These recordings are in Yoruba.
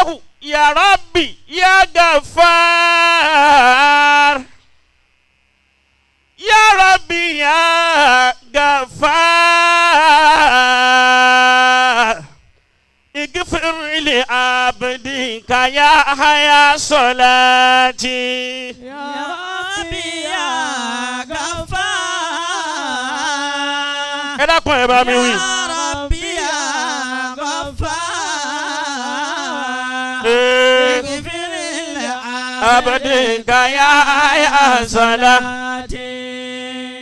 Allahu ya Rabbi ya Gafar ya Rabbi ya Gafar اغفر لعبدك يا حيا صلاتي. يا ربي يا غفار. Ẹ dákun, ẹ bá mi wí. يا ربي يا غفار. Ee, اغفر عبدك يا حيا صلاتي.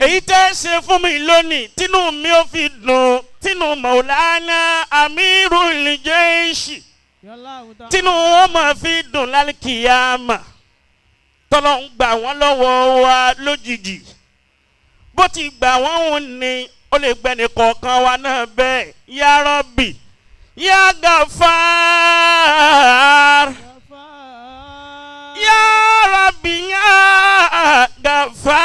Èyí tẹ́ ṣe fún mi lónìí tínú mi ò fi dùn, tínú Maulana Amirul Jaishi tínú wọn máa fi dùn lálùkìyàmà, tọ́lọ́ ń gbà wọ́n lọ́wọ́ wa lójijì, bó ti gbà wọ́n òun ni ó lè gbẹ́ni kọ̀ọ̀kan wa náà bẹ́ẹ̀. Ya Rabbi ya Gafar ya Rabbi ya Gafar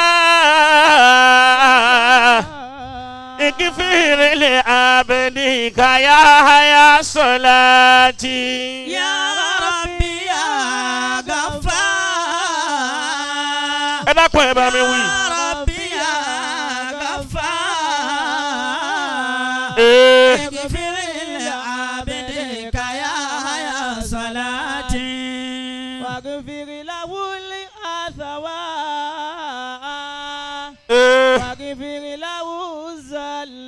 اغفر لعبدك يا حيا صلاتي. يا ربي يا غفار. Ẹ dákun, ẹ bá mi wí. يا ربي يا غفار. Ee, اغفر لعبدك يا يا صلاتي. واغفر له الأثواء. Ee, واغفر له الزلات.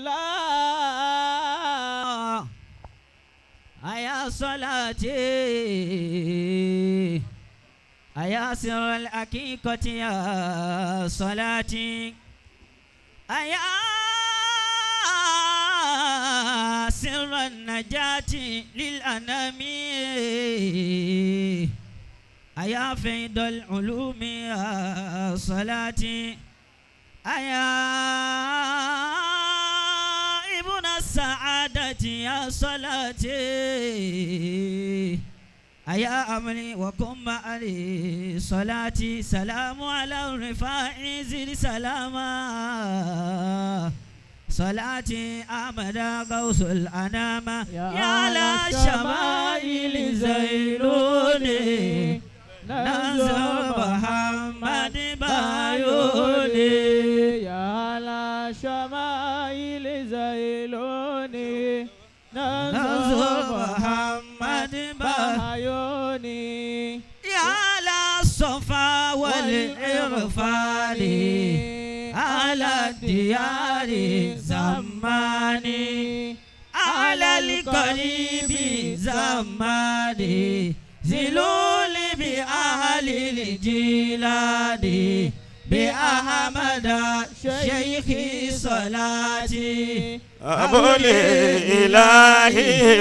أيا صلاتي أيا سر الحقيقة يا صلاتي أيا سر النجاة للأنام أيا فيض العلوم يا صلاتي أيا ابن السعادة يا صلاتي أيا أمري وكن معي صلاتي سلام على الرفاع زد سلاما صلاتي أحمد غوث الأنام يا لا الشمائل زيلوني نزل محمد بايوني. يا لا شمائل زيلوني نزل محمد بايوني. بايوني. يا لا الصفا والإرفان على الديار زماني على القريب زماني زلول بأهل الجيلان بأحمد شيخي صلاتي. أبو الإله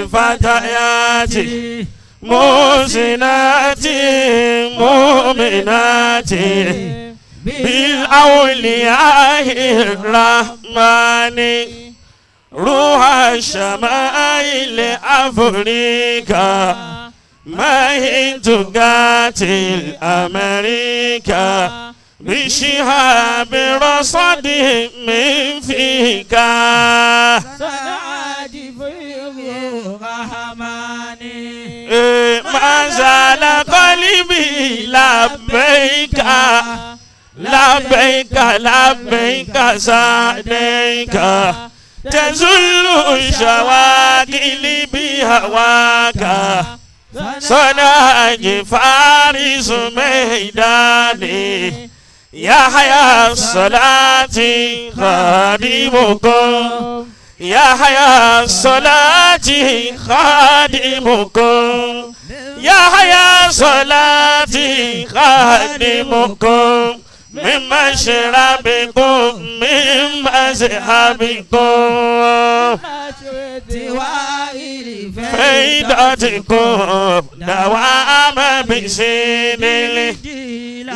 فتياتي محسناتي مؤمناتي بالأولياء الرحمن روح الشمائل أفريقيا ما هي تقاتل أمريكا بشهاب رصد من فيك. صنعت في رحماني. ما زال قلبي لبيك لبيك لبيك سعديك تزل الشواكل بهواك صنع فارس ميداني يا حيا الصلاة خادمكم يا حيا الصلاة خادمكم يا حيا الصلاة خادمكم من مشربكم من مذهبكم فيدتكم دوام بسين.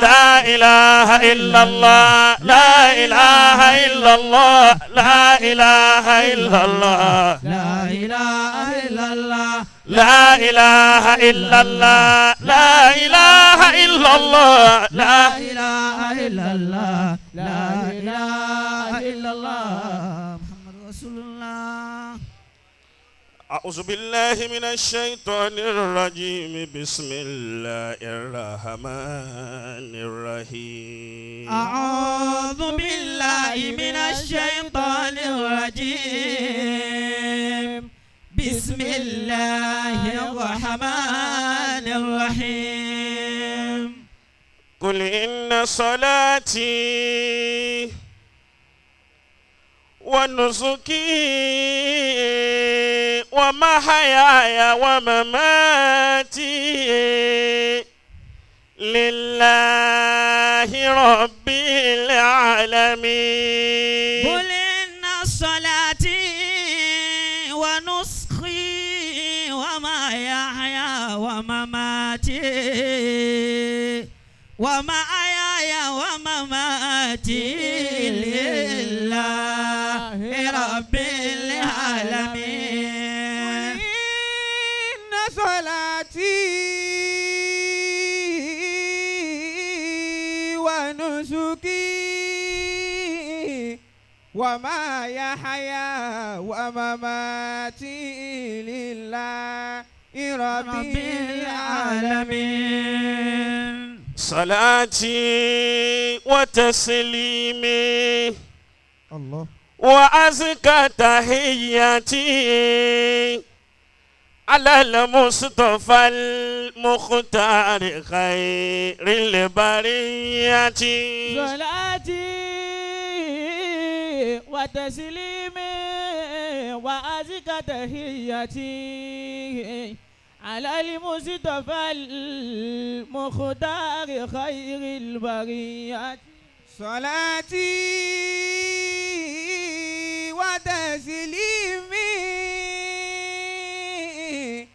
لا إله إلا الله لا إله إلا الله لا إله إلا الله. لا إله إلا الله. لا إله إلا الله لا إله إلا الله لا لا إله إلا الله لا إله إلا الله محمد رسول الله. أعوذ بالله من الشيطان الرجيم بسم الله الرحمن الرحيم أعوذ بالله من الشيطان الرجيم بسم الله الرحمن الرحيم قل إن صلاتي ونسكي ومحياي ومماتي لله رب العالمين قل إن صلاتي ونسخي ومحياي ومماتي ومحياي ومماتي لله رب العالمين إن صلاتي ونسكي وما يحيا ومماتي لله رب رب العالمين صلاتي وتسليمي الله وأزكى تحياتي على المصطفى المختار خير البرية صلاتي وتسليمي وأزكى تحياتي على المصطفى المختار خير البرية صلاتي وتسليمي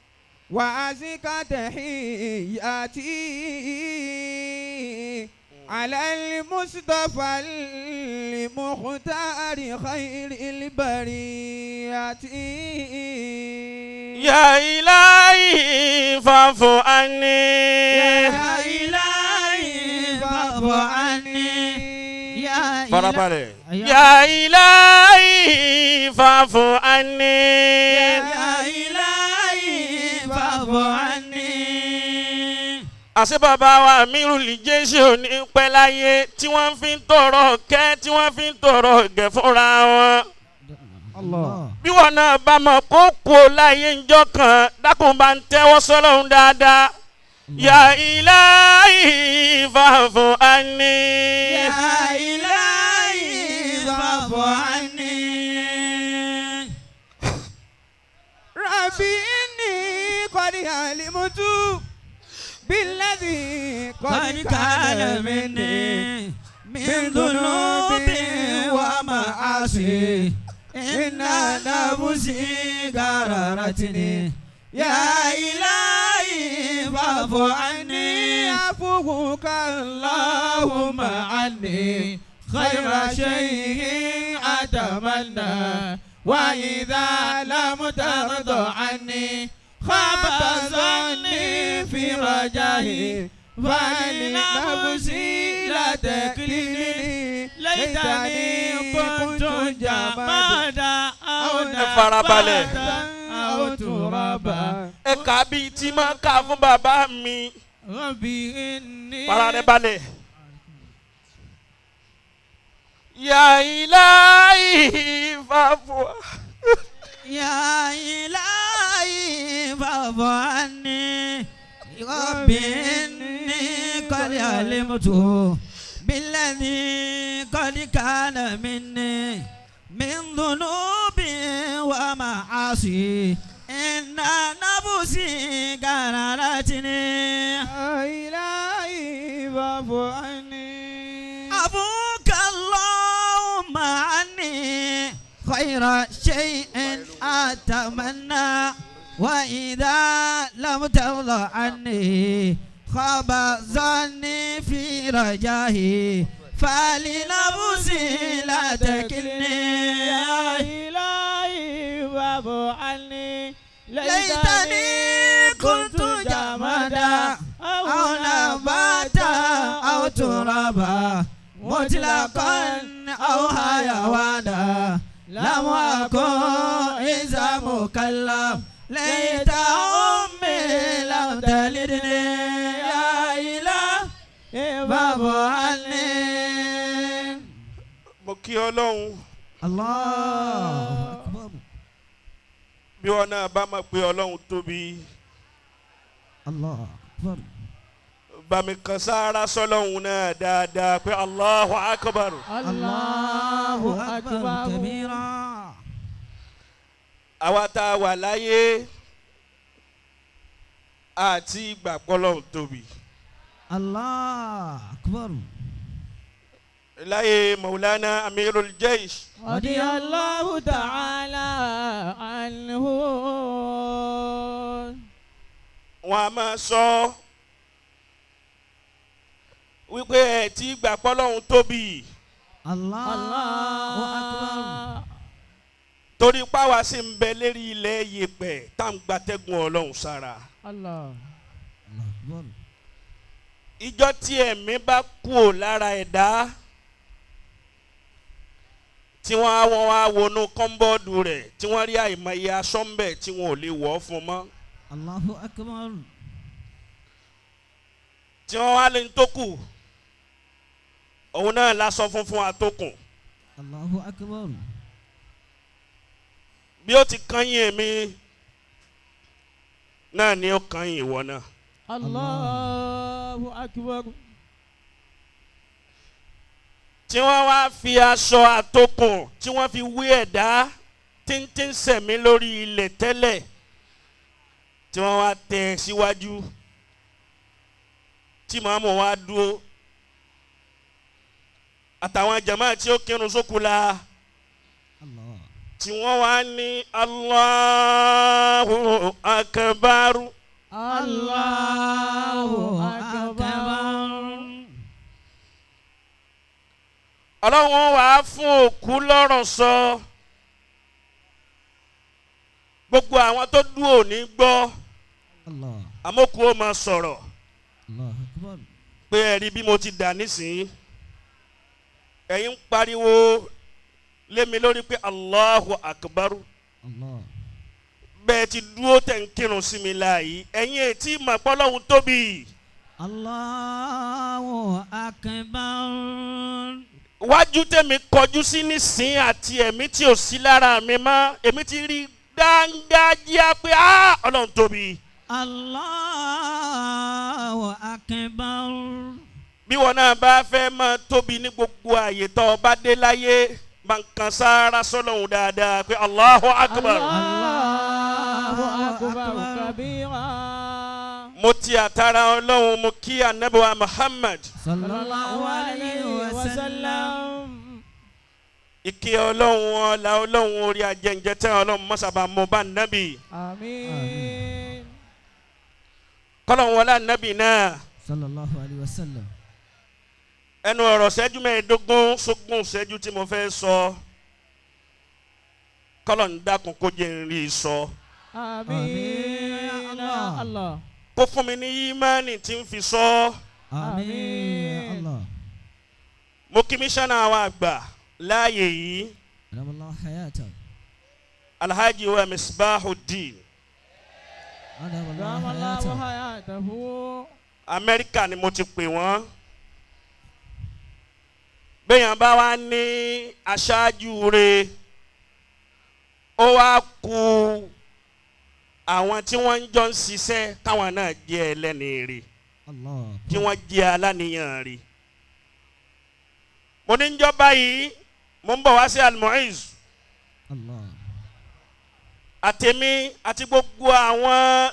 وأزكى تحياتي على المصطفى المختار خير البرية يا إلهي فاعف عني يا إلهي فاعف عني يا farabalẹ̀. إلهي يا إلهي فاعف عني يا إلهي فاعف عني àṣé bàbá wa Amirul Jaysh ò ní pẹ́ láyé tí wọ́n fi ń tọrọ kẹ́ tí wọ́n fi ń tọrọ gẹ̀ fúnra wọn. Allah. Bí wọn náà bá mọ̀ kó kú o láyé ńjọ́ kan dákun bá ń tẹ́wọ́ sọ́lọ́run dáadáa. Ya Ilahi fa'fu anni. يا إلهي فاعف عني ربي إني قد علمت بالذي قد كان مني من ذنوب ومعاصي إن نفسي قررتني يا إلهي فاعف عني عفوك اللهم عني خير شيء أتمنى وإذا لم ترض عني خاب ظني في رجائي فلنفسي لا تكلني ليتني كنت جمادا أو Ẹ farabalẹ̀. نباتا أو ترابا Ẹ kà bíi tí máa ń kà fún bàbá mi. ربي إني Fara rẹ balẹ̀. Ya Ilahi fa'fu. يا إلهي فاعف عني ربي إني قد علمت بالذي قد كان مني من ذنوب ومعاصي إن نفسي قررتني إلهي فاعف عني أبوك اللهم عني خير شيء أتمنى وإذا لم ترضى عني خاب ظني في رجائي فلنفسي لا تكلني يا إلهي فاعف عني ليتني كنت جمادا أو نباتا أو ترابا مطلقا أو حيوانا لم أكن إذا مكلم ليت أمي لم تلدني يا إلهي فاعف عني. Mo kí Ọlọ́run. الله أكبر. Bí wọn náà bá mọ̀ pé Ọlọ́run tóbi, الله أكبر. bá mi kan sáárá sọ́lọ́run náà dáadáa pé Allahu Akbar. الله أكبر كبيرا. Àwa tá a wà láyé àti ìgbà pọ́lọ́run tóbi. الله أكبر. Láyé Maulana Amirul Jaish رضي الله تعالى عنه. Wọn a máa sọ wípé ẹ ti gbà pọ́lọ́run tóbi, الله أكبر. torí páwa sì ń bẹ lérí ilẹ̀ yèpẹ̀ tá à ń gbatẹ́gùn Ọlọ́run sára. الله. الله أكبر. Ìjọ tí ẹ̀mí bá kú ò lára ẹ̀dá, tí wọ́n á wọ́n wá wọnú kọ́ńbọ́ọ̀dù rẹ̀, tí wọ́n rí àìmọye aṣọ ń bẹ̀ tí wọn ò lè wọ̀ ọ́ fún mọ́, الله أكبر. tí wọ́n wá lè ń tó kù, òun náà láṣọ funfun àtòkùn. الله أكبر. Bí ó ti kányìn èmi náà ni ó kányìn ìwọ náà. الله أكبر. Tí wọ́n wá fi aṣọ àtòkùn tí wọ́n fi wé ẹ̀dá tí ń sẹ̀mí lórí ilẹ̀ tẹ́lẹ̀, tí wọ́n wá tẹ̀ síwájú, tí màmú wa dúró àtàwọn jàmáà tí ó kírun sókù la, الله. Tí wọ́n wá ní Allahu akbaru. الله أكبر. Ọlọ́run wàá fún òkú lọ́rọ̀ sọ, gbogbo àwọn tó dúró ní gbọ́. الله. Àmókù ó máa sọ̀rọ̀ الله أكبر. pé ẹ rí bí mo ti dà nísìnyí, ẹ̀yin ń pariwo lé mi lórí pé Allahu akbaru. الله. Bẹ́ẹ̀ ti dúró tẹ̀ ń kírun sí mi láàyè, ẹ̀yin ètí màpọ́lọ́hún tóbi. الله أكبر. Wájú tẹ̀mí kọjú sí nísìn àti ẹ̀mí tí ò sí lára mi mọ́, èmi ti rí dángájíá pé á Ọlọ́run tóbi. الله أكبر. Bí wọn náà bá fẹ́ máa tóbi ní gbogbo àyè tó o bá dé láyé, máa ń kan sáárá sọ́lọ́hún dáadáa pé Allahu Akbar. الله أكبر كبيرا. Mo ti àtàrà Ọlọ́run mo kí anabiwa Muhammad. صلى الله عليه وسلم. Ìkí Ọlọ́run, ọlá Ọlọ́run, orí ajẹ́njẹ́ tẹ́ Ọlọ́run mọ́sàbà mo bá nábì. آمين. Kọ́lọ́run wọlé nábì náà. صلى الله عليه وسلم. Ẹnu ọ̀rọ̀ ṣẹ́jú 15 sógún ṣẹ́jú tí mo fẹ́ sọ, kọ́lọ́run dákun kó jẹ́ n rí i sọ, آمين يا الله. Kó fún mi ní ímánì tí ń fi sọ. آمين الله. Mo kí mísánná wa àgbà láàyè yìí, أدام الله حياته. Alhaji wa Misbahuddin. أدام دام الله الله حياته. حياته. Amẹ́ríkà ni mo ti pè wọ́n. Bẹ́yàn bá wá ní aṣáájú re, ó wá ku àwọn tí wọ́n ń jọ ń ṣiṣẹ́ káwọn náà jẹ́ ẹlẹ́ni rè, الله. kí wọ́n jẹ́ aláníyàn rè. Mo ní ń jọ báyìí, mo ń bọ̀ wá sí Almuiz. الله. Àtẹ̀mí àti gbogbo àwọn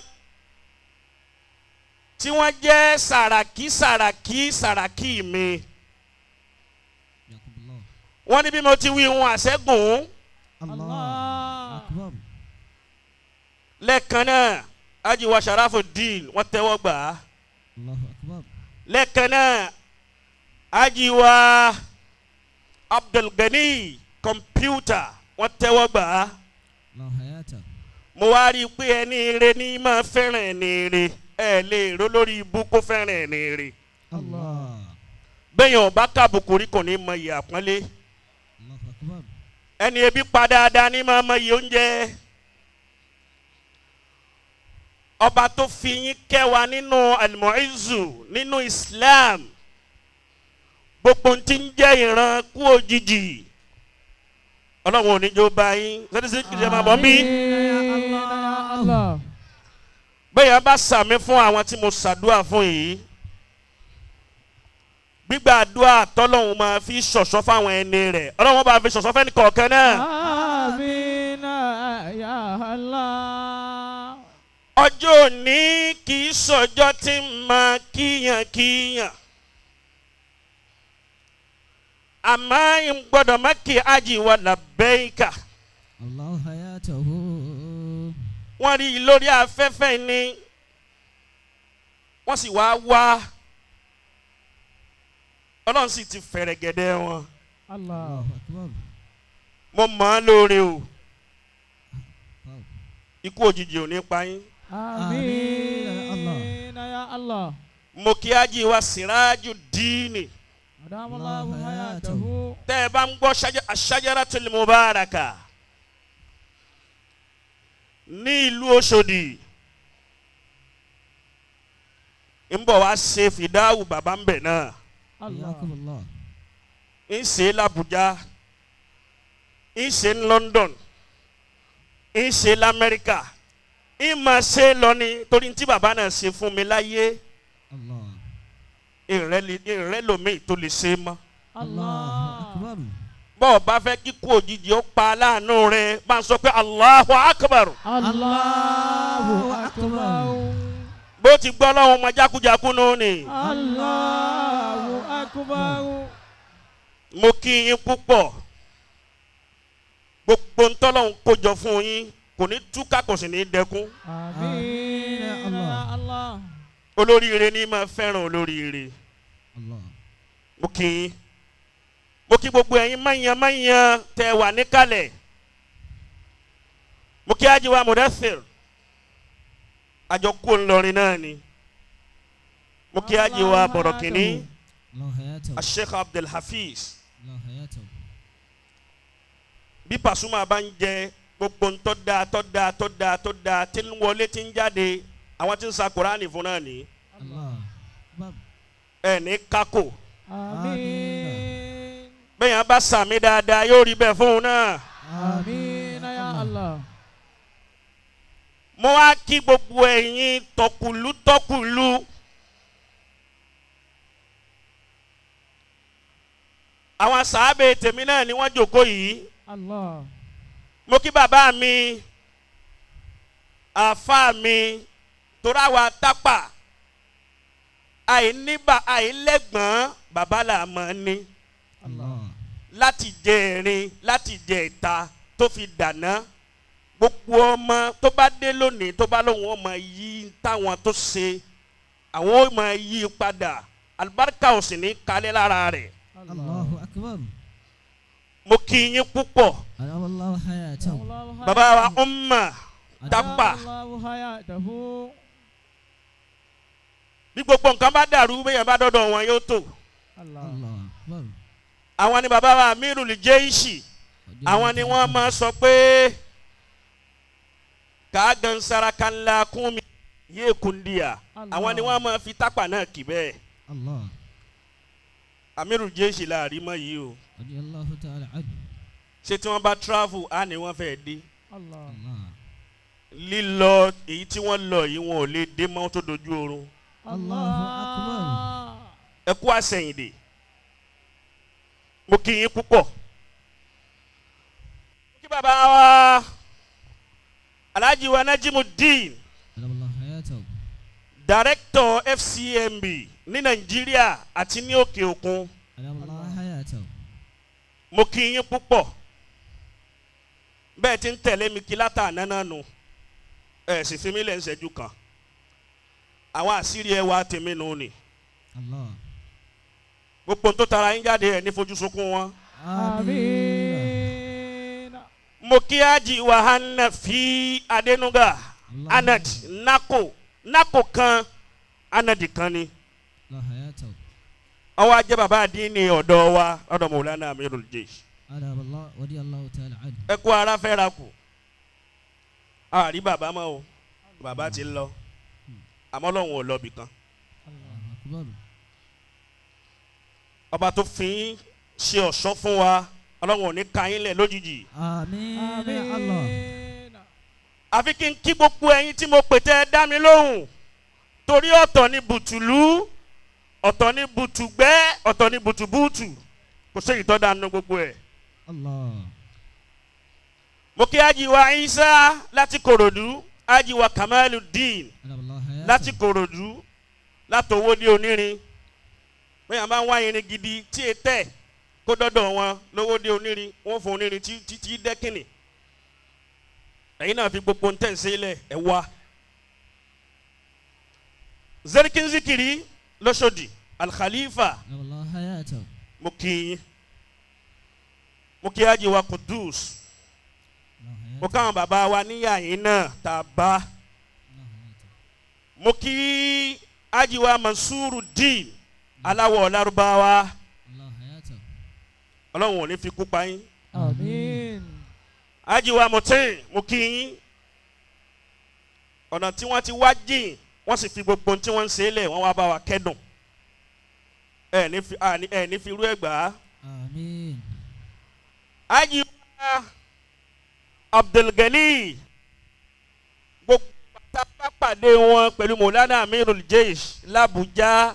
tí wọ́n jẹ́ sàràkí sàràkí sàràkí mi, حياكم الله. Wọ́n ní bí mo ti wí wọn àṣẹ́gun. الله الله. أكبر. Lẹ́ẹ̀kan náà, ajiwa Sharafuddin, wọ́n tẹ́wọ́ gbà á. الله أكبر. Lẹ́ẹ̀kan náà, ajiwa Abdulgani kọ̀mpútà, wọ́n tẹ́wọ́ gbà á. الله حياته. Mo wá rí i pé ẹni ire ní máa fẹ́ràn ẹni ire. Ẹ lè ró lórí ibú kó fẹ́ràn ẹni ire. الله. Bẹ́yàn ọba kábùkù rí kò ní mọ iyì àpọ́nlé. الله أكبر. Ẹni ebi pa dáadáa ní máa mọ iyì oúnjẹ. Ọba tó fi yín kẹ́ wa nínú Al-Mu'izzu, nínú Islam, gbogbo ohun tí ń jẹ́ ìran kú òjijì, Ọlọ́run ò ní jó bá yín sẹ́dísí kìí máa bọ̀ mí. Àmín ya Allah. Bẹ́ẹ̀ yẹn bá sàmí fún àwọn tí mo ṣàdúrà fún yìí, gbígbà àdúrà tọ́lọ́hún máa fi ṣọ̀ṣọ́ fáwọn ẹni rẹ̀, Ọlọ́run bá fi ṣọ̀ṣọ́ fẹ́ni kọ̀ọ̀kan náà. Àmín ya Allah. Ọjọ́ òní kì í sọjọ́ tí ń máa kíyàn kíyàn, àmọ́ ń gbọ́dọ̀ má kí ájì wa làbẹ́yìká. Allahu hayatahu. Wọ́n rí i lórí afẹ́fẹ́ ni, wọ́n sì wá wá, Ọlọ́run sì ti fẹ̀rẹ̀gẹ̀dẹ̀ wọn. Allah. Allahu akbar. Mo mọ̀ ọ́n lóore o. Wow. Ikú òjijì ò ní pa yín. Àmín ya Allah. Mo kí ájì wa Siraju Díìnì. Adamallahu hayatahu. Tẹ́ ẹ bá ń gbọ́ Ashajaratul Mubaraka ní ìlú Òṣòdì, ń bọ̀ wá ṣe fìdáwù bàbá ń bẹ̀ náà. Allah. Hayyakumullah. Ń ṣe l'Abuja, ń ṣe ní London, ń ṣe l'Amẹ́ríkà, ń máa ṣe lọ ni, torí tí bàbá náà ṣe fún mi láyé, Allah. ìrẹ́lòmíì tó lè ṣe mọ́. Allahu Allah. akbar. Bọ́ọ̀ bá fẹ́ kíkú òjijì ó pa aláàánú rẹ̀, bá ń sọ pé Allahu Akbar. Allahu akbar. Bó ti gbọ́ lọ́hùn ọmọ jákújákú nù ni. Allahu akbar. Mo kí yín púpọ̀. Gbogbo ntọ́lọ́hún kójọ fún yín kò ní túká, kò sì ní dẹkún. Àmín ya Allah. Olóríire ní máa fẹ́ràn olóríire. Allah. Mo kí yín, mo kí gbogbo ẹ̀yin máyàn máyàn tẹ́ wà níkàlẹ̀. Mo kí ajiwa Mudathir, àjọ kó ńlọrin náà ni. Mo kí ajiwa Bọ̀rọ̀kìnní, Allahu hayatahu. Sheikh Abdul Hafiz. Allahu hayatahu. Bí Pasuma bá ń jẹ gbogbo ńtọ́ dáa tọ́ dáa tọ́ dáa tọ́ dáa tí ń wọlé tí ń jáde, àwọn tí ń sa Kùránì fún náà ni. Allah. Akbar. Ẹ̀ ní kákò. Àmín. Bẹ́ẹ̀ yẹn bá sàmì dáadáa, yóò rí bẹ́ẹ̀ fún un náà. Àmín ya Allah. Mo wá kí gbogbo ẹ̀yin tọkùlú tọkùlú, àwọn sàábẹ̀ tèmi náà ni wọ́n jókòó yìí. Allah. Mo kí bàbá mi, àáfàá mi, torá wa tápà àìníbà àìlẹ́gbọ̀n bàbá là mọ̀ ní. Allah. Láti jẹ ẹ̀rin, láti jẹ ìta tó fi dàná, gbogbo ọmọ tó bá dé lónìí tó bá lóun ọmọ yí táwọn tó ṣe, àwọn ọmọ yí padà, alibarika ò sì ní kalẹ̀ lára rẹ̀. Allahu akbar. Mo kí yín púpọ̀. Allahu hayatahu. Bàbá wa umma tápà, Allahu hayatahu. bí gbogbo nǹkan bá dàrú, bẹ́ẹ̀ yẹn bá dọ́dọ̀ wọn yóò tó. Allah. Allahu akbar. Àwọn ni bàbá wa Amirul Jeishi, àwọn ni wọ́n máa sọ pé kàágan saraka ńlá kún mi yé kundiya, àwọn ni wọ́n máa fi tápà náà kì bẹ́ẹ̀. Allah. Amirul Jeishi la rí mọ́ yìí o. Radiyallahu ta'ala anhu. Ṣé tí wọ́n bá travel á ní wọ́n fẹ́ dé? Allah. Allah. Lílọ èyí tí wọ́n lọ yìí, wọn ò lè dé mọ́ tó dojú oorun. Allahu akbar. Ẹ kú àsẹ̀yìndè, mo kí yín púpọ̀. Mo kí bàbá wa Alhaji wa Najimudeen, Allahu hayatahu. Director FCMB ní Nàìjíríà àti ní òkè òkun. Allahu hayatahu. Mo kí yín púpọ̀. Bẹ́ẹ̀ tí ń tẹ̀lé mi kí látàná náà nù, ẹ̀ sì fi mí lẹ̀ ń ṣẹ́jú kan, àwọn àṣírí ẹ wa tèmi nù ni. Allah. Gbogbo tó tara yín jáde, ẹ̀ ní fojú sunkún wọn. Àmín. Mo kí ájì wa Hanafi Adenuga. Allah. Anad nako nako kan, anadi kan ni. Allahu hayatahu. Ọwọ́ ajẹ́ bàbá àdínní ọ̀dọ́ wa ọ̀dọ̀ Mawlana Amirul Jaysh. Allah radiyallahu ta'ala anhu. Ẹ kú ara fẹ́ra kù, àrí bàbá mọ́ o, bàbá ti lọ. Àmọ́ Ọlọ́run ò lọ bì kan. Allahu Akbar. Ọba tó fi yín ṣe ọ̀ṣọ́ fún wa, Ọlọ́run ò ní ka yín lẹ̀ lójijì. Àmín ya Allah. Àmín. Àfi kí n kí gbogbo ẹ̀yin tí mo pè tẹ́ ẹ dá mi lóhùn, torí ọ̀tọ̀ ni bùtùlù, ọ̀tọ̀ ni bùtùgbẹ́, ọ̀tọ̀ ni bùtùbùtù, kò sí èyí tó dáa nínú gbogbo ẹ̀. Allah. Mo kí Ajiwa Isa láti Kòròdú, Ajiwa Kamaludeen Allah hayatahu. láti Kòròdú, látòwó dé onírin. Bẹ́ẹ̀ a máa ń wá irin gidi tí e tẹ̀ kó dọ́dọ̀ wọn lówó dé onírin, wọ́n fún onírin tí tí tí dẹ́kìnì. Ẹ̀yin náà fi gbogbo ń tẹ̀sí lẹ̀ ẹ̀ wá. Zerikin Zikiri lọ́sọ̀dì Alkhalifa, Allah hayatahu. mo kí yín. Mo kí Ajiwa Kudus. Allah hayatahu. Mo káwọn bàbá wa níyà yín náà tá a bá. Allah hayatahu. Mo kí Ajiwa Mansuru Deen aláwọ̀ Lárúbáwá. Allah hayatahu. Ọlọ́run ò ní fi kú pa yín. Àmín. Ajiwa Mutin, mo kí yín. Ọ̀nà tí wọ́n ti wá jìn, wọ́n sì fi gbogbo ohun tí wọ́n ń ṣe é lẹ̀, wọ́n wá bá wa kẹ́dùn. Ẹ ní fi ẹ ní fi irú ẹ̀ gbà á. Àmín. Ajiwa Abdulgani, gbogbo bá pàdé wọn pẹ̀lú Mọ̀lánà Amirul Jaish l'Abuja,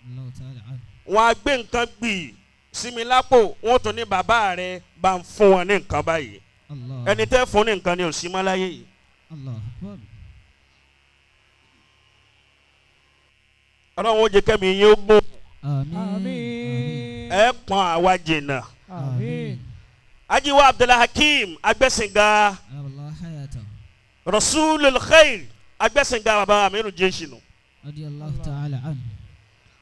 Allah ta'ala anhu. wọn á gbé nǹkan gbì sí mi lápò, wọn tún ní bàbá rẹ bá ń fún wọn ní nǹkan báyìí. Allah. Ẹni tẹ́ fún ní nǹkan ni ò sí mọ́ láyé yìí. Allah akbar. Ọlọ́run ó jẹ́ kẹ́mi yín ó gùn. Àmín. Àmín. Ẹ pọn àwa jìnnà. Àmín. Ajiwa Abdulhakeem agbẹ́sìnga, Allah hayatahu. Rasulul Khair agbẹ́sìnga, bàbá Amirul Jaish nù. Radiyallahu ta'ala anhu.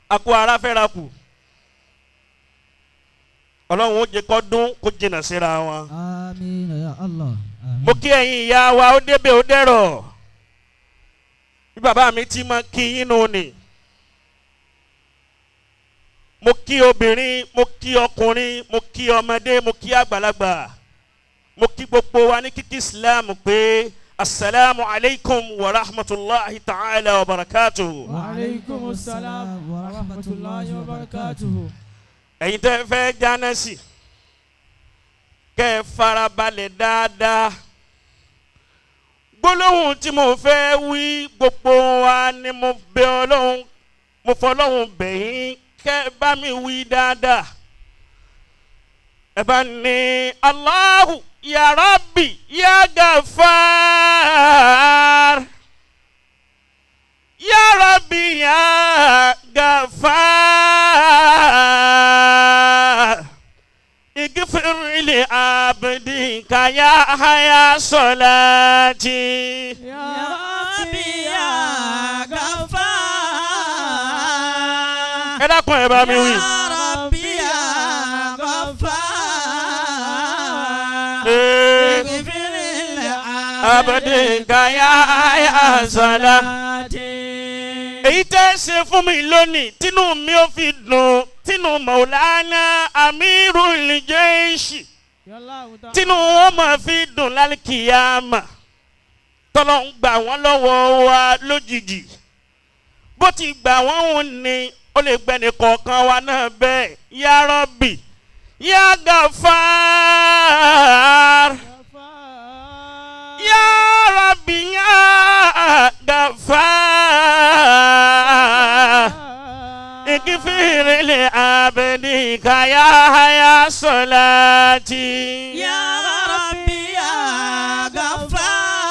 Akó ara fẹ́ra kù. Ọlọ́run ó jẹ́ kó dún kó jìnnà síra wọn. Àmín ya Allah. Àmín. Mo kí ẹ̀yin ìyá wa, ó débẹ̀ ó dẹ̀rọ̀. Bí bàbá mi ti máa kí yín nù ni. Mo kí obìnrin, mo kí ọkùnrin, mo kí ọmọdé, mo kí àgbàlagbà. Mo kí gbogbo wa ní kíkí Islam pé asalaamu alaykum wa rahmatulahi ta'ala wa barakatuhu. Wa alaykum salam wa rahmatullahi wa barakatuhu. Ẹ̀yin tẹ́ fẹ́ jáná sí, kẹ́ ẹ farabalẹ̀ dáadáa. Gbólóhùn tí mo fẹ́ wí, gbogbo wa ni mo bẹ̀ Ọlọ́run, mo fọlọ́hun bẹ̀ yín kẹ́ ẹ bá mi wí dáadáa. Ẹ bá ní Allahu ya Rabbi ya Gafar, ya Rabbi ya Gafar, اغفر لعبدك يا حيا صلاتي. يا ربي يا غفار. Ẹ dákun, ẹ bá mi wí. يا ربي يا غفار. اغفر عبدك يا حيا صلاتي. Èyí tẹ́ ṣe fún mi lónìí tínú mi ò fi dùn, tínú Maulana Amirul Jaish, tínú wọn máa fi dùn lálùkìyàmà, tọ́lọ́ ń gbà wọ́n lọ́wọ́ wa lójijì, bó ti gbà wọ́n òun ni ó lè gbẹ́ni kọ̀ọ̀kan wa náà bẹ́ẹ̀. Ya Rabbi ya Gafar, ya Rabbi ya Gafar, اغفر لعبدك يا حيا صلاتي. يا ربي يا غفار.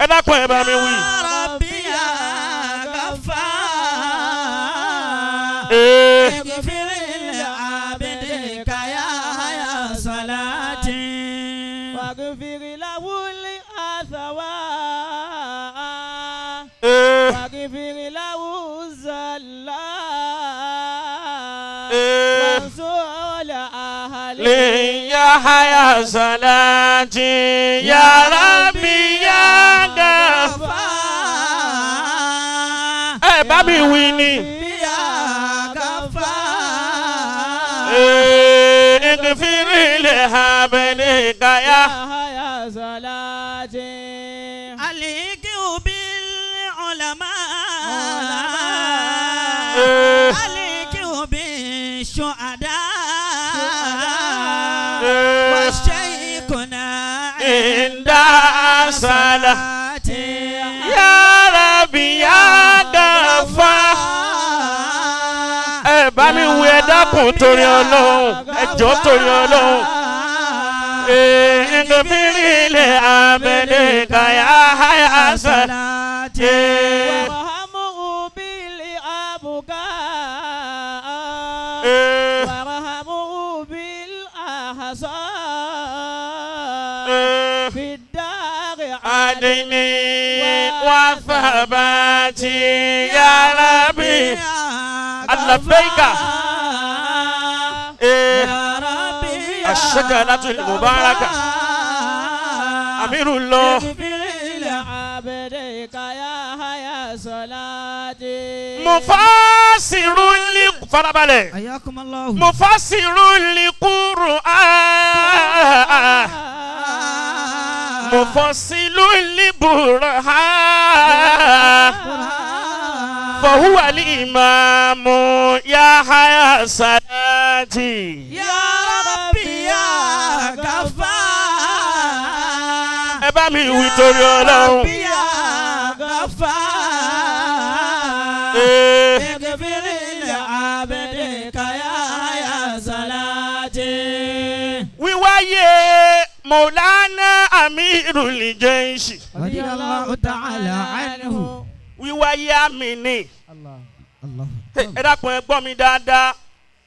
Ẹ dákun, ẹ bá mi wí. يا ربي يا غفار. اغفر لعبدك يا يا صلاتي. واغفر له الأثواء. واغفر له الزلات. وانصر أهله. يا حيا صلاتي، يا ربي يا غفار. Ẹ bá mi wí ni. يا غفار. اغفر لعبدك يا يا صلاتي. عليك بالله. عليك بالشهداء وشيخنا عند صلاة يا ربي يا غفار Ẹ bá mi wí, ẹ dákun torí Ọlọ́run, ẹ jọ̀ọ́ torí Ọlọ́run. اغفر لعبدك يا حي صلاتي. وارحمه بالأبكاء وارحمه بالأحزان في الدار عدني وثباتي يا ربي لبيك. يا ربي يا الشجرة المباركة. أمير الله. اغفر لعبدك يا حيا صلاتي. مفسر ل farabalẹ̀. حياكم الله. مفسر للقرآن مفصل للبرهان فهو الإمام يا حيا صلاتي. يا ربي يا غفار. Ẹ bá mi wí torí Ọlọ́run. ربي يا غفار. اغفر لعبدك يا يا صلاتي. Wíwáyé Mọ̀lánà Amirul Jaishi. رضي الله تعالى عنه. Wíwáyé àmì ni. الله. الله. Ẹ dákun, ẹ gbọ́ mi dáadáa.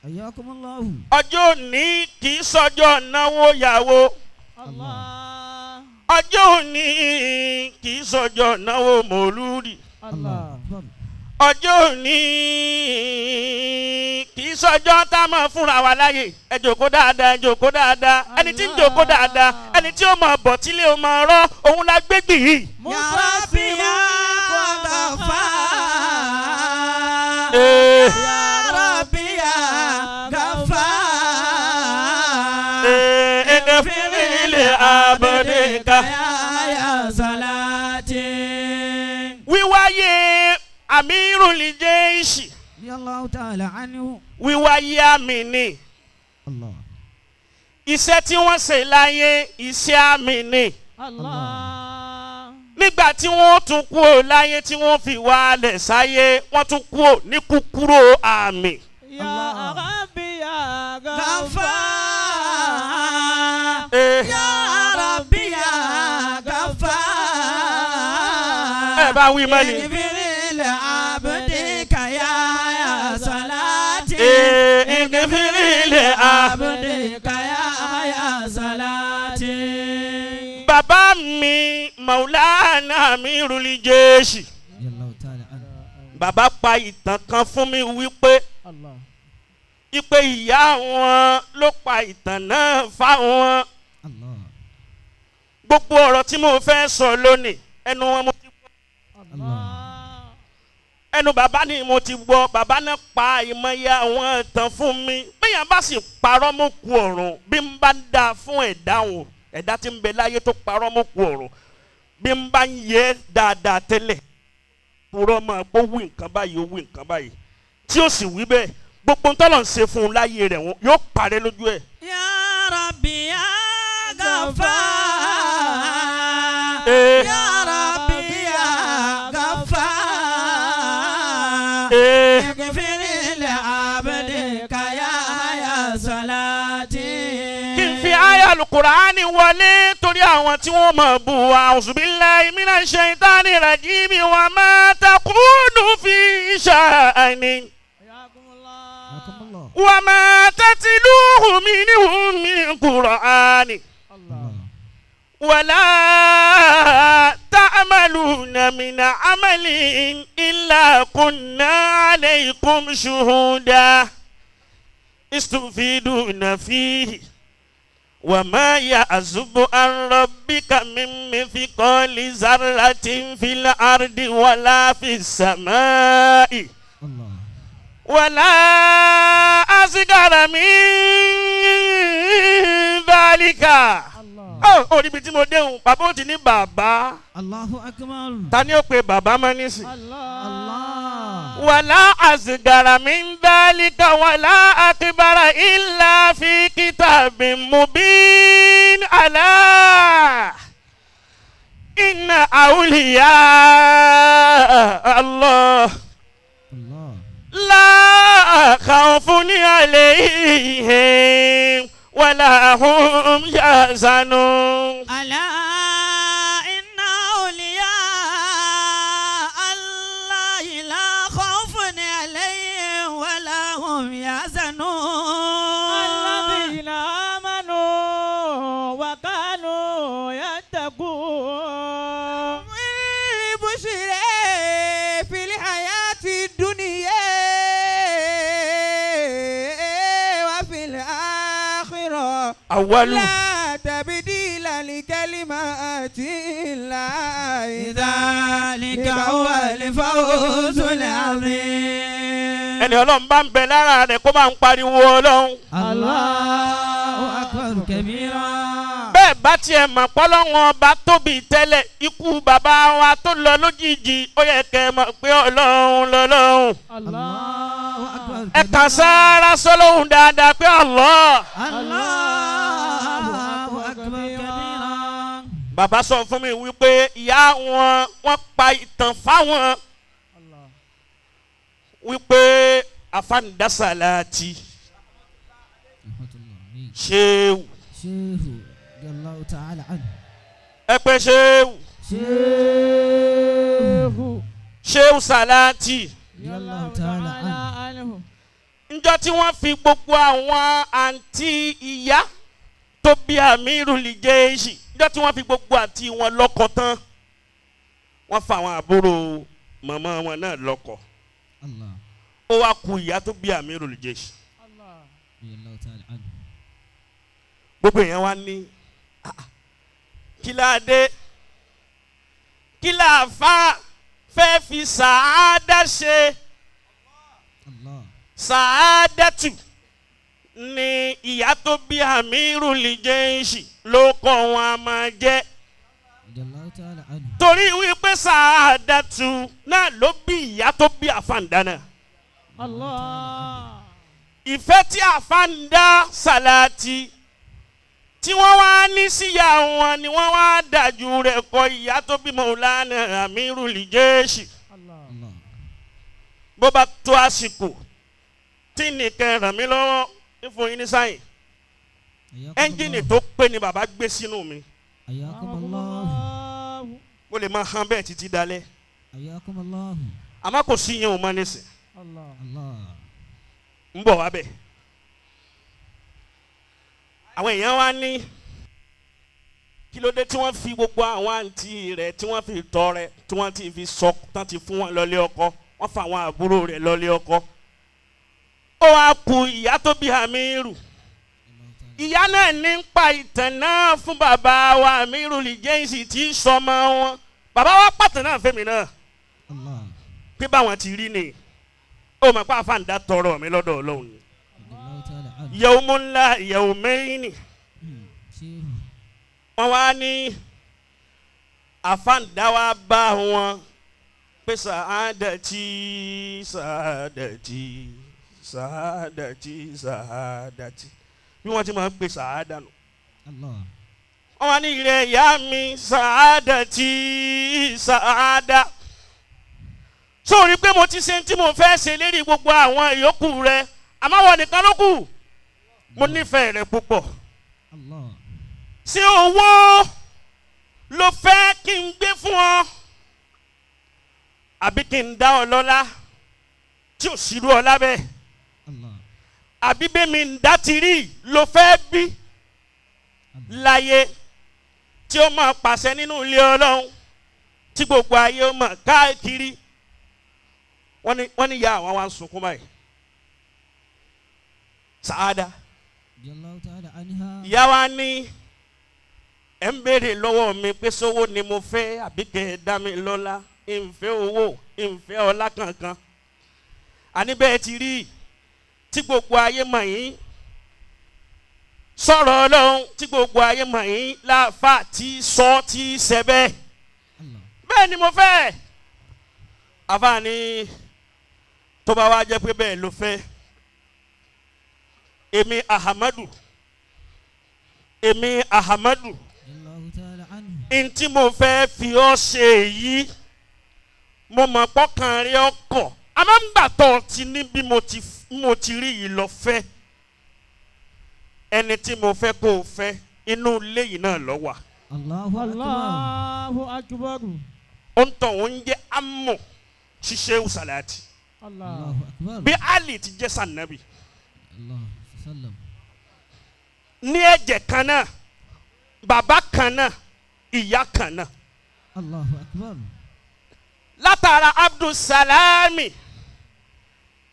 حياكم الله. Ọjọ́ òní kì í sọjọ́ náwó yàwó. الله. Ọjọ́ òní kì í sọjọ́ náwó mòlúdì. الله. Ọjọ́ òní kì í sọjọ́ tá a máa fúnra wa láyè. Ẹ jòkó dáadáa, ẹ jòkó dáadáa. Ẹni tí ń jòkó dáadáa, ẹni tí ó máa bọ̀ tílé ó máa rọ́, òun la gbégbì yìí. يا ربي يا غفار. يا ربي يا غفار. اغفر لعبدك. يا يا صلاتي. Wíwáyé Amirul Jaishi. رضي الله تعالى عنه. Wíwáyé àmì ni. الله. Iṣẹ́ tí wọ́n ṣe láyé, iṣẹ́ àmì ni. الله. Nígbà tí wọ́n tún kú ò láyé, tí wọ́n fi wálẹ̀ sáyé, wọ́n tún kú ò ní kúkúrò àmì. يا ربي يا غفار. يا ربي يا غفار. Ẹ bá wí mọ́ni. اغفر لعبدك يا يا صلاتي. اغفر لعبدك عبدك يا يا صلاتي. Bàbá mi Maulana Amirul Jaishi. رضي الله تعالى عنه. Bàbá pa ìtàn kan fún mi wípé الله. ipe ìyá wọn ló pa ìtàn náà fáwọn. الله. Gbogbo ọ̀rọ̀ tí mo fẹ́ sọ lónìí, ẹnu wọn mo ti gbọ́. الله. Ẹnu bàbá ni mo ti gbọ́. Bàbá náà pa ìmọ̀ye àwọn ìtàn fún mi. Bẹ́yàn bá sì parọ́ mọ́ ku ọ̀run, bí n bá ń da fún ẹ̀dá wọn, ẹ̀dá tí ń bẹ láyé tó parọ́ mọ́ ku ọ̀run, bí n bá ń yẹ dáadáa tẹ́lẹ̀, purọ́ mọ́ pé ó wí nǹkan báyìí, ó wí nǹkan báyìí, tí ó sì wí bẹ́ẹ̀, gbogbo ń tọ́lọ̀ ń ṣe fún un láyé rẹ̀, wọn yóò parẹ́ lójú ẹ̀. يا ربي يا غفار. يا ربي يا غفار. اغفر لعبدك يا يا صلاتي. Kí n fi àyà Al-Qur'ani wọlé torí àwọn tí wọ́n mọ̀ bù wá. A'udhu billahi minash shaitani rajim wa ma takunu fi sha'ni. حياكم الله. حياكم الله. Wa ma tatluhu minhu min Qur'ani. الله. Wala ta'maluna min 'amalin illa kunna 'alaykum shuhuda. Istufiduna fihi. وما يعزب عن ربك من مثقال ذرة في الأرض ولا في السماء الله. ولا أصغر من ذلك. الله. Ó níbi tí mo déhùn, bàbá ó ti ní bàbá. الله أكبر. Ta ni ó pe bàbá mọ́ nísìn? الله. الله. ولا أصغر من ذلك ولا أكبر إلا في كتاب مبين ألا إن أولياء الله Allah. لا خوف عليهم ولا هم يحزنون ألا إن أولياء الله لا خوف عليهم ولا هم يحزنون الذين آمنوا وكانوا يتقون بشرى في الحياة الدنيا وفي الآخرة أول لا تبديل لكلمات الله ذلك هو الفوز العظيم ẹni ọlọ́run bá ń bẹ lára rẹ̀ kó máa ń pariwo ọlọ́run. الله أكبر كبيرا Bẹ́ẹ̀ bá tiẹ̀ mọ̀ pọ́lọ́run ọba tóbi tẹ́lẹ̀ ikú bàbá wa tó lọ lójijì ó yẹ kẹ́ ẹ mọ̀ pé ọlọ́run lọ́lọ́run. الله أكبر Ẹ kàn sára sọ́lọ́hún dáadáa pé Allah. الله أكبر كبيرا Bàbá sọ fún mi wípé ìyá wọn wọ́n pa ìtàn fáwọn wípé afáǹdásálàtì ṣéwù Shehu. Radiyallahu ta'ala anhu. ẹ pé ṣéwù Shehu. ṣéwù sàláàtì. Radiyallahu ta'ala anhu. Njọ́ tí wọ́n fi gbogbo àwọn àǹtí ìyá tó bí Amirul Jayshi njọ́ tí wọ́n fi gbogbo àǹtí wọn lọ́kọ tán wọ́n fa àwọn àbúrò màmá wọn náà lọ́kọ Allah. ó wá ku ìyá tó bí Amirul Jayshi Radiyallahu ta'ala anhu. Gbogbo èèyàn wá ní "Ah, ah, kí láadé kí láàfá fẹ́ fi sàádá ṣe Allah. Sàádàtù ni ìyá tó bí Amirul Jayshi ló kọ́ wọn a máa jẹ́ Radiyallahu ta'ala anhu. Torí wípé sàádàtù náà ló bí ìyá tó bí àfàǹdá náà. Allah. Ìfẹ́ tí àfàǹdá sàláàtì tí wọ́n wá ní síyá wọn ni wọ́n wá dájú rẹ̀ kọ ìyá tó bí Maulana Amirul Jayshi. Allah. Allah. Bó bá tó àsìkò tí nìkan ràn mí lọ́wọ́ ń fún yín ní sáyìn ẹ́ńjìnì tó pé ni bàbá gbé sínú mi. Hayyakumullah. Mo lè máa han bẹ́ẹ̀ títí dalẹ́ Hayyakumullah. Àmọ́ kò sí yẹn ò mọ nísìn. Allah. Allah. Ń bọ̀ wá bẹ̀. Àwọn èèyàn wá ní kí ló dé tí wọ́n fi gbogbo àwọn àǹtí rẹ̀ tí wọ́n fi tọrẹ tí wọ́n ti fi sọ tán ti fún wọn lọ́lé ọkọ wọ́n fa àwọn àbúrò rẹ̀ lọ́lé ọkọ. Ó wá ku ìyá tó bí Amiru ìyá náà ní ń pa ìtàn náà fún bàbá wa Amirul Jayshi tí í sọmọ wọn bàbá wa pàtàn náà fẹ́mi náà Allah. Pé báwọn ti rí ni ó mọ̀ pé àfàǹdà tọrọ mi lọ́dọ̀ Ọlọ́run ni. Radiyallahu ta'ala anhu. Yawmunla yawmaini. Shehu. Wọ́n wá ní àfàǹdà wa bá wọn pé sàádàtì sàádàtì sàádàtì sàádàtì bí wọ́n ti máa ń pè sàádà nù. Allah. Wọ́n wá ní ìrẹ̀ ìyá mi sàádàtì sàádà sórí pé mo ti ṣe tí mo fẹ́ ṣe lérí gbogbo àwọn ìyókù rẹ àmọ́ wọn nìkan ló kù mo nífẹ̀ẹ́ rẹ púpọ̀. Allah. Ṣé owó ló fẹ́ kí n gbé fún ọ àbí kí n dá ọ lọ́lá tí ò sírú ọlá bẹ́ẹ̀? Allah. Àbí bẹ́mi ń dá ti rí ló fẹ́ bí láyé tí ó máa pàṣẹ nínú ilé ọlọ́run tí gbogbo ayé ó máa káàkiri? Wọ́n ní ya àwọn wa ń sunkún báyìí sàádà. Radiyallahu ta'ala anha. Ìyá wa ní ẹ̀ ń béèrè lọ́wọ́ mi pé sówó ni mo fẹ́ àbí kẹ́ ẹ dá mi lọ́lá? Ìfẹ́ owó ìfẹ́ ọlá kankan àní bẹ́ẹ̀ ti rí tí gbogbo ayé mọ̀ yín sọ̀rọ̀ ọlọ́run tí gbogbo ayé mọ̀ yín láàfà tí sọ tí ṣẹ bẹ́ẹ̀. Allah. Bẹ́ẹ̀ ni mo fẹ́ àfààní. Tó bá wá jẹ́ pé bẹ́ẹ̀ ló fẹ́, èmi Ahamadu, èmi Ahamadu, Allahu ta'ala anhu. ntí mo fẹ́ fi ọ́ ṣe èyí, mo mọ̀ pọ́kàn rí ọkọ̀ àmọ́ ń gbà tó ti ní bí mo ti rí yìí lọ fẹ́. Ẹni tí mo fẹ́ kó o fẹ́ inú ilé yìí náà lọ wà. Allahu akbar. Allahu akbar. Ó ń tọ̀ ó ń jẹ́ amọ̀ ṣiṣẹ́ Salati. Allah. Allahu akbar. Bí Ali ti jẹ́ sànàbì Allah sallam. ní ẹ̀jẹ̀ kan náà, bàbá kan náà, ìyá kan náà. Allahu akbar. Látara Abdulsalami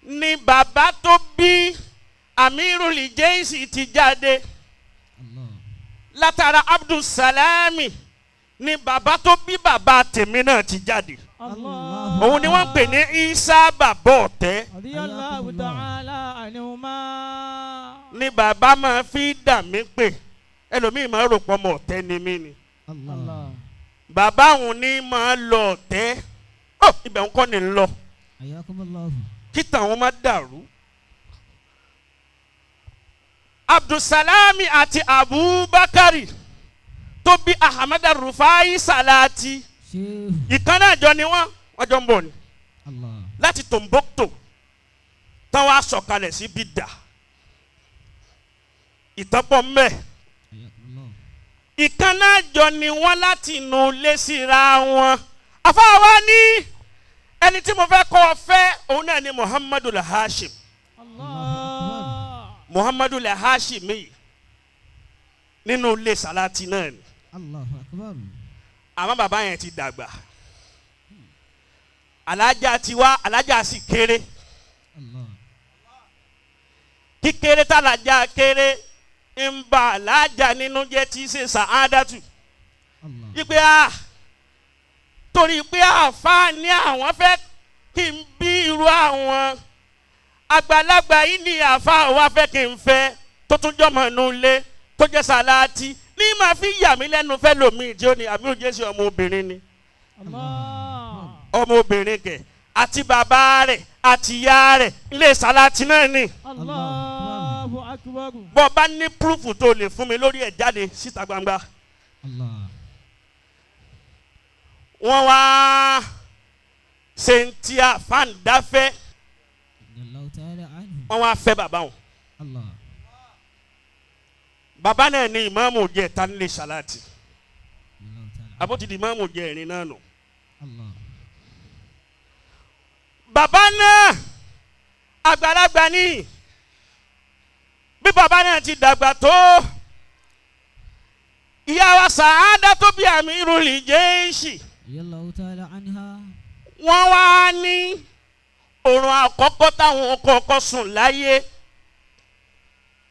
ni bàbá tó bí Amirul Jayshi ti jáde. Allah. Látara Abdulsalami ni bàbá tó bí bàbá tèmi náà ti jáde. Allah. Òun ni wọ́n ń pè ní Isa bàbá ọ̀tẹ́. Radiyallahu ta'ala anhuma. Ni bàbá máa fi dà mí pè, ẹlòmíì máa rò pọ̀ mọ́ ọ̀tẹ́ ni mí ni. Allah. Allah. Bàbá òun ní máa lọ ọ̀tẹ́, ó ibẹ̀ ń kọ́ ni ń lọ. Ayakumullahu. Kí tàwọn má dàrú. Abdulsalami àti Abubakari tó bí Ahmad Rufai Salati, Shehu. ìkan náà jọ ni wọ́n jọ ń bọ̀ ni Allah. láti Tombouctou táwọn á sọ̀kalẹ̀ sí Bida. Ìtọ́pọ̀ mbẹ́. Ayakumullahu. Ìkan náà jọ ni wọ́n láti inú ilé síra wọn. Àfáà ní ẹni tí mo fẹ́ kọ́ ọ fẹ́ òun náà ni Muhammadu Hashim. Allah. Muhammadu Hashim yìí nínú ilé Salati náà ni. Allahu akbar. Àmọ́ bàbá yẹn ti dàgbà, alájà ti wá, alájà sì kéré. Allah. Kíkéré tàlájà kéré ń ba alájà nínú jẹ́ tí í ṣe sàádàtù. Allah. Ipe a torí pé àáfàá ní àwọn fẹ́ kí n bí irú àwọn àgbàlagbà yìí ní àáfàá wa fẹ́ kí n fẹ́ tó tún jọmọ inú ilé tó jẹ́ Salati ní máa fi yà mí lẹ́nu fẹ́ lòmíì tí ó ní àmì òjèṣe ọmọ obìnrin ni. Allah. Ọmọ obìnrin kẹ àti bàbá rẹ̀ àti ìyá rẹ̀ ilé Salati náà ni. Allahu akbar. Bọ́ bá ní púrúfù tó lè fún mi lórí ẹ̀ jáde síta gbangba. Allah. Wọ́n wá ṣe ń tí a fàǹdáfẹ́. Allahu ta'ala anhu. Wọ́n wá fẹ́ bàbá wọn. Allah. Bàbá náà ni ìmáàmù jẹ ta nílé Salati. Allahu ta'ala. Àbótí di ìmáàmù jẹ ìrìn náà nù. Allah. Bàbá náà àgbàlagbà ni, bí bàbá náà ti dàgbà tó, ìyá wa Sàádà tó bí Amirul Jayshi, Allahu ta'ala anha. wọ́n wá ní òrùn àkọ́kọ́ táwọn kọ́kọ́ sùn láyé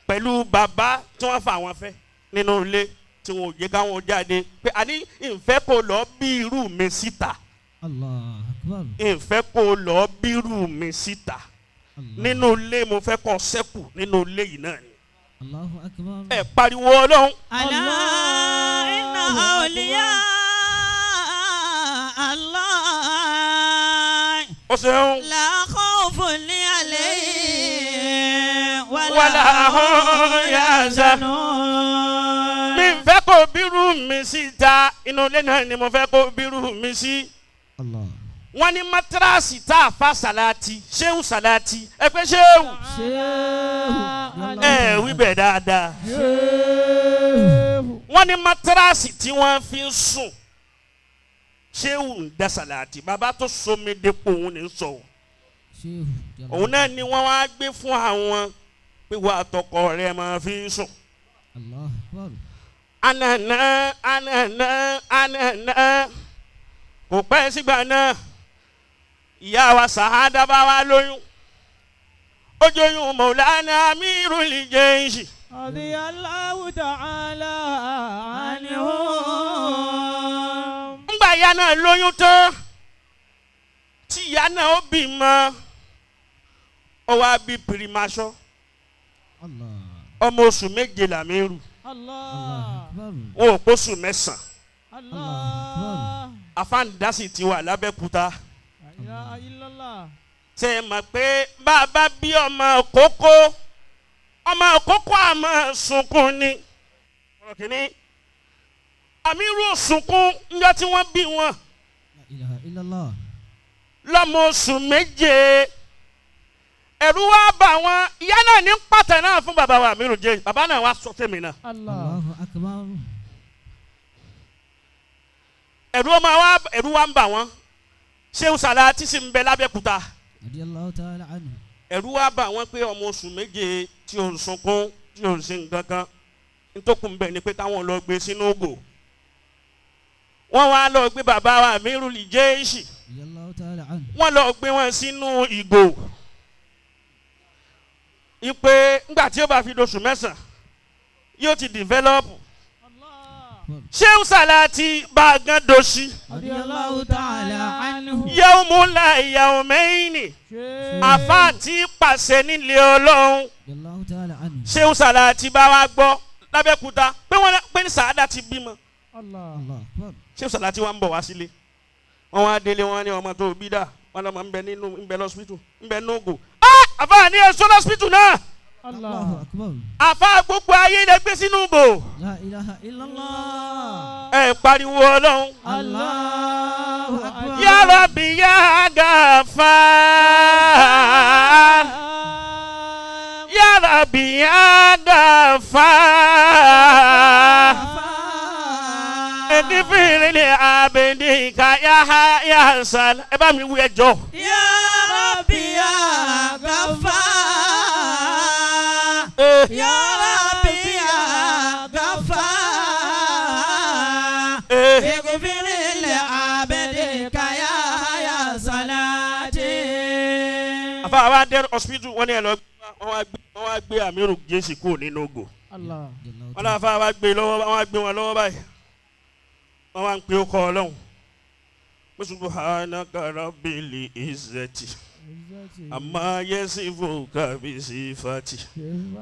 pẹ̀lú bàbá tí wọ́n fà wọ́n fẹ́ nínú ilé tí wọn ò jẹ́ káwọn jáde pé àní ìfẹ́ kò lọ bí irú mi síta. Allah akbar. Ìfẹ́ kò lọ bí irú mi síta. Allah. Nínú ilé mo fẹ́ kọ́ sẹ́kù nínú ilé yìí náà ni. Allahu akbar. Ẹ pariwo Ọlọ́run. Ala inna awliya Allah. Ó ṣeun. La khawfun alayhim Wala hum yahzanun. Mi fẹ́ kó bírú mi síta, inú ilé náà ni mo fẹ́ kó bírú mi sí. Allah. Wọ́n ní matirasi tá a fa Salati, Shehu Salati, ẹ pé Shehu. Shehu. Ẹ wí bẹ́ẹ̀ dáadáa. Shehu. Wọ́n ní matirasi tí wọ́n fi ń sùn, Shehu ń da Salati, bàbá tó somi depo òun ní sọ o. Shehu. Òun náà ni wọ́n wá gbé fún àwọn pé wọ́n àtọkọ rẹ̀ máa fi ń sùn. Allah akbar. Anana anana anana kò pẹ́ sígbà náà ìyá wa Sàádà bá wa lóyún, ó jóyún Mọ̀lánà Amirul Jayshi. Radiyallahu ta'ala anhum. Ńgbà ìyá náà lóyún tán tí ìyá náà ó bímọ, ó wá bí pirimasọ. Allah. Ọmọ oṣù 7 làmírù. Allah. Akbar. Wọn ò pósù 9. Allah. Àfáàndásì ti wà lábẹ́kúta. La ilaha illallah. Ṣe mọ̀ pé bàbá bí ọmọ kókó ọmọ kókó àmọ́ sunkún ni. Ọ̀rọ̀ kìíní Amiru sunkún níjọ́ tí wọ́n bí wọn. La ilaha illallah. Lọ́mọ oṣù méje ẹ̀rù wá bà wọ́n ìyá náà ní pàtẹ náà fún bàbá wa Amiru jẹ́ bàbá náà wá sọ fẹ́mi náà. Allahu akbar. Ẹ̀rù ọmọ wa ẹ̀rù wa ń bà wọ́n Shehu Salati sì ń bẹ lábẹ́kúta. Radiyallahu ta'ala anhu. Ẹ̀rù wá bà wọ́n pé ọmọ oṣù méje tí ò ń sunkún tí ò ń ṣe nǹkan kan nítòkùn bẹ̀ ni pé káwọn lọ gbé sínú ògò. Wọ́n wá lọ gbé bàbá wa Amirul Jaishi. Radiyallahu ta'ala anhu. Wọ́n lọ gbé wọn sínú ìgò. Ipe ńgbà tí ó bá fi doṣù mẹ́sàn-án yóò ti develop. Shehu Salati bá a gan doṣì. Radiyallahu ta'ala anhu. Yawmula yawmaini. Àfa tí pàṣẹ nílé Ọlọ́run. Radiyallahu ta'ala anhu. Shehu Salati bá wa gbọ́ lábẹ́kúta pé wọ́n pé ní sàádà ti bímọ. Allah akbar. Shehu Salati wa ń bọ̀ wá sílé. Wọ́n wá délé wọn ní ọmọ tó bí dà wọ́n lọ́mọ ń bẹ nínú ń bẹ lọ́sípítù ń bẹ nógò. Àfa ní ẹ̀sọ́ lọ́sípítù náà. Allahu akbar. Àfa gbogbo ayé lè gbé sínú bò. La ilaha illallah. Ẹ pariwo Ọlọ́run. Allahu akbar. Ya Rabbi ya Ghaffar. Ya Rabbi ya Ghaffar. Ighfir li abdika ya ya sal. Ẹ bá mi wí ẹjọ́. Ya Rabbi ya Ghaffar. Ya Rabbi ya Ghaffar. Ighfir li abdika ya ya salati. Àfa wa dé hospital wọ́n ní ẹ lọ wọ́n wá gbé Amiru Jaishi kúrò nínú ògo. Wọ́n náà fa wa gbé lọ́wọ́ wọ́n wá gbé wọn lọ́wọ́ báyìí. Wọ́n wá ń pe ọkọ̀ Ọlọ́run. Subhanaka rabbil izzati amma yasifuka bi sifati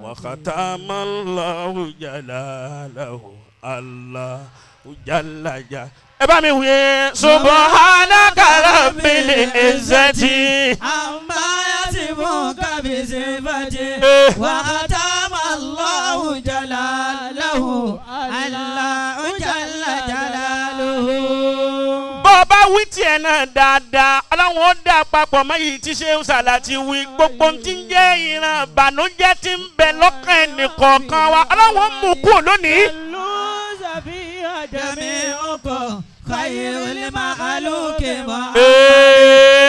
wa khatamallahu jalalahu Allahu jalla ja. Ẹ bá mi wí subhanaka rabbil izzati amma yasifuka bi sifati wa khatamallahu jalalahu Allahu jalla jalaluhu. Bọ́ bá wí tiẹ̀ náà dáadáa Ọlọ́run ó dá papọ̀ mọ́ yìí tí Shehu Salati wí gbogbo tí ń jẹ́ ìran ìbànújẹ́ tí ń bẹ lọ́kàn ẹnìkọ̀ọ̀kan wa Ọlọ́run ó mú kúrò lónìí.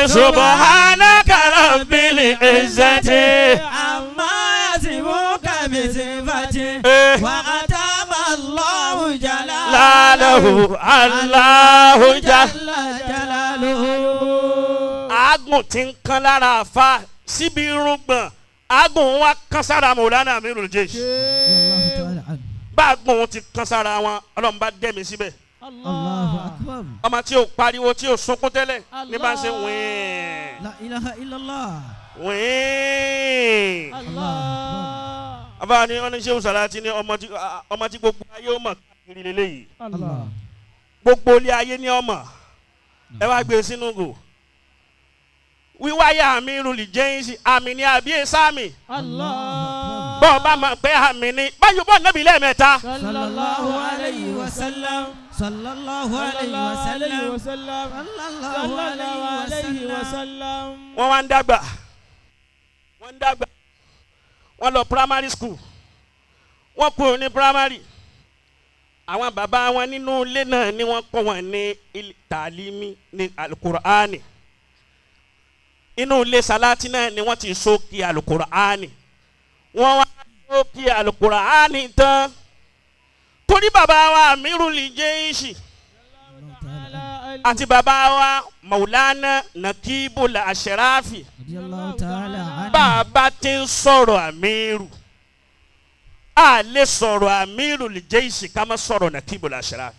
Subhanaka rabbil izzati amma yasifuka bi sifati wa atama Allahu jalaluhu Allahu jalaluhu. Àágùn tí ń kan lára àfa síbi irùngbọ̀n àágùn wa kan sára Mawlana Amirul Jaish. Báàgùn ti kan sára wọn Ọlọ́run bá dẹ́mi síbẹ̀. Allahu akbar. Ọmọ tí o pariwo tí o sunkún tẹ́lẹ̀ ní bá ń ṣe wíìn. La ilaha illallah. Wíìn. Àbá ni wọ́n ní Shehu Salati ní ọmọ tí gbogbo ayé ó mọ̀ káàkiri lélẹ́yìí. Gbogbo ilé ayé ní ọmọ ẹ wá gbé sínú gò. Wíwáyà Amirul Jaishi àmì ni àbí ẹ̀sáàmì. Bọ́ọ̀ bá máa pẹ́ àmì ni báyọ̀ bọ́ọ̀ nábì lẹ́ẹ̀mẹ́ta. Sallallahu alayhi wa sallam. Sallallahu alayhi wa sallam. Sallallahu alayhi wa sallam. Wọ́n wá ń dàgbà wọ́n ń dàgbà wọ́n lọ primary school wọ́n kúrò ní primary. Àwọn bàbá wọn nínú ilé náà ni wọ́n kọ́ wọn ní tàlímì ní alukur'ani. Inú ilé Salati náà ni wọ́n ti sókè alukur'ani. Wọ́n wá sókè alukur'ani tán. Torí bàbá wa Amirul Jaishi àti bàbá wa Maulana Nakibul Ashrafi bàbá ti ń sọ̀rọ̀ Amiru a lè sọ̀rọ̀ Amirul Jaishi ká má sọ̀rọ̀ Nakibul Ashrafi.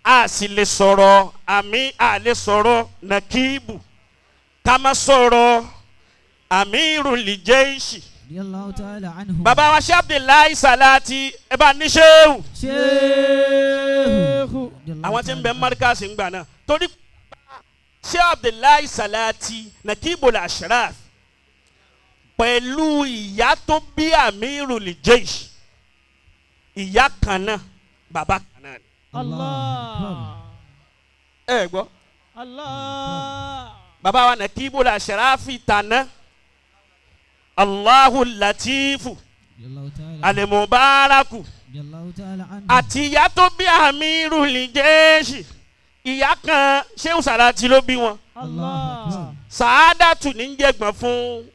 A sì lè sọ̀rọ̀ àmì a lè sọ̀rọ̀ Nakibu ká má sọ̀rọ̀ Amirul Jaishi. Bàbá wa Sheikh Abdullahi Salati ẹ bá ní Shehu. Àwọn tí ń bẹ mọ́ríkàsì ń gbà náà torí Ṣé Abdullahi Salati Nakibul Ashraf pẹ̀lú ìyá tó bí Amirul Jaysh, ìyá kan náà, bàbá kan náà ni. Allah. Ẹ gbọ́. Allah. Bàbá wa Nakibul Ashraf tàná, Allahu Latifu Allahu ta'ala. Alimubaraku, Allahu ta'ala anhu. àti ìyá tó bí Amirul Jaysh, ìyá kan Shehu Salati ló bí wọn. Allah. Sàádàtù ní jẹ̀gbọ́n fún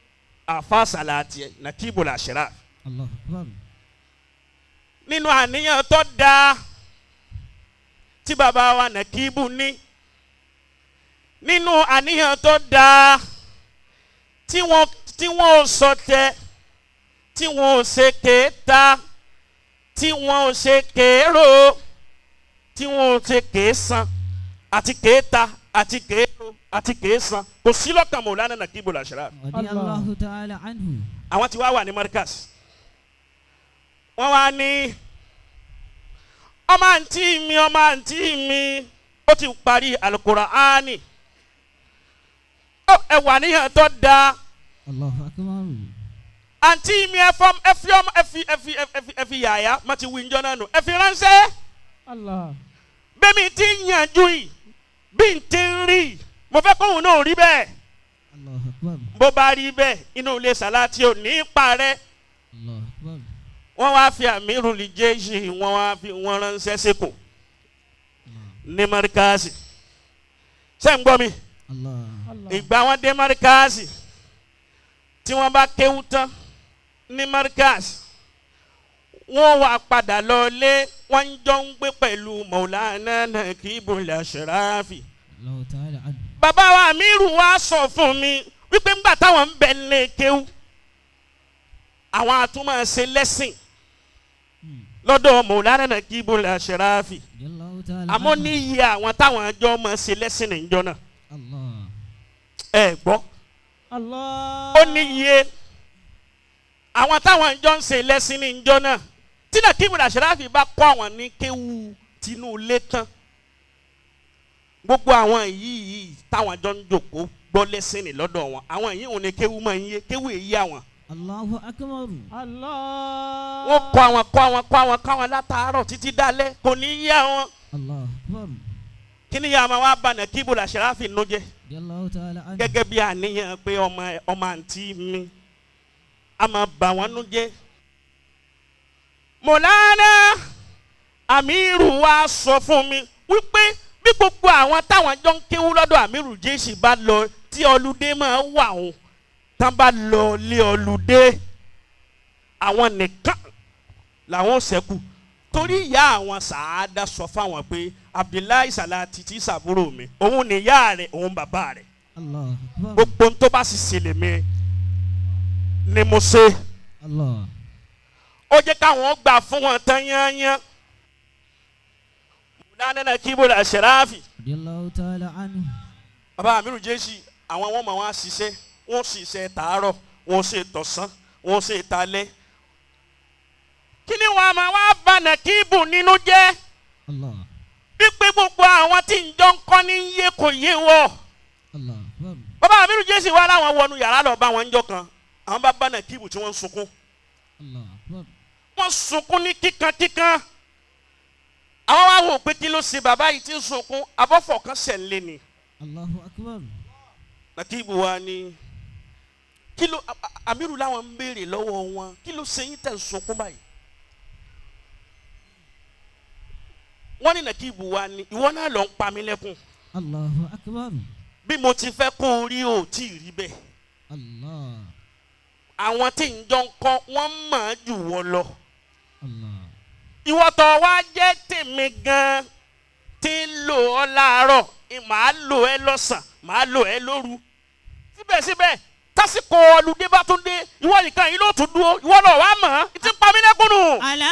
Àfa Salati Nakibul Ashraf. Allahu akbar. Nínú àníyàn tó dáa tí bàbá wa Nakibu ní, nínú àníyàn tó dáa tí wọ́n ò sọ tẹ, tí wọ́n ò ṣe kéta, tí wọ́n ò ṣe kéèrò, tí wọ́n ò ṣe kéèsàn àti kéta àti kéèrò àti kéèsàn, kò sí lọ́kàn Mawlana Nakibul Ashraf. Radiyallahu ta'ala anhu. Àwọn tí wàá wà ní Markaz, wọ́n wá ní ọmọ àǹtí mi, ọmọ àǹtí mi ó ti parí Al-Qur'ani, ẹ wà níyàn tó dáa. Allahu akbar. Àǹtí mi ẹ fọm ẹ fi ọmọ ẹ fi ẹ fi ẹ fi ẹ fi yàyà má ti wí njọ́ náà nù, ẹ fi ránṣẹ́. Allah. Bẹ́ẹ̀ mi ti ń yànjú yìí, bí n ti ń rí yìí, mo fẹ́ kóhun náà rí bẹ́ẹ̀. Allahu akbar. Bó bá rí bẹ́ẹ̀, inú ilé Salati ò ní parẹ́. Allahu akbar. Wọ́n wá fi Amirul Jaysh, wọ́n wá fi wọ́n ránṣẹ́ sẹ́kọ̀ ní Markazi. Ṣé ń gbọ́ mi? Allah. Allah. Ìgbà wọn dé Markazi, tí wọ́n bá kéwú tán ní Markazi, wọ́n wá padà lọ lé, wọ́n jọ ń gbé pẹ̀lú Maulana Nakibul Ashrafi. Allahu ta'ala anhu. Bàbá wa Amiru wa sọ fún mi wípé ńgbà táwọn ń bẹ lé kéwú, àwọn àtúmọ̀ ṣe lẹ́sìn lọ́dọ̀ Maulana Nakibul Ashrafi. Allahu ta'ala Àmọ́ anhu. ní iye àwọn táwọn àjọ máa ṣe lẹ́sìn níjọ́ náà. Allah. Ẹ gbọ́. Allah. Ó ní iye àwọn táwọn àjọ ń ṣe lẹ́sìn níjọ́ náà. Tí Nakibul Ashrafi bá kọ́ àwọn ní kéwú tinú ilé tán, gbogbo àwọn yìí táwọn àjọ ń jòkó gbọ́ lẹ́sìn ní lọ́dọ̀ wọn, àwọn yìí ò ní kéwú máa ń yé kéwú èyí àwọn. Allahu akbar. Allah. Wọ́n kọ́ àwọn kọ́ àwọn kọ́ àwọn kọ́ àwọn látàárọ̀ títí dálẹ́, kò ní yé àwọn. Allahu akbar. Kí ni yàrá wa bá Nakibul Ashrafi nú jẹ́? Allahu ta'ala anhu. Gẹ́gẹ́ bí àníyàn pé ọmọ ọmọ àǹtí mi a máa bà wọ́n nú jẹ́. Mọ̀lánà Amiru wa sọ fún mi wípé bí gbogbo àwọn táwọn jọ ń kéwú lọ́dọ̀ Amiru Jaysh bá lọ tí ọlùdé máa wà òun, tán bá lọ lé ọlùdé, àwọn nìkan làwọn ṣẹ́kù. Torí ìyá àwọn Sàádà sọ fáwọn pé Abdullahi Salati tí sàbúrò mi, òun nìyá rẹ̀, òun bàbá rẹ̀, Allahu akbar. gbogbo tó bá sì ṣẹlẹ̀ mi ni mo ṣe. Allah. Ó jẹ́ káwọn gbà fún wọn tán yányán. Mawlana Nakibul Ashrafi. Allahu ta'ala anhu. Bàbá Amiru Jaysh, àwọn wọn máa wá ṣiṣẹ́, wọ́n ṣiṣẹ́ tàárọ̀, wọ́n ṣe tọ̀sán, wọ́n ṣe talẹ́. Kí ni wọ́n máa wá bà Nakibu nínú jẹ́? Allah. Wípé gbogbo àwọn tí ń jọ ń kọ́ ní yé kò yé wọ̀. Allahu akbar. Bàbá Amiru Jaysh wá láwọn wọnú yàrá lọ bá wọn jọ kan, àwọn bá bá Nakibu tí wọ́n ń sunkún. Allahu akbar. Wọ́n sunkún ní kíkankíkan. Àwọn wá wò pé kí ló ṣe bàbá yìí tí ń sunkún, abọ́fọ̀ kan ṣẹlẹ̀ ni. Allahu akbar. Nakibu wa ni kí ló Amiru láwọn ń béèrè lọ́wọ́ wọn, kí ló ṣe yín tẹ̀ ń sunkún báyìí? Wọ́n ní Nakibu wa ni ìwọ náà lọ ń pa mí lẹ́kùn. Allahu akbar. Bí mo ti fẹ́ kó o rí o tí ì rí bẹ́ẹ̀. Allah. Àwọn tí ń jọ ń kọ́ wọ́n mọ̀ ọ́n jù wọ́ lọ. Allah. Ìwọ tó wá jẹ́ tèmi gan-an tí ń lò ọ́ láàárọ̀, màá lò ẹ́ lọ́sàn-án, màá lò ẹ́ lóru. Síbẹ̀síbẹ̀ tásìkò ọlùdé bá tún dé, ìwọ nìkan yìí ló tún dúró, ìwọ náà wá mọ̀ ọ́n, tí ń pa mí lẹ́kùn nù. Ala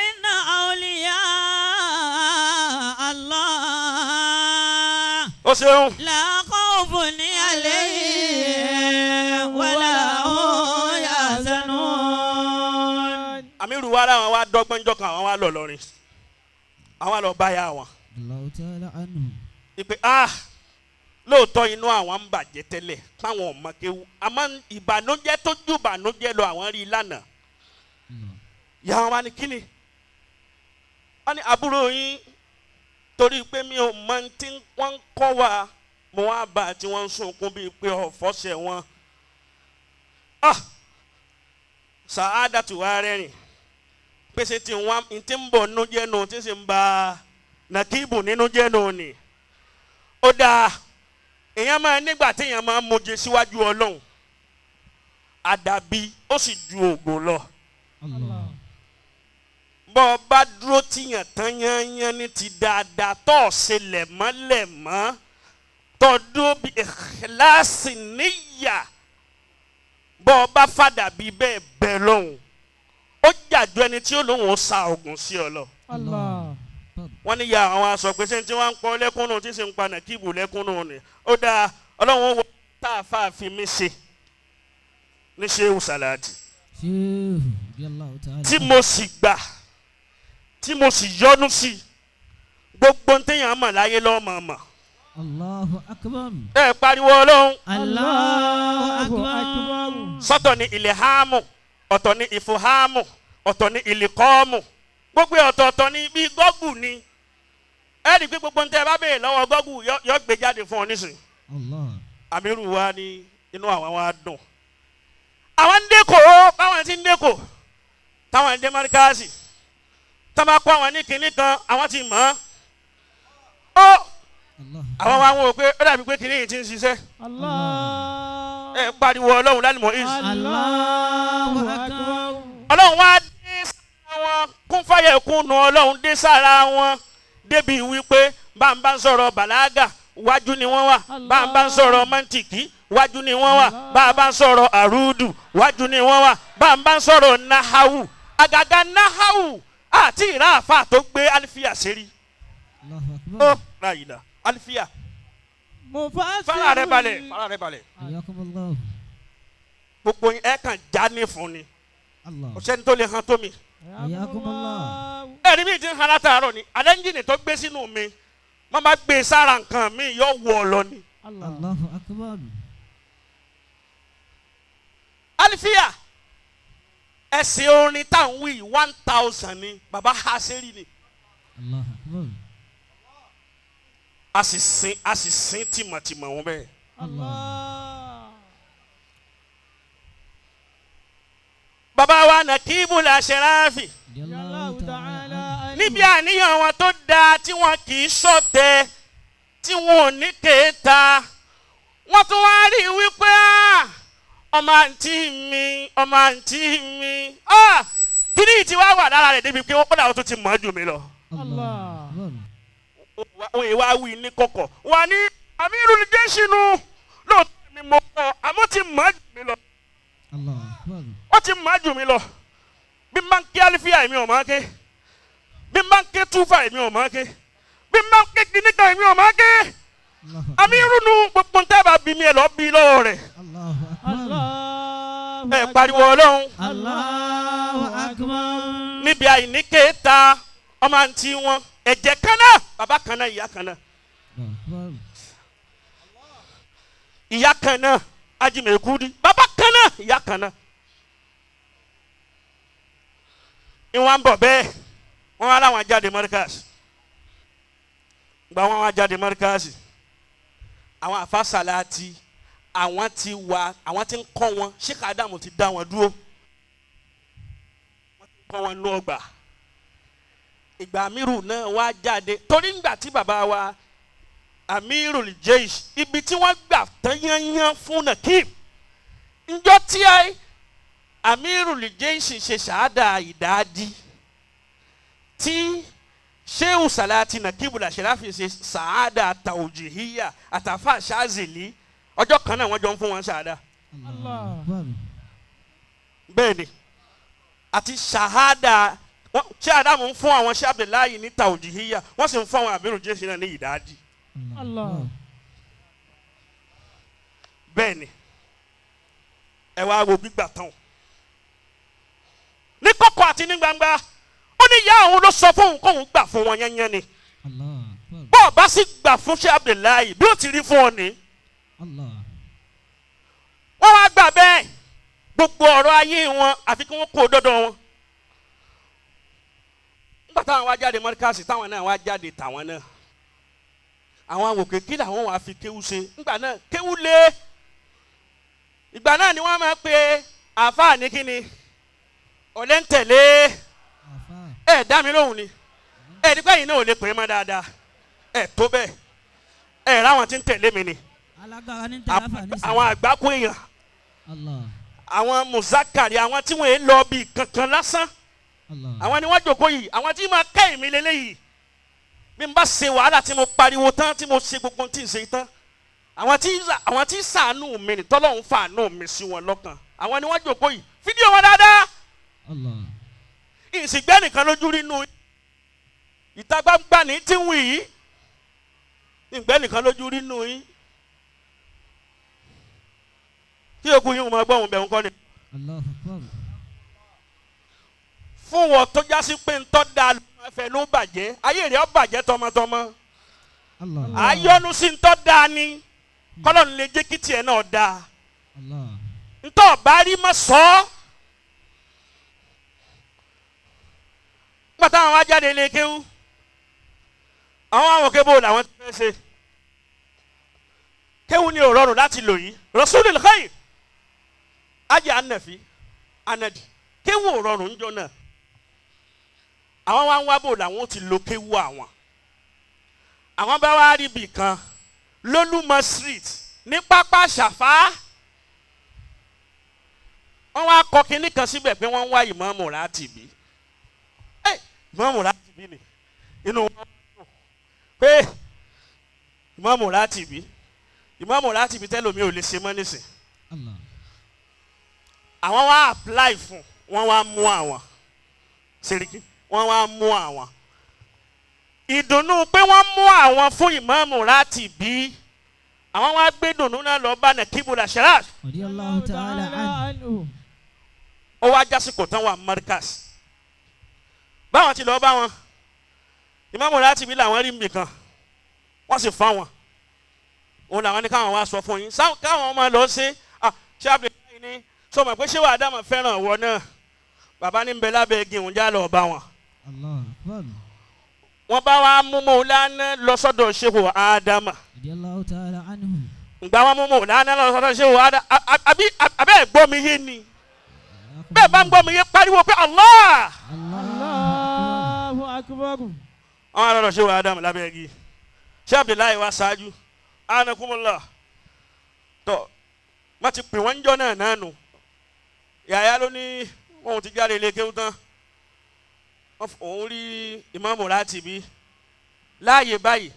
inna awliya Allah. Ó ṣeun. La khawfun alayhim wala hum yahzanun. Amiru wa láwọn wá dọ́gbọ́n jọ kan, àwọn wá lọ lọrin, àwọn lọ bá ya wọn. Allahu ta'ala anhu. Ìpè Lóòótọ́ inú àwọn ń bàjẹ́ tẹ́lẹ̀ táwọn ò mọ kéwú, àmọ́ ìbànújẹ́ tó ju ìbànújẹ́ lọ àwọn rí i lánàá. Ìyá wọn wá ní kíni? Wọ́n ní àbúrò yín torí pé mi ò mọ tí wọ́n ń kọ́ wa, mo wá bá a tí wọ́n ń sunkún bíi pé ọ̀fọ́ ṣẹ̀ wọ́n. Ah! Sàádàtù wa rẹ́rìn pèsè tí wọ́n ti ń bọ̀ nínú jẹ́ nù tí sì ń ba Nàkíbù nínú jẹ́ nù ni. Ó dáa, èèyàn máa nígbà téèyàn máa ń moje síwájú Ọlọ́run, àdàbí ó sì ju ògo lọ. Allah. Bọ́ ọ bá dúró tíyàn tán yányán ní ti dáadáa tó ọ̀ ṣe lẹ̀mọ́lẹ̀mọ́ tó dúró bí ìkíláàsì níyà, bọ́ ọ bá fàdà bí bẹ́ẹ̀ bẹ́ẹ̀ lọ́hùn, ó jàjọ ẹni tí ó lóun ó sa oògùn sí ọ lọ. Allah. Wọ́n ní ya àwọn aṣọ pé ṣé tí wọ́n ń pọ́ lẹ́kúnnù tí sì ń pa Nàkíbù lẹ́kúnnù ni. Ó dáa, Ọlọ́run ó wọ tá a fà fi mí ṣe ní Ṣéhù Sàláàtì Shehu radiyallahu ta'ala. tí mo sì gbà, tí mo sì yọ́nú sí, gbogbo ń téèyàn mọ̀ láyé lọ́mọ mọ̀. Allahu akbar. Ẹ pariwo Ọlọ́run. Allahu akbar. Sọ́tọ̀ ni ìlẹ̀hámù, ọ̀tọ̀ ni ìfòhámù, ọ̀tọ̀ ni ìlẹ̀kọ́ọ̀mù, gbogbo ọ̀tọ̀ọ̀tọ̀ ni bí gọ́gù ni. Ẹ rí i pé gbogbo ń tẹ́ ẹ bá béèrè lọ́wọ́ gọ́gù yọ gbé jáde fún ọ nísìnyí. Allah. Àmírù wa ni inú àwọn wa dùn. Àwọn ń dẹ́kọ̀, báwọn ti ń dẹ́kọ̀, táwọn ń dé mọ́ríkàsì, tá bá kó àwọn ní kinní kan, àwọn ti mọ̀ ọ́. Ó Allah. àwọn wa ń wò pé ó dàbí pé kinní yìí ti ń ṣiṣẹ́. Allah. Ẹ pariwo Ọlọ́run lálùmọ́ is. Allahu akbar. Ọlọ́run wá dé sára wọn, kún fàyẹ̀kún nu Ọlọ́run dé sára wọn débi wípé bá ń bá ń sọ̀rọ̀ bàlágà wájú ni wọ́n wà, bá ń bá ń sọ̀rọ̀ mọ́ntìkì wájú ni wọ́n wà, bá a bá ń sọ̀rọ̀ àrúdù wájú ni wọ́n wà, bá ń bá ń sọ̀rọ̀ nahawu, àgàgà nahawu àti ìráàfà tó gbé alifiya sérí. Allahu Ó akbar. ráyìlá alifiya. Mufasirul. Fara rẹ balẹ̀, fara rẹ balẹ̀. Hayyakumullah. Gbogbo yín ẹ kàn já ní fún ni. Allah. Kò sẹ́ni tó lè han tó mi. Hayyakumullah. Ẹ̀rí mi ti ń han látàárọ̀ ni alẹ́ńjìnì tó gbé sínú mi, wọ́n bá gbé e sára nǹkan mi yọ wọ̀ ọ lọ ni. Allah. Allahu akbar. Alifiya ẹsẹ̀ orin tá à ń wí 1000 ni baba ha sẹ́rí ni. Allahu akbar. A sì sin, a sì sin tìmọ̀tìmọ̀ wọn bẹ́ẹ̀. Allah. Baba wa Nàkíbù Làṣẹ̀ráfì Radiyallahu ta'ala. níbi àníyàn wọn tó dáa tí wọn kì í ṣọ̀tẹ̀, tí wọn ò ní kéèta, wọ́n tún wá rí i wípé ọmọ àǹtí mi, ọmọ àǹtí mi, kíní tí wàá wà lára rẹ̀ débi pé ó kódà ó tún ti mọ̀ ọ́ jù mí lọ. Allahu akbar. Wọ́n yìí wá wí ní kọ̀kọ̀ wà ní Amirul Jaysh nu, lóòótọ́ mi mọ̀ ọ́ àmọ́ ti mọ̀ ọ́ jù mí lọ. Allahu akbar. Ó ti mọ̀ ọ́ jù mí lọ. Bí n bá ń ké alifiya èmi ò mọ̀ ọ́ ké, bí n bá ń ké túfà èmi ò mọ̀ ọ́ ké, bí n bá ń ké kíníkan èmi ò mọ̀ ọ́ ké. Allahu akbar. Amiru nu gbogbo ń tẹ́ bá bí mi ẹ̀ lọ́ bí lọ́wọ́ rẹ̀. Allahu akbar. Allahu Ẹ pariwo Ọlọ́run. Allahu akbar. Níbi àìní kéta ọmọ àǹtí wọn, ẹ̀jẹ̀ kan náà, bàbá kan náà, ìyá kan náà, Allahu akbar. ìyá kan náà Ajímẹ̀kúdí, bàbá kan náà, ìyá kan náà. Ìwọ̀n ń bọ̀ bẹ́ẹ̀, wọ́n wá láwọn jáde mọ́ríkàsì. Gba wọn wá jáde mọ́ríkàsì, àwọn àfàsàlàtì àwọn ti wà, àwọn ti ń kọ́ wọn, Sheikh Adamu ti dá wọn dúró, wọ́n ti kọ́ wọn ní ọgbà. Ìgbà Amiru náà wá jáde torí ńgbà tí bàbá wa Amirul Jaysh ibi tí wọ́n gbà tán yányán fún Nakib, njọ́ tí Amirul Jaysh ṣe ṣáádà ìdádi tí Shehu Salati Nakibu Lashirafi ṣe ṣáádà tàwùjìhíyà àtàfà ṣáàzìlì, ọjọ́ kan náà wọ́n jọ ń fún wọn ṣáádà. Allahu akbar. Bẹ́ẹ̀ ni àti ṣáádà ṣé Adamu ń fún àwọn ṣé Abdullahi ní tàwùjìhíyà, wọ́n sì ń fún àwọn Amirul Jaysh náà ní ìdádi. Allah. Bẹ́ẹ̀ ni ẹ wá wo gbígbà tán o ní kọ̀kọ̀ àti ní gbangba, ó ní ìyá òun ló sọ fóun kóun gbà fún wọn yányán ni. Allahu akbar. Bó Bọ́ ọ bá sì gbà fún Sheikh Abdullahi bí ó ti rí fún ọ ní. Allah. Wọ́n wá gbà bẹ́ẹ̀ gbogbo ọ̀rọ̀ ayé wọn àfi kí wọ́n kó dọ́dọ̀ wọn. Nígbà táwọn wá jáde mọ́ríkàsì táwọn náà wá jáde tàwọn náà. Àwọn àwòké kí làwọn wàá fi kéwú ṣe. Nígbà náà kéwú lé. Ìgbà náà ni wọ́n máa pe àáfàá ní kíni ọ̀lẹ́ ń tẹ̀lé. Àfà. Ẹ dá mi lóhùn ni ẹ ní pẹ́yìn náà ò lè pè é mọ́ dáadáa ẹ tó bẹ́ẹ̀ ẹ ráwọn tí ń tẹ̀lé mi ni Alágbára ní tẹ̀lé àfà nísìnyí. àwọn àgbákò èèyàn Allah. àwọn mùsákàrí àwọn tí wọ́n ń lọ bí kankan lásán Allah. àwọn ni wọ́n jòkó yìí àwọn tí máa kẹ́ èmi lélẹ́yìí bí n bá ṣe wàhálà tí mo pariwo tán tí mo ṣe gbogbo tí n ṣe tán àwọn tí ṣàánú mi ni tọ́lọ́hún fàánú mi sí wọn lọ́kàn àwọn ni wọ́n jòkó yìí fídíò wọn dáadáa Allah. ìsìngbẹ́ nìkan lójú rí nù ìta gbangba ní tí ń wì yìí ìgbẹ́ nìkan lójú rí nù yín kí okùn yìí máa gbọ́ òun bẹ̀ ń kọ́ ni. Allahu Akbar. Fún wọn tó jásí pé ń tọ́ da ló máa fẹ́ ló bàjẹ́ ayé rẹ̀ ó bàjẹ́ tọmọtọmọ Allah. àyọnu sí ń tọ́ da ni kọ́lọ́ ń lè jẹ́ kí tiẹ̀ náà da Allah. ntọ́ bá rí mọ́ sọ ọ́ nígbà táwọn wá jáde lé kéwú àwọn kébò làwọn ti fẹ́ ṣe kéwú ni ò rọrùn láti lò yìí Rasulul Khair ajé anafi anadi kéwú ò rọrùn ń jọ náà àwọn wá ń wá bò làwọn ti lo kéwú àwọn àwọn bá wá rí ibì kan lólúmọ street ní pápá ṣàfá wọ́n wá kọ kinní kan síbẹ̀ pé wọ́n ń wá ìmáàmù rátìbí ẹ ìmáàmù rátìbí ni inú wọn dùn pé ìmáàmù rátìbí ìmáàmù rátìbí tẹ́lómi ò lè ṣe mọ́ nísìn Allah. Àwọn wá apply fún wọ́n wá mú àwọn Sẹ́ríkì wọ́n wá mú àwọn ìdùnnú pé wọ́n mú àwọn fún ìmáàmù rátìbí àwọn wá gbé dùnnú náà lọ bá Nakibul Ashraf. Radiyallahu ta'ala anhu. Ó wá jásìkò tán wà Markaz báwọn ti lọ bá wọn ìmáàmù rátìbí làwọn rí nbìkan wọ́n sì fa wọn òun làwọn ní káwọn wá sọ fún yín káwọn ọmọ lọ ṣe ṣé àbẹ̀lẹ̀ ní sọ ma pé ṣé wàá dàmọ̀ fẹ́ràn ọ̀wọ́ náà bàbá ní bẹ lábẹ́ igi òun já lọ bá wọn. Allahu Akbar. Wọ́n bá wa mú Mọ́lánà lọ sọ́dọ̀ Ṣéhù Ádámà. Radiyallahu ta'ala anhu. Ǹgbà wọn mú Mọ́lánà lọ sọ́dọ̀ Ṣéhù Ádámà àbí abẹ́ ẹ̀ gbọ́ mi yé ni bẹ́ẹ̀ bá ń gbọ́ mi yé pariwo pé Allah. Allahu Akbar. Àwọn ará lọ Ṣéhù Ádámà lábẹ́ igi ṣé Abdullahi wa ṣáájú anakumullah tọ́ wọ́n ti pè wọ́n jọ náà náà nù yàyà ló ní wọn ò ti jáde ilé kéwú tán òun rí ìmáàmù rátìbí láàyè báyìí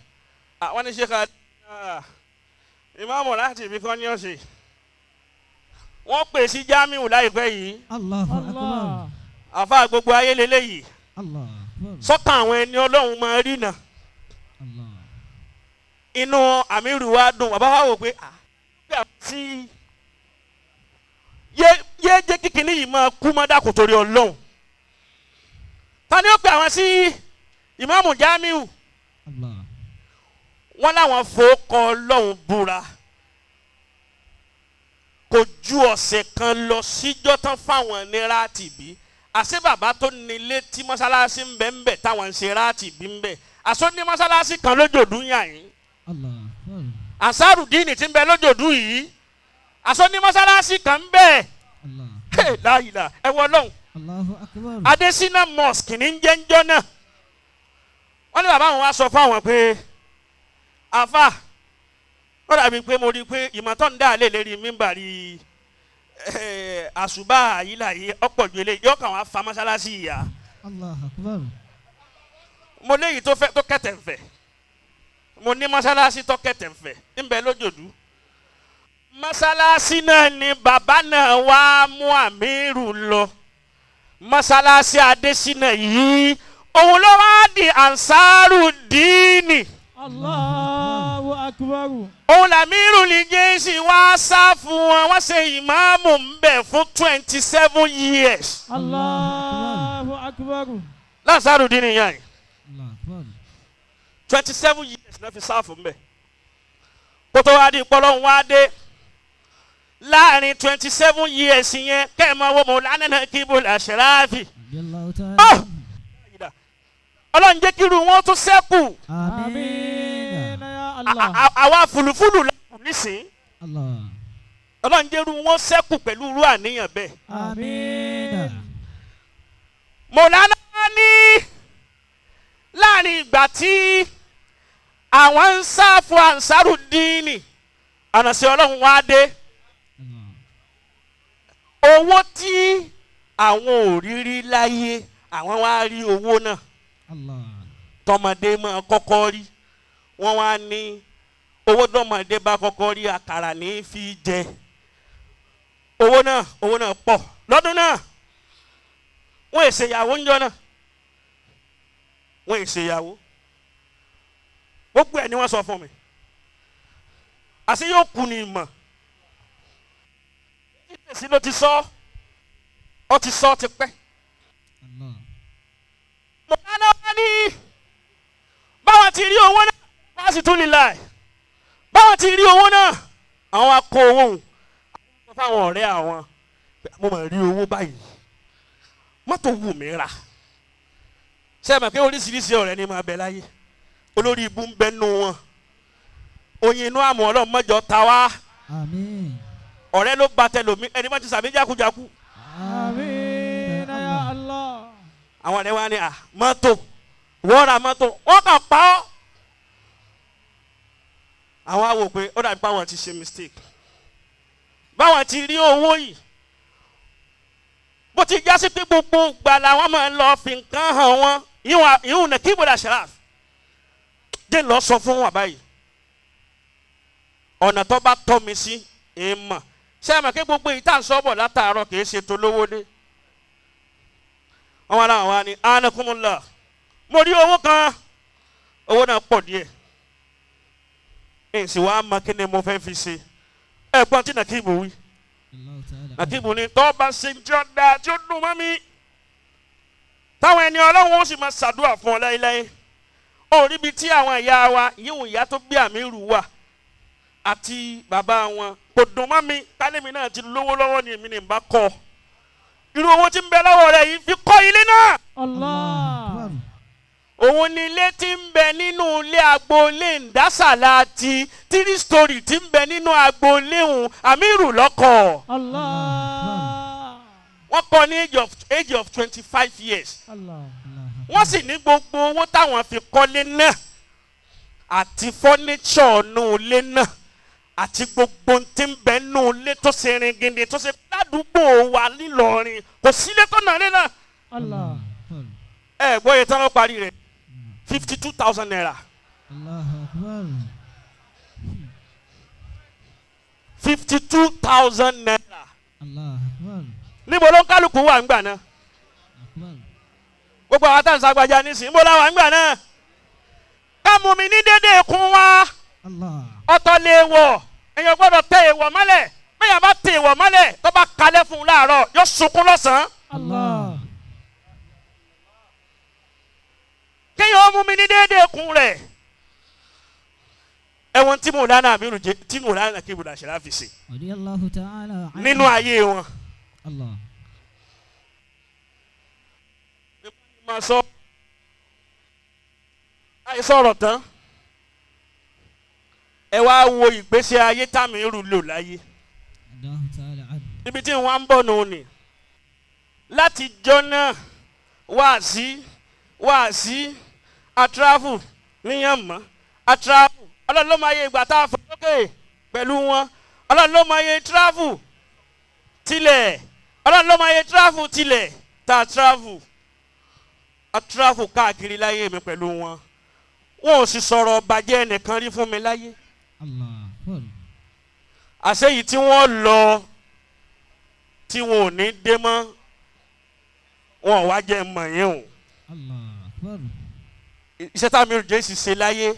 àwọn ní ṣe ká ìmáàmù rátìbí kan ní ọ̀sẹ̀ wọ́n pè sí Jamiu láìpẹ́ yìí. Allahu Akbar. Àfa gbogbo ayé lélẹ́yìí. Allahu Akbar. Sọ́kàn àwọn ẹni Ọlọ́run máa rí nà. Allah. Inú àmírù wa dùn bàbá wa wò pé tí yé jẹ́ kíkiní yìí máa kú mọ́ dákò torí Ọlọ́run ta ni ó pe àwọn sí ìmáàmù Jamiu. Allah. Wọ́n láwọn fòókọ Ọlọ́run búra kò ju ọ̀sẹ̀ kan lọ síjọ́ tán fáwọn ní rátìbí àṣé bàbá tó nílé tí mọ́sálásí ń bẹ ń bẹ táwọn ń ṣe rátìbí ń bẹ àṣó ní mọ́sálásí kan lójòdú yàn yín. Allah. Akbar. Ansarudini tí ń bẹ lójòdú yìí àṣó ní mọ́sálásí kan ń bẹ. Allah. Láyìlá ẹ wọ Ọlọ́run. Allahu Akbar. Adesina Mosque ní jẹ́njọ́ náà wọ́n ní bàbá àwọn wá sọ fún àwọn pé àfà ó dàbí pé mo rí i pé ìmọ̀tọ́ ń dà lé lérí mímbàrí àṣùbà àyílà yìí ọ̀pọ̀ ju eléyìí yọ̀ọ́ kàn wá fa mọ́sálásí ìyá. Allahu Akbar. Mo léyìí tó fẹ́ tó kẹ̀tẹ̀ ń fẹ́ mo ní mọ́sálásí tó kẹ̀tẹ̀ ń fẹ́ ń bẹ lójòdú mọ́sálásí náà ni bàbá náà wá mú àmírù lọ mọ́sálásí Adésínà yìí òun ló wá di Ansarudini. Allahu Akbar. Òun làmírù ní Jésì wá sá fún wọn wọ́n ṣe ìmáàmù ń bẹ̀ fún 27 years. Allahu Akbar. Ansarudini yẹn Allahu Akbar. 27 years. náà fi sáàfù mbẹ̀ kó tó wá di ìpọ́lọ́hún wá dé láàrin 27 years yẹn kẹ́ ẹ̀ máa wọ Mọ̀lánà Nakibul Ashrafi. Radiyallahu ta'ala Ah! anhu. Ọlọ́run jẹ́ kí irú wọn tún ṣẹ́kù. Àmín. Ya Allah. Àwa fùlùfùlù làkù nísìn. Allah. Ọlọ́run jẹ́ irú wọn ṣẹ́kù pẹ̀lú irú àníyàn bẹ́ẹ̀. Àmín. Mọ̀lánà ní láàrin ìgbà tí àwọn ń sáfù Ansarudini ànàsí Ọlọ́run wá dé Allah. owó tí àwọn ò rí rí láyé àwọn wá rí owó náà Allah. tọmọdé máa kọ́kọ́ rí wọ́n wá ní owó tọmọdé bá kọ́kọ́ rí àkàrà ní í fi jẹ owó náà pọ̀ lọ́dún náà wọ́n èsè ìyàwó ńjọ́ náà wọ́n èsè ìyàwó gbogbo ẹ̀ ni wọ́n sọ fún mi àṣé yóò kú ni ìmọ̀ títẹ̀sí ló ti sọ ọ́ ti sọ ti pẹ́ Allah. mọ̀lánà wá ní báwọn ti rí owó náà wọ́n sì tún lè láì báwọn ti rí owó náà àwọn wá kó owó òun àwọn fáwọn ọ̀rẹ́ àwọn mo mà rí owó báyìí mọ́tò wù mí rà ṣé ẹ mọ̀ pé oríṣiríṣi ọ̀rẹ́ ni máa bẹ láyé olórí ibú ń bẹ nù wọn oyin inú àmọ́ ọlọ́run mọ́jọ ta wá Àmín. ọ̀rẹ́ ló ba tẹlomi ẹni bá ti sàmì jákujáku Àmín ya Allah. àwọn ọ̀rẹ́ wa ni à mọ́tò wọ́n ra mọ́tò wọ́n kàn pa ọ́. Àwọn á wò pé ó dàbí báwọn ti ṣe mistake báwọn ti rí owó yìí bó ti já sí pé gbogbo ìgbà làwọn máa ń lọ fi nǹkan hàn wọ́n ìhùn Nakibul Ashraf jẹ́ lọ sọ fún wa báyìí ọ̀nà tó bá tọ́ mi sí èèmọ̀ ṣé ẹ mọ̀ pé gbogbo èyí tá à ń sọ bọ̀ látàárọ̀ kì í ṣe tolówó dé wọ́n wá láwọn wá ní anakumula mo rí owó kan owó náà pọ̀ díẹ̀ èsì wàá mọ kí ni mo fẹ́ fi ṣe ẹ̀gbọ́n tí Nakibu wí Allahu ta'ala. Nakibu ni tọ́ bá ṣe tí ó dáa tí ó dùn mọ́ mi táwọn ẹni ọlọ́run ó sì máa ṣàdúrà fún ọ láéláé ó rí ibi tí àwọn ìyá wa yíwùn ìyá tó gbé àmì rù wà àti bàbá wọn kò dùn mọ́ mi kálẹ̀mí náà ti lówó lọ́wọ́ ni èmi ní bá kọ́ irú owó tí ń bẹ lọ́wọ́ rẹ̀ yìí fi kọ́ ilé náà Allah. Akbar. òun ni ilé tí ń bẹ nínú ilé agboolé ǹdásàlá ti three story tí ń bẹ nínú agboolé òun àmírù lọ́kọ̀ Allah. wọ́n kọ́ ní age of 25 years Allah. Allah. wọ́n sì ní gbogbo owó táwọn fi kọ́lé náà àti fọ́nísọ̀ nù ilé náà àti gbogbo ohun tí ń bẹ nù ilé tó ṣe ringindin tó ṣe ládùúgbò wa nílọrin kò sílé tó nà lé náà Allah. Akbar. ẹ gbọ́ iye tán ló parí rẹ̀ 52,000 naira. Allahu Akbar. 52,000 naira. Allahu Akbar. Níbo ló ń kálukú wà ń gbà náà Akbar. gbogbo àwọn táwọn sàgbàjà nísìnyí níbo la wà ń gbà náà ká mú mi ní dédé kún wa Allah. ọ̀tọ̀ lè wọ̀ èèyàn gbọ́dọ̀ tẹ èèwọ̀ mọ́lẹ̀ bẹ́ẹ̀ bá tẹ èèwọ̀ mọ́lẹ̀ tó bá kalẹ̀ fún un láàárọ̀ yóò sunkún lọ́sàn-án Allah. kéèyàn ó mú mi ní dédé kún rẹ̀ ẹ̀wọ̀n tí Mọ̀lánà Amiru jẹ tí Mọ̀lánà Nakibul Ashraf fi ṣe Radiyallahu ta'ala anhu. nínú ayé wọn. Allah. máa sọ àìsọ̀rọ̀ tán ẹ wá wo ìgbésí ayé t'Amiru lò láyé Allahu ta'ala anhu. ibi tí wọ́n ń bọ̀ nù ni láti jọ́ náà wáàsí wáàsí atráfù níyànmọ́ atráfù ọlọ́run ló máa yẹ ìgbà tá a fò lókè pẹ̀lú wọn ọlọ́run ló máa yẹ tráfù tilẹ̀ ọlọ́run ló máa yẹ tráfù tilẹ̀ tá a tráfù atráfù káàkiri láyé mi pẹ̀lú wọn wọn ò sì sọ̀rọ̀ bàjẹ́ ẹnìkan rí fún mi láyé Allah. Akbar. àṣeyìí tí wọ́n lọ tí wọn ò ní dé mọ́ wọn ò wá jẹ́ mọ̀ yín o Allah. Akbar. iṣẹ́ táwọn jésì ṣe láyé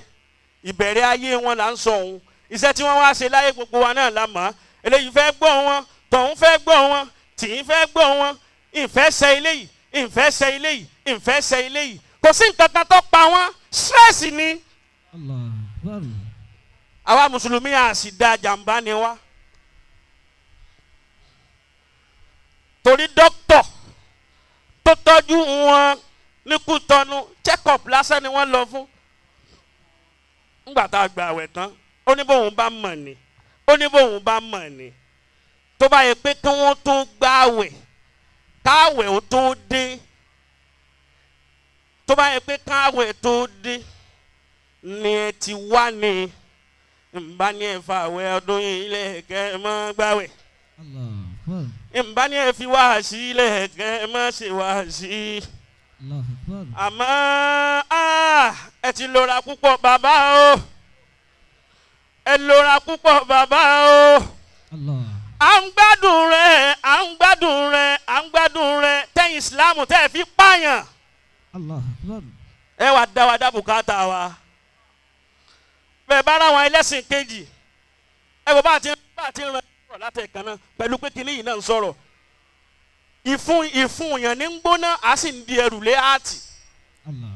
ìbẹ̀rẹ̀ ayé wọn là ń sọ òun iṣẹ́ tí wọ́n wá ṣe láyé gbogbo wa náà la mọ̀ eléyìí fẹ́ gbọ́ wọn tọ̀hún fẹ́ gbọ́ wọn tìyín fẹ́ gbọ́ wọn ìfẹ́ ṣe eléyìí ìfẹ́ ṣe eléyìí ìfẹ́ ṣe eléyìí kò sí nǹkan kan tó pa wọ́n stress ni Allah. Akbar. Akbar. Àwa mùsùlùmí a sì da jàǹbá ni wá. Torí dókítọ̀ tó tọ́jú wọn ní Kútọ́nù, check up lásán ni wọ́n lọ fún. Ńgbà tá a gba àwẹ̀ tán, ó ní bóun bá mọ̀ ni, ó ní bóun bá mọ̀ ni, tó bá yẹ pé kí wọ́n tó gba àwẹ̀, káwẹ̀ ó tó dé, tó bá yẹ pé káwẹ̀ tó dé ni ẹ ti wá ní nbá ní ẹ fa àwẹ̀ ọdún yìí lẹ́ẹ̀kẹ́ ẹ mọ́ gbàwẹ̀, Allah Akbar. nbá ní ẹ fi wáàsí lẹ́ẹ̀kẹ́ ẹ mọ́ ṣe wáàsí. Allah Akbar. Àmọ́ ẹ ti lora púpọ̀ bàbá o, ẹ lora púpọ̀ bàbá o. Allah. À ń gbádùn rẹ̀, à ń gbádùn rẹ̀, à ń gbádùn rẹ̀ tẹ́yìn ìsìláàmù tẹ́ ẹ fi pààyàn. Allah Akbar. Ẹ wàá dá wa dá bùkátà wa. Bẹ́ẹ̀ bá ra àwọn ẹlẹ́sìn kejì, ẹ wò bá a ti ràn sọ̀rọ̀ látẹ̀kan náà pẹ̀lú pé kinní yìí náà ń sọ̀rọ̀. Ìfun yẹn ní ń gbóná, a sì ń di ẹrù lé áàtì. Allah.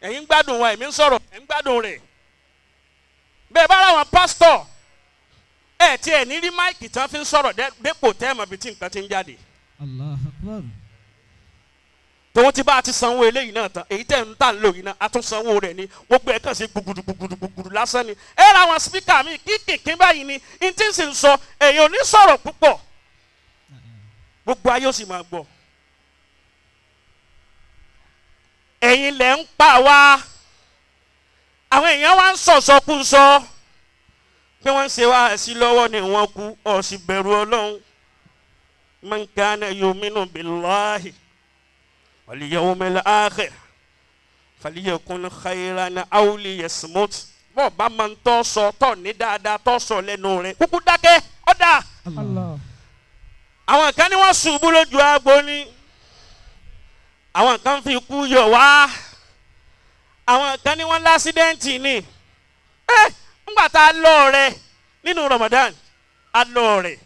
Ẹ̀yin ń gbádùn wa, èmi ń sọ̀rọ̀, ẹ̀ ń gbádùn rẹ̀. Bẹ́ẹ̀ bá ra àwọn pásítọ̀, ẹ̀ tí ẹ̀ ní rí máìkì tán fi ń sọ̀rọ̀ dépò tẹ́ ẹ̀ mọ̀ bí tí nǹkan ti ń jáde. Allah Akbar. Tòun ti bá a ti sanwó eléyìí náà tán, èyí tẹ̀ ń tà ń lò yìí náà, a tún sanwó rẹ̀ ni, gbogbo ẹ̀ kàn sí gbùgùdù gbùgùdù gbùgùdù lásán ni. Ẹ ra àwọn spíkà mi kíkìkín báyìí ni, n tí ń sì ń sọ, èyàn ò ní sọ̀rọ̀ púpọ̀, gbogbo ayé ó sì máa gbọ́. Ẹ̀yin lẹ̀ ń pa wá, àwọn èèyàn wá ń sọ̀sọkúsọ pé wọ́n ń ṣe wá sí lọ́wọ́ ni wọ́n kú, ó sì bẹ̀rù Ọlọ́run. Man kana yuminu billahi wal yawmil akhir falyakun khayran aw liyasmut. Bọ́ọ̀ bá máa ń tọ́ sọ tọ́ ní dáadáa tọ́ sọ lẹ́nu rẹ̀, kúkú dákẹ́ ọ̀dà. Allah. Àwọn kan ní wọ́n ṣubú lójú agbo ni, àwọn kan fi kú yọ̀ wá, àwọn kan ní wọ́n lásídẹ́ǹtì ni. Ńgbà tá a lọ rẹ nínú Ramadan, a lọ rẹ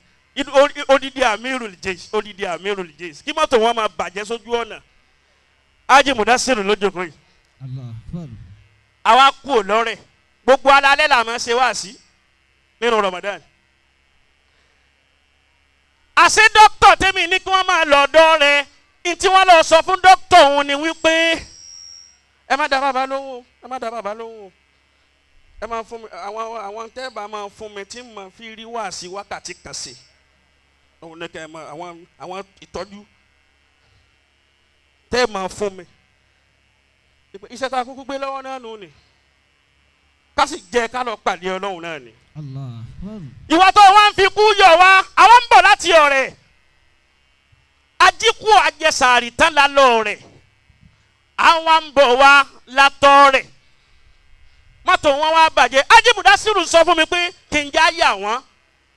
odidi Amirul Jaysh, odidi Amirul Jaysh, kí mọ́tò wọn máa bàjẹ́ sójú ọ̀nà. Haji Mudasiru lójókòó yìí. Allah Akbar. Àwa kú ò lọ́rẹ̀, gbogbo alalẹ́ là máa ṣe wá sí nínú Ramadan. Àṣé dókítà tèmi ní kí wọ́n máa lọ ọ̀dọ̀ rẹ̀, ní tí wọ́n lọ sọ fún dókítà òun ni wípé ẹ má dá bàbá lóhùn o, ẹ má dá bàbá lóhùn o, ẹ máa fún mi àwọn tẹ́ bá máa fún mi tí mà fi rí wá sí wákàtí kan sí, òun ní kẹ́ ẹ máa àwọn ìtọ́jú tẹ́ máa fún mi, iṣẹ́ tá a kúkú gbé lọ́wọ́ náà nù ni, ká sì jẹ́ ká lọ pàdé Ọlọ́run náà ni. Allah Akbar. Ìwà tó wá ń fi kú yọ̀ wá, àwọn ń bọ̀ láti ọ̀rẹ́ ajíkú àjẹsàárì tán lálọ́ rẹ̀, àwọn ń bọ̀ wá látọ̀ rẹ̀, mọ́tò wọn wá bàjẹ́. Haji Mudasiru sọ fún mi pé kí n já yà wọ́n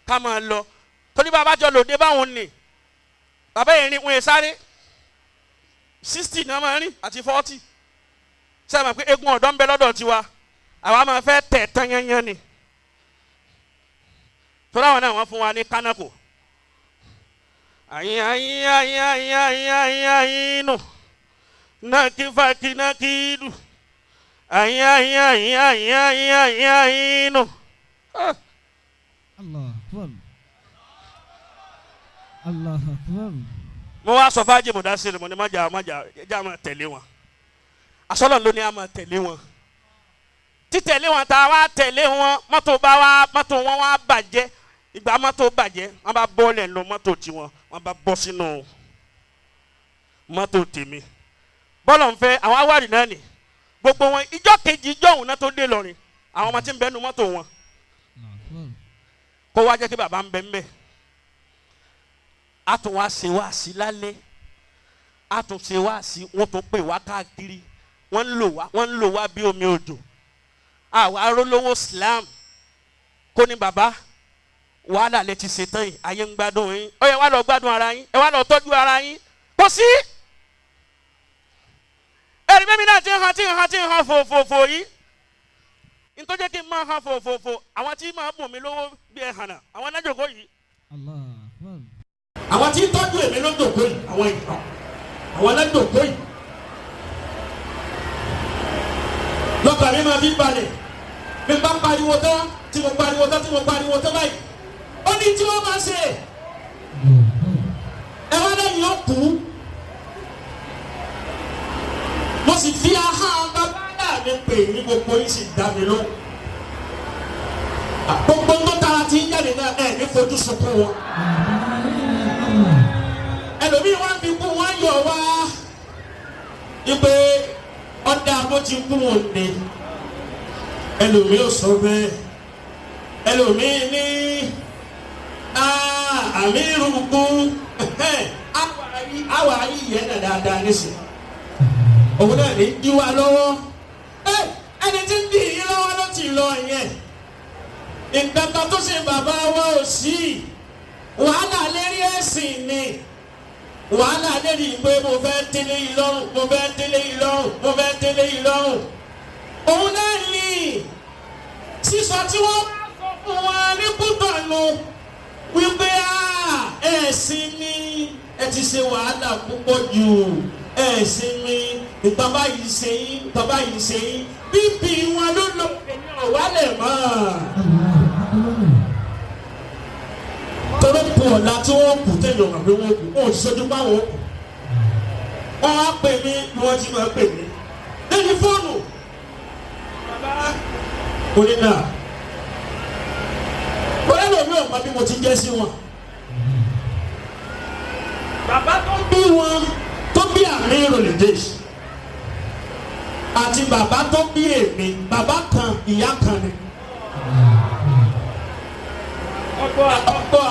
ká máa lọ, torí bàbá jọ lòdì báwọn nì, bàbá yẹn rìn wọn yẹn sáré 60 náà máa rìn àti 40. Sẹ́yìn mọ̀ pé egun ọ̀dọ́ ń bẹ lọ́dọ̀ tiwa, àwa máa fẹ́ tẹ̀ tán yányán ni, torí àwọn náà wọ́n fún wa ní kánákò. Ayin ayin ayin ayin ayin ayin ayin nù nàkífàkì nàkídù ayin ayin ayin ayin ayin ayin ayin nù. Allah Akbar. Allah Akbar. Mo wá sọ fájì Mudasiru, mo ní má jà já máa tẹ̀lé wọn, àsọlọ̀ ló ní a máa tẹ̀lé wọn. Títẹ̀lé wọn tá a wá tẹ̀lé wọn, mọ́tò bá wá mọ́tò wọn wá bàjẹ́. Ìgbà mọ́tò bàjẹ́, wọ́n bá bọ́ lẹ́nu mọ́tò tiwọn, wọ́n bá bọ́ sínú mọ́tò tèmi. Bọ́lọ̀ ń fẹ́ àwọn awárì náà nì gbogbo wọn. Ìjọ́ kejì ìjọ́ òun náà tó dé lọ́rin, àwọn ọmọ tí ń bẹ nu mọ́tò wọn kó wá jẹ́ kí bàbá ń bẹ ń bẹ. A tún wá ṣe wá sí lálẹ́, a tún ṣe wá sí, wọ́n tún pè wá káàkiri, wọ́n ń lò wá, wọ́n ń lò wá bí omi òjò. Àwa arólówó Islam kó ní bàbá wàhálà lè ti ṣetán yìí, ayé ń gbádùn yín, ó yẹ wá lọ gbádùn ara yín, ẹ wá lọ tọ́jú ara yín. Kò sí ẹ̀rí mímí náà ti ń han ti ń han ti ń han fòfòfò yìí, nítorí kí n máa han fòfòfò, àwọn tí máa bùn mí lówó bí ẹ hànà, àwọn anájòkó yìí. Allah Akbar. Àwọn tí ń tọ́jú èmi ló jòkó yìí, àwọn anájòkó yìí lọ́kàn mi máa fi balẹ̀. Bí n bá pariwo tán, tí mo pariwo tán, tí mo pariwo tán báyìí, ó ní tí wọ́n máa ṣe. Ẹ wá lẹ́yìn ó kú. Mo sì fi ahọ́n bàbá náà mi pè ní gbogbo yìí sì dá mi lóhùn. Gbogbo tó tara ti ń jáde náà ẹ̀ ní fojú sunkún wọn. Ẹlòmíì wá fi kú wọn yọ̀ wá ipe ọ̀dà bó ti kú wọn ni. Ẹlòmíì ò sọ bẹ́ẹ̀. Ẹlòmíì ní àmì irúgbó àwa yìí yẹn náà dáadáa nísìnyí. Òun náà ní dí wa lọ́wọ́. Ẹni tí ń dì yín lọ́wọ́ ló ti lọ yẹn. Nǹkan kan tó ṣe bàbá wa ò sí. Wàhálà lérí ẹ̀sìn ni. Wàhálà lérí pé mo fẹ́ délé yìí lọ́rùn, mo fẹ́ délé yìí lọ́rùn, mo fẹ́ délé yìí lọ́rùn. Òun náà ní sísọ tí wọ́n sọ fún wa ní Kútọ̀nù wípé ẹ̀sìn ni ẹ ti ṣe wàhálà púpọ̀ jù, ẹ̀sìn mi nǹkan báyìí ṣe yín, nǹkan báyìí ṣe yín, bíbí wọn ló lọ èmi ò wálẹ̀ mọ́. Tọ́lọ́ kù ọ̀la tí wọ́n kù tẹ̀lé ọ̀nà pé wọ́n kù, wọ́n ò ti sọ́jú bá wọn kù. Wọ́n á pè mí bí wọ́n ti máa pè mí. Lẹ́yìn fóònù, bàbá onídà. Bọ́lá lòmí ò mọ bí mo ti jẹ́ sí wọn. Bàbá tó bí wọn tó bí àmì ìròlèdè àti bàbá tó bí èmi, bàbá kan ìyá kan ni. Ọgbọ́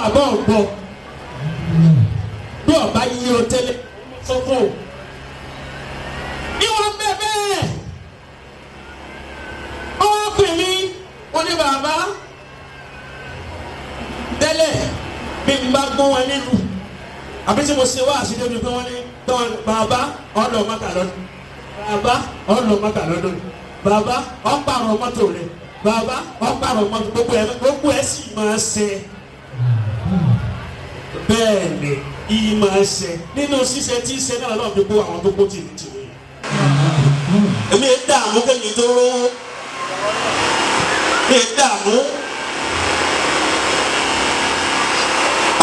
àbọ̀ ọ̀gbọ́ bí ọba yí o tẹ́lẹ̀ sọ́kò. Ìwọ̀n bẹ́ẹ̀ bẹ́ẹ̀ ọwọ́ pè mí wọ́n ní bàbá tẹ́lẹ̀ bí n bá gbọ́ wọn nílùú àbí tí mo ṣe wá àṣírí omi pé wọ́n ní tọ́wọ́n bàbá ọ̀nà mọ́tà lọ́dún, bàbá ọ̀nà mọ́tà lọ́dún, bàbá ọ̀pàrọ̀ mọ́tò rẹ̀, bàbá ọ̀pàrọ̀ mọ́tò, gbogbo ẹ̀ sì máa ṣe bẹ́ẹ̀ ni ìyí máa ṣe nínú ṣíṣe tí ṣe náà lọ́ọ̀ fi kó àwọn tó kó tì ní tì ní. Èmi ẹ̀ dààmú kémi tó rówó, mi ẹ̀ dààmú.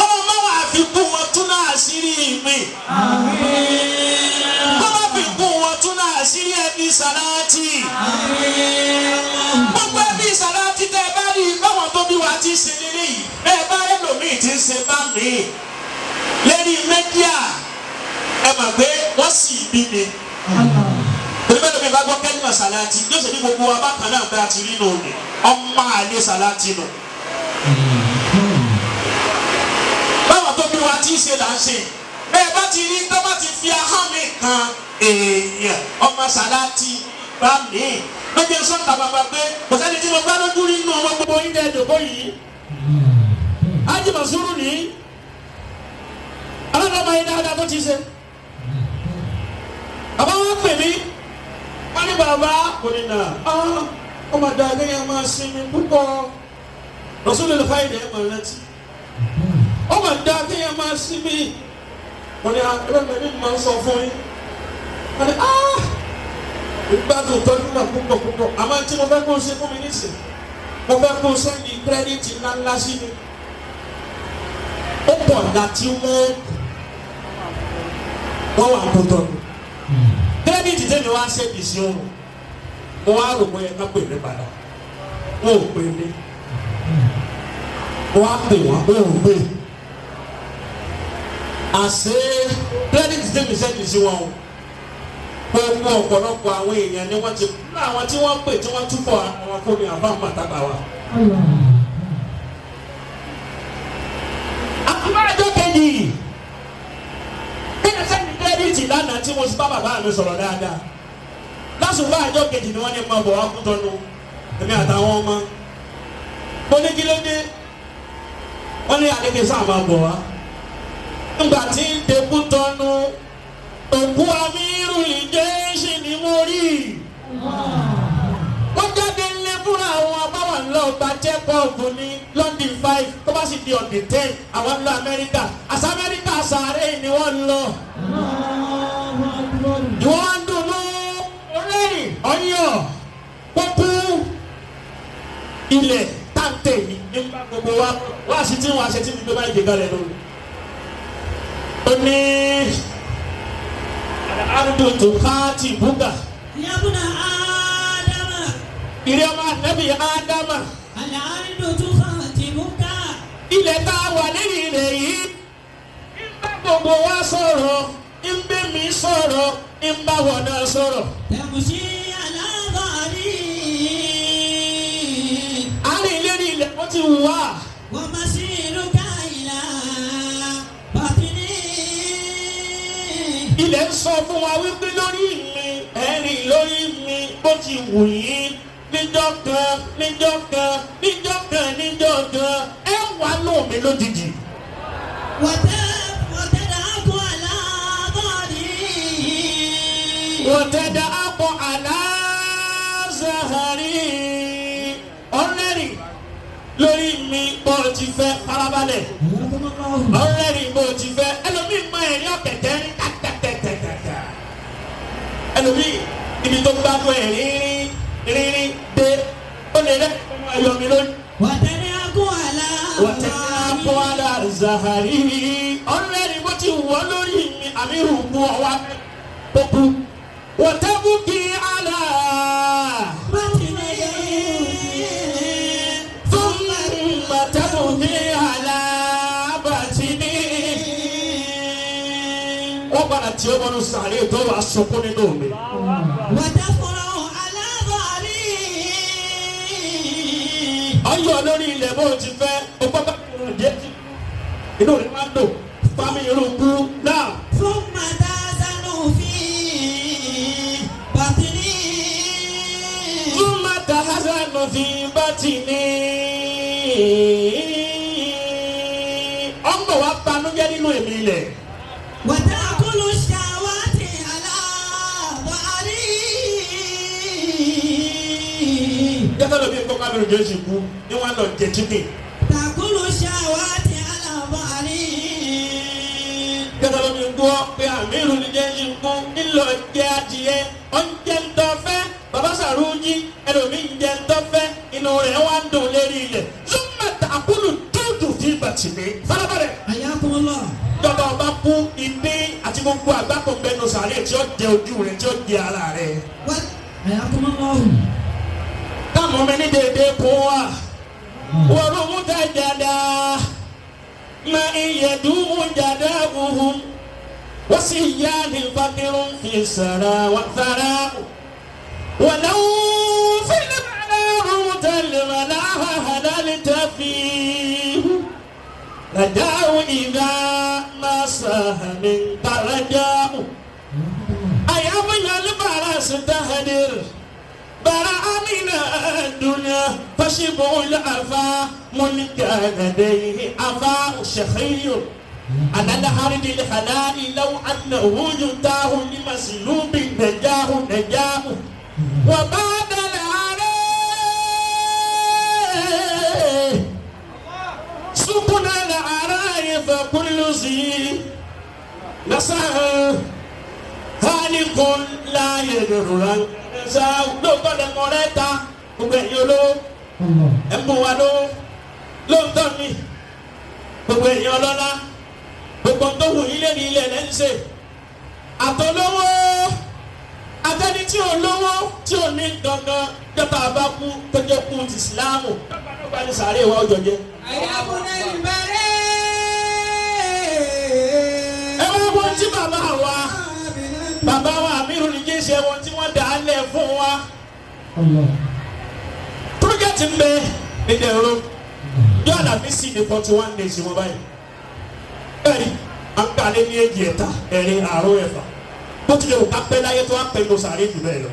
Ọlọ́run máa fi kún wọn tún náà àṣírí mi. Kó má fi kún wọn tún náà àṣírí ẹbí sàláàtì. Gbogbo ẹbí sàláàtì tẹ́ ẹ bá rí báwọn tó bí wa ti ṣe lélẹ̀ yìí. Bẹ́ẹ̀ bá ẹlòmíì ti ń ṣe bá mi. Lérí mẹ́díà ẹ mọ̀ pé wọ́n sì bí mi. Torí bẹ́ẹ̀ lómi bá gbọ́ kẹ́límà sàláàtì yóò ṣe ní gbogbo wa bákan náà bá a ti rí nù ní. Ọmọ àlè sàláàtì nù. Báwọn tó bí wa ti ṣe là ń ṣe. Bẹ́ẹ̀ bá ti rí tó bá ti fi ahọ́n mi kan èèyàn ọmọ sàláàtì bá mi. Lójú sọ́ńtà bàbá pé kò sẹ́ni tí mo gbá lójú rí nínú ọmọ gbogbo yín dẹ́ dòbó yìí. Ájì Mọ̀súrù ní aládàá yìí dáadáa tó ti ṣe. Bàbá wa pè mí, wọ́n ní bàbá kò ní nà ó mà dáa kéèyàn máa sinmi púpọ̀. Rasulul Khair ẹ̀ máa rántí. Ó mà dáa kéèyàn máa sinmi. Mo ní ẹgbẹ́ mi máa ń sọ fún yín. Wọ́n ní ìgbádùn tọ́jú náà púpọ̀ púpọ̀. Àmọ́ tí mo fẹ́ kó ṣe fún mi nísìn, mo fẹ́ kó sẹ́ndì kírẹ́dìtì ńláńlá sí mi. Ó pọ̀ láti wọ́n wà tó tọ́ mi. Kírẹ́dìtì tẹ́mi wá ṣèdì sí òun. Mo wá rò bóyá ká pè mí padà. Wọ́n ò pè mí. Mo wá pè wọ́n, wọ́n ò pè. Àṣé kírẹ́dìtì tẹ́mi ṣèdì sí wọn o. Gbogbo ọ̀pọ̀lọpọ̀ àwọn èèyàn ni wọ́n ti kú àwọn tí wọ́n pè tí wọ́n túbọ̀ àwọn fún mi àbá màtàbà wa. Àkùbá àjọ kejì bí ẹ sẹ́ni kírẹ́dìtì lánàá tí mo sì bá bàbá mi sọ̀rọ̀ dáadáa. Lásùbà àjọ kejì ni wọ́n ní máa bọ̀ wá kú tọ́nu èmi àtàwọn ọmọ. Mo ní kí ló dé? Wọ́n ní àdéhùn sáà máa bọ̀ wá. Nígbà tí ń dekú tọ́nu òkú amírù ìjẹ́sì ni mo rí. Wọ́n jáde nílé fúnra àwọn abáwà ńlọ gba jẹ́kọ̀ọ̀bù ní London 5 tó bá sì di on the 10 àwọn ńlọ Amẹ́ríkà. Àṣà Amẹ́ríkà sàárè ni wọ́n ń lọ. Ìwọ́n wá ń dùnnú ọ̀rẹ́rìn ọ̀yàn pópó. Ilẹ̀ táǹtẹ̀ yìí ní bá gbogbo wa wá sí tí wọ́n á ṣe tí mi gbé báyìí gẹ́gẹ́ lórí. Ó ní àdùn tó ká ti búgà. يا ابن آدم Ìrẹ́ ọmọ ànábì Ádámà. الأرض تخاطبك Ilẹ̀ tá a wà lẹ́yìn rẹ̀ yìí ń bá gbogbo wa sọ̀rọ̀, ń bẹ́ mi sọ̀rọ̀, ń bá wọn náà sọ̀rọ̀. تمشي على ظهري Àárín ìlérí ilẹ̀ wọ́n ti wù wá. ومسيرك إلى بطني Ilẹ̀ ń sọ fún wa wípé lórí mi, ẹ̀rìn lórí mi bó ti wù yín níjọ́ kan, níjọ́ kan, níjọ́ kan, níjọ́ kan, ẹ wà nù mí lójijì. وتدعك على ظهري Wọ́n tẹ́jà àpọ̀ aláàzàárì ọ̀rẹ́rìn lórí mi bó ti fẹ́ farabalẹ̀. حياكم الله Ọ̀rẹ́rìn bó ti fẹ́ ẹlòmíì mọ ẹ̀rí ọ̀kẹ̀kẹ́ rí tàtàtàtàtà. Ẹlòmíì ibi tó gbádùn ẹ̀rí rí rírí dé ó lè rẹ́ ọmọ ẹ̀yọ́ mi lónìí. وتدعك على Wọ́n tẹ́jà àpọ̀ aláàzàárì ọ̀rẹ́rìn bó ti wọ́ lórí mi àmì ìrùkù ọ̀wá kókó. Wọ́n tẹ́ búkì àlà. بطني ثم تبكي على بطني. Wọ́n padà tí ó bọ́nu sàárè tó wàá sunkún nínú mi. وتفرع على ظهري Ọyọ lórí ilẹ̀ bó ti fẹ́, o gbọ́ bá mi jẹ́ ti. Inú rẹ̀ máa ń dùn, fámi irúgbú náà. ثم تزن في بطني ثم تحزن في بطني. Ọmọ wa banújẹ́ nínú èmi ilẹ̀. وتأكل الشهوات على ظهري Jẹ́sẹ̀ lómi kó kábírù Jésù kú ní wọ́n lọ jẹ chicken. تأكل الشهوات على ظهري Jẹ́sẹ̀ lómi gbọ́ pé àmírù ní Jésù kú ńlọ jẹ adìyẹ. Oúnjẹ ń tọ́fẹ́, bàbá Sàrújí ẹlòmí ń jẹ ń tọ́fẹ́, inú rẹ̀ wá ń dùn lérí ilẹ̀. Zuma takulu dúdú fi bàtì mi. Farabalẹ̀. حياكم الله Jọba ọba kú ìdí àti gbogbo àgbákò bẹnu sàárè tí ó jẹ ojú rẹ̀ tí ó jẹ ara rẹ̀. حياكم الله Káàmù mi ní dédé kún wa. Wọ́n mú ta jàdá. Ma ìyẹ̀dùn jàdá òhun. Wọ́n sì yá ní fakiru fi sàrà wà sàrà. Wàlẹ́ fílẹ̀ màlẹ́ tẹ̀lé màlẹ́ àhàlẹ́ tẹ̀fì. Raja'u idha ma saha min taraja'u. أيام البرس تهدر برا من الدنيا فشبع العفا ملك لديه عفاء شخي على الحرد الحلال لو أنه يتاه لمسلوب نجاه نجاه وبعد العراء سكن العراء فكل ذي نصره hali kun láàyè lòrùra ṣá lóòótọ́ lẹ́kọ̀ọ́ rẹ̀ ta gbogbo ẹ̀yin olówó ẹ̀ ń bù wá lówó lóòótọ́ ni gbogbo ẹ̀yin ọlọ́lá gbogbo tó wù yín lẹ́nu ilẹ̀ lẹ́ ń ṣe àtọlówó àtẹni tí ò lówó tí ò ní gangan jọba bá kú tó jẹ́ kú ti ìsìláàmù dọ́gba ní sàárè wa ọjọ́ jẹ́. أيامنا البريء Ẹ wá wọ́n tí bàbá wa bàbá wa àmírù ní jẹ́ ṣe wọn tí wọ́n dà á lẹ̀ fún wa. Project ń bẹ nídìí ẹ̀rọ yóò àlàmísì ní 41 days wọn báyìí. Bẹ́ẹ̀ni, à ń kàlẹ́ ní èjì ẹ̀ta ẹ̀rin àrún ẹ̀fà. Bó tilẹ̀ wù ká pẹ́ láyé tó wá pẹ́ lọ sàárè jù bẹ́ẹ̀ lọ.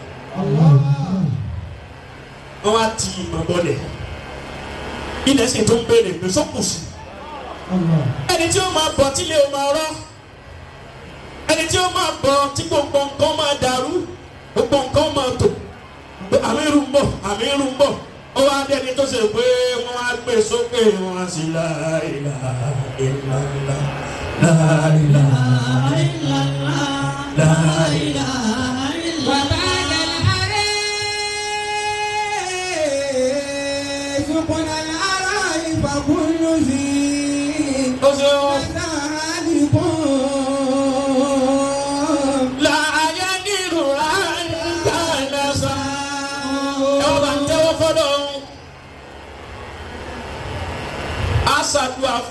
Wọ́n wá ti ìmọ̀ bọ́lẹ̀. Ilẹ̀ sì tún béèrè pé sọ́kùsì. Ẹni tí ó máa bọ̀ tí ilé ó máa rọ́. Ẹni tí ó máa bọ̀ tí gbogbo nǹkan máa dàrú, gbogbo nǹkan máa tò. Pé àmírù ń bọ̀, àmírù ń bọ̀. Ó wá dé ẹni tó ṣe pé wọ́n á gbé sókè wọ́n á sì la ilaha illallah, la ilaha illallah la la ilaha illallah. وبعد العريف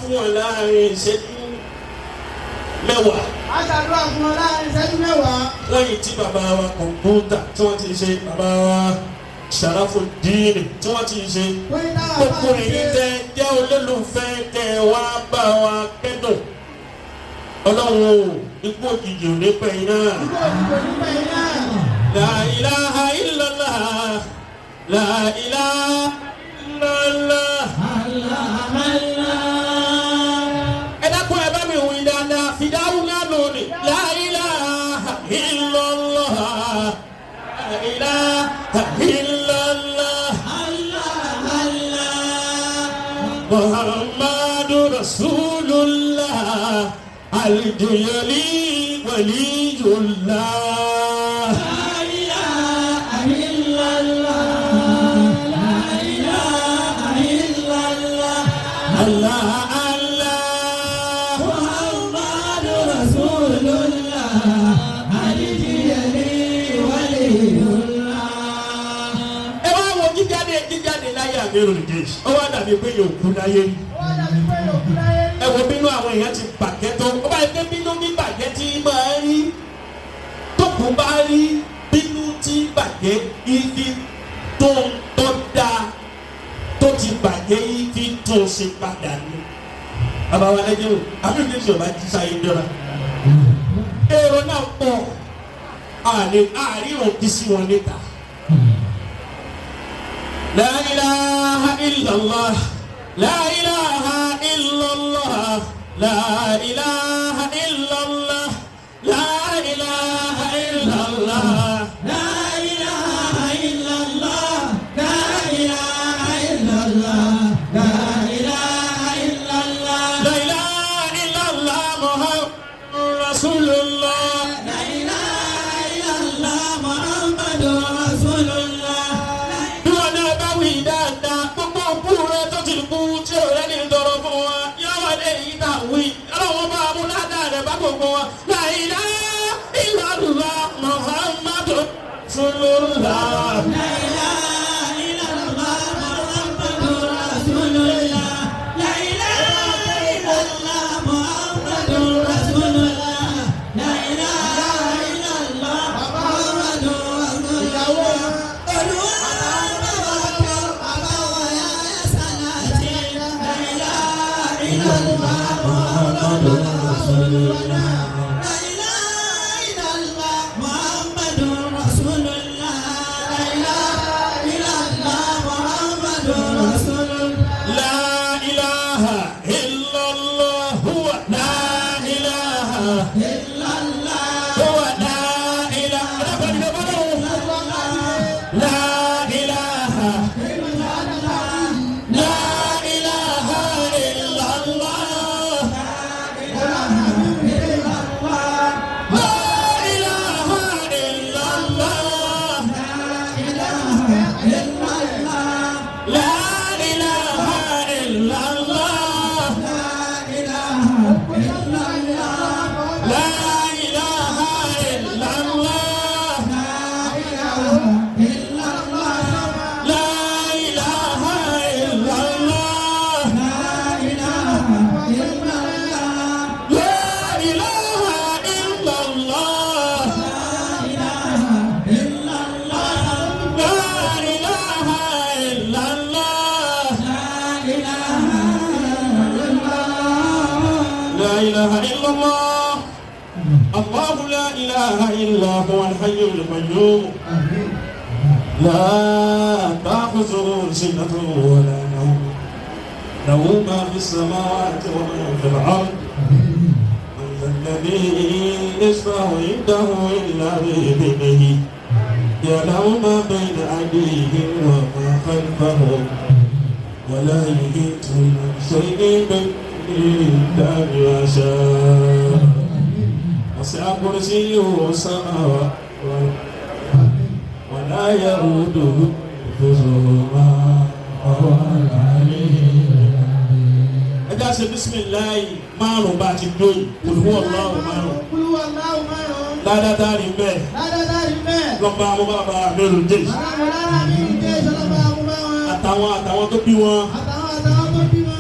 fún wọn láàrin ìṣẹ́jú mẹ́wàá. A ṣàdúrà fún wọn láàrin ìṣẹ́jú mẹ́wàá. Lẹ́yìn tí bàbá wa kọ̀ǹpútà tí wọ́n ti ṣe, bàbá wa Sharafuddin tí wọ́n ti ṣe, Wọ́n ní táwọn gbogbo àfáà ti ẹ̀yin ṣe. tẹ́ jẹ́ olólùfẹ́ tẹ́ wá bá wa kẹ́dùn, ọlọ́run o, ikú òjijì ò ní pẹ́ yín náà. Ikú òjijì ò ní pẹ́ yín náà. La ilaha illallah, la ilaha illallah. Ẹ dákun, ẹ bá mi wí dáadáa, fìdáwù náà lónìí. La ilaha illallah, la ilaha illallah. Muhammadu Rasulullah, al-Jiyali waliyullah. Allah Allah. Muhammadu Rasulullah, Alijiyali waliyullah. Ẹ wá wo jíjáde jíjáde láyé Amirul Jaysh, ó wá dàbí pé yóò kú láyé rí. Ó wá dàbí pé yóò kú láyé rí. Ẹ wo bínú àwọn èèyàn ti bàjẹ́ tó, ó bá yẹ pé bínú bí bàjẹ́ tí máa rí, tó kù bá rí bínú tí bàjẹ́ ibi tó ń tọ́ da tó ti bàjẹ́ ibi tó ń ṣe padà ní. Bàbá wa lẹ́jọ́ o, Amirul Jaysh ọba jí sáyé jọra. Èrò náà pọ̀, àlè àárín òkú sí wọn níta. La ilaha illallah, la ilaha illallah, la ilaha illallah, la ilaha illallah. La ilaha illallah, la ilaha illallah, la ilaha illallah. La ilaha illallah Muhammadur Rasulullah. La ilaha illallah Muhammadur Rasulullah. Bí wọn náà bá wí dáadáa, gbogbo òkú rẹ tó ti kú tí ò rẹ́ni tọrọ fún wa, yóò wá lé yìí tá a wí. Ọlọ́run bá mú ládàá rẹ̀ bá gbogbo wa. La ilaha illallah Muhammadur Rasulullah. La ilaha illallah Muhammadur Rasulullah. La ilaha illallah Muhammadur Rasulullah. La ilaha illallah Muhammadur Rasulullah. Olúwa bá wa kẹ́ bàbá wa yá sàlàtì. La ilaha illallah Muhammadur Rasulullah. La ilaha illallah Muhammadur Rasulullah. La ilaha illallah Muhammadur Rasulullah. La ilaha illallah huwa la ilaha Illallah. huwa la ilaha la ilaha la ilaha illallah la ilaha illallah la ilaha illallah la ilaha illallah la ilaha illallah la ilaha illallah la ilaha illallah لا إله إلا الله الله لا إله إلا هو الحي القيوم لا تأخذه سنة ولا نوم له ما في السماوات وما في الأرض من ذا الذي يشفع عنده إلا بإذنه يعلم ما بين أيديهم وما خلفهم ولا يحيطون بشيء من إلا بما شاء وسع كرسيه السماوات ولا يؤوده حفظهما وهو العلي العظيم. Ẹ já ṣe bisimilayi márùn bá a ti dóyè, olùwọ́ ọlọ́run márùn Kúlú Allahu márùn-ún. ládàá rí bẹ́ẹ̀. Ládàá rí bẹ́ẹ̀. Lọ́ba àwọn bàbá Amirul Jaysh Bàbá Mọ̀lára Amirul Jaysh ọlọ́ba àwọn bá wọn. àtàwọn àtàwọn tó bí wọn. Àtàwọn àtàwọn tó bí wọn.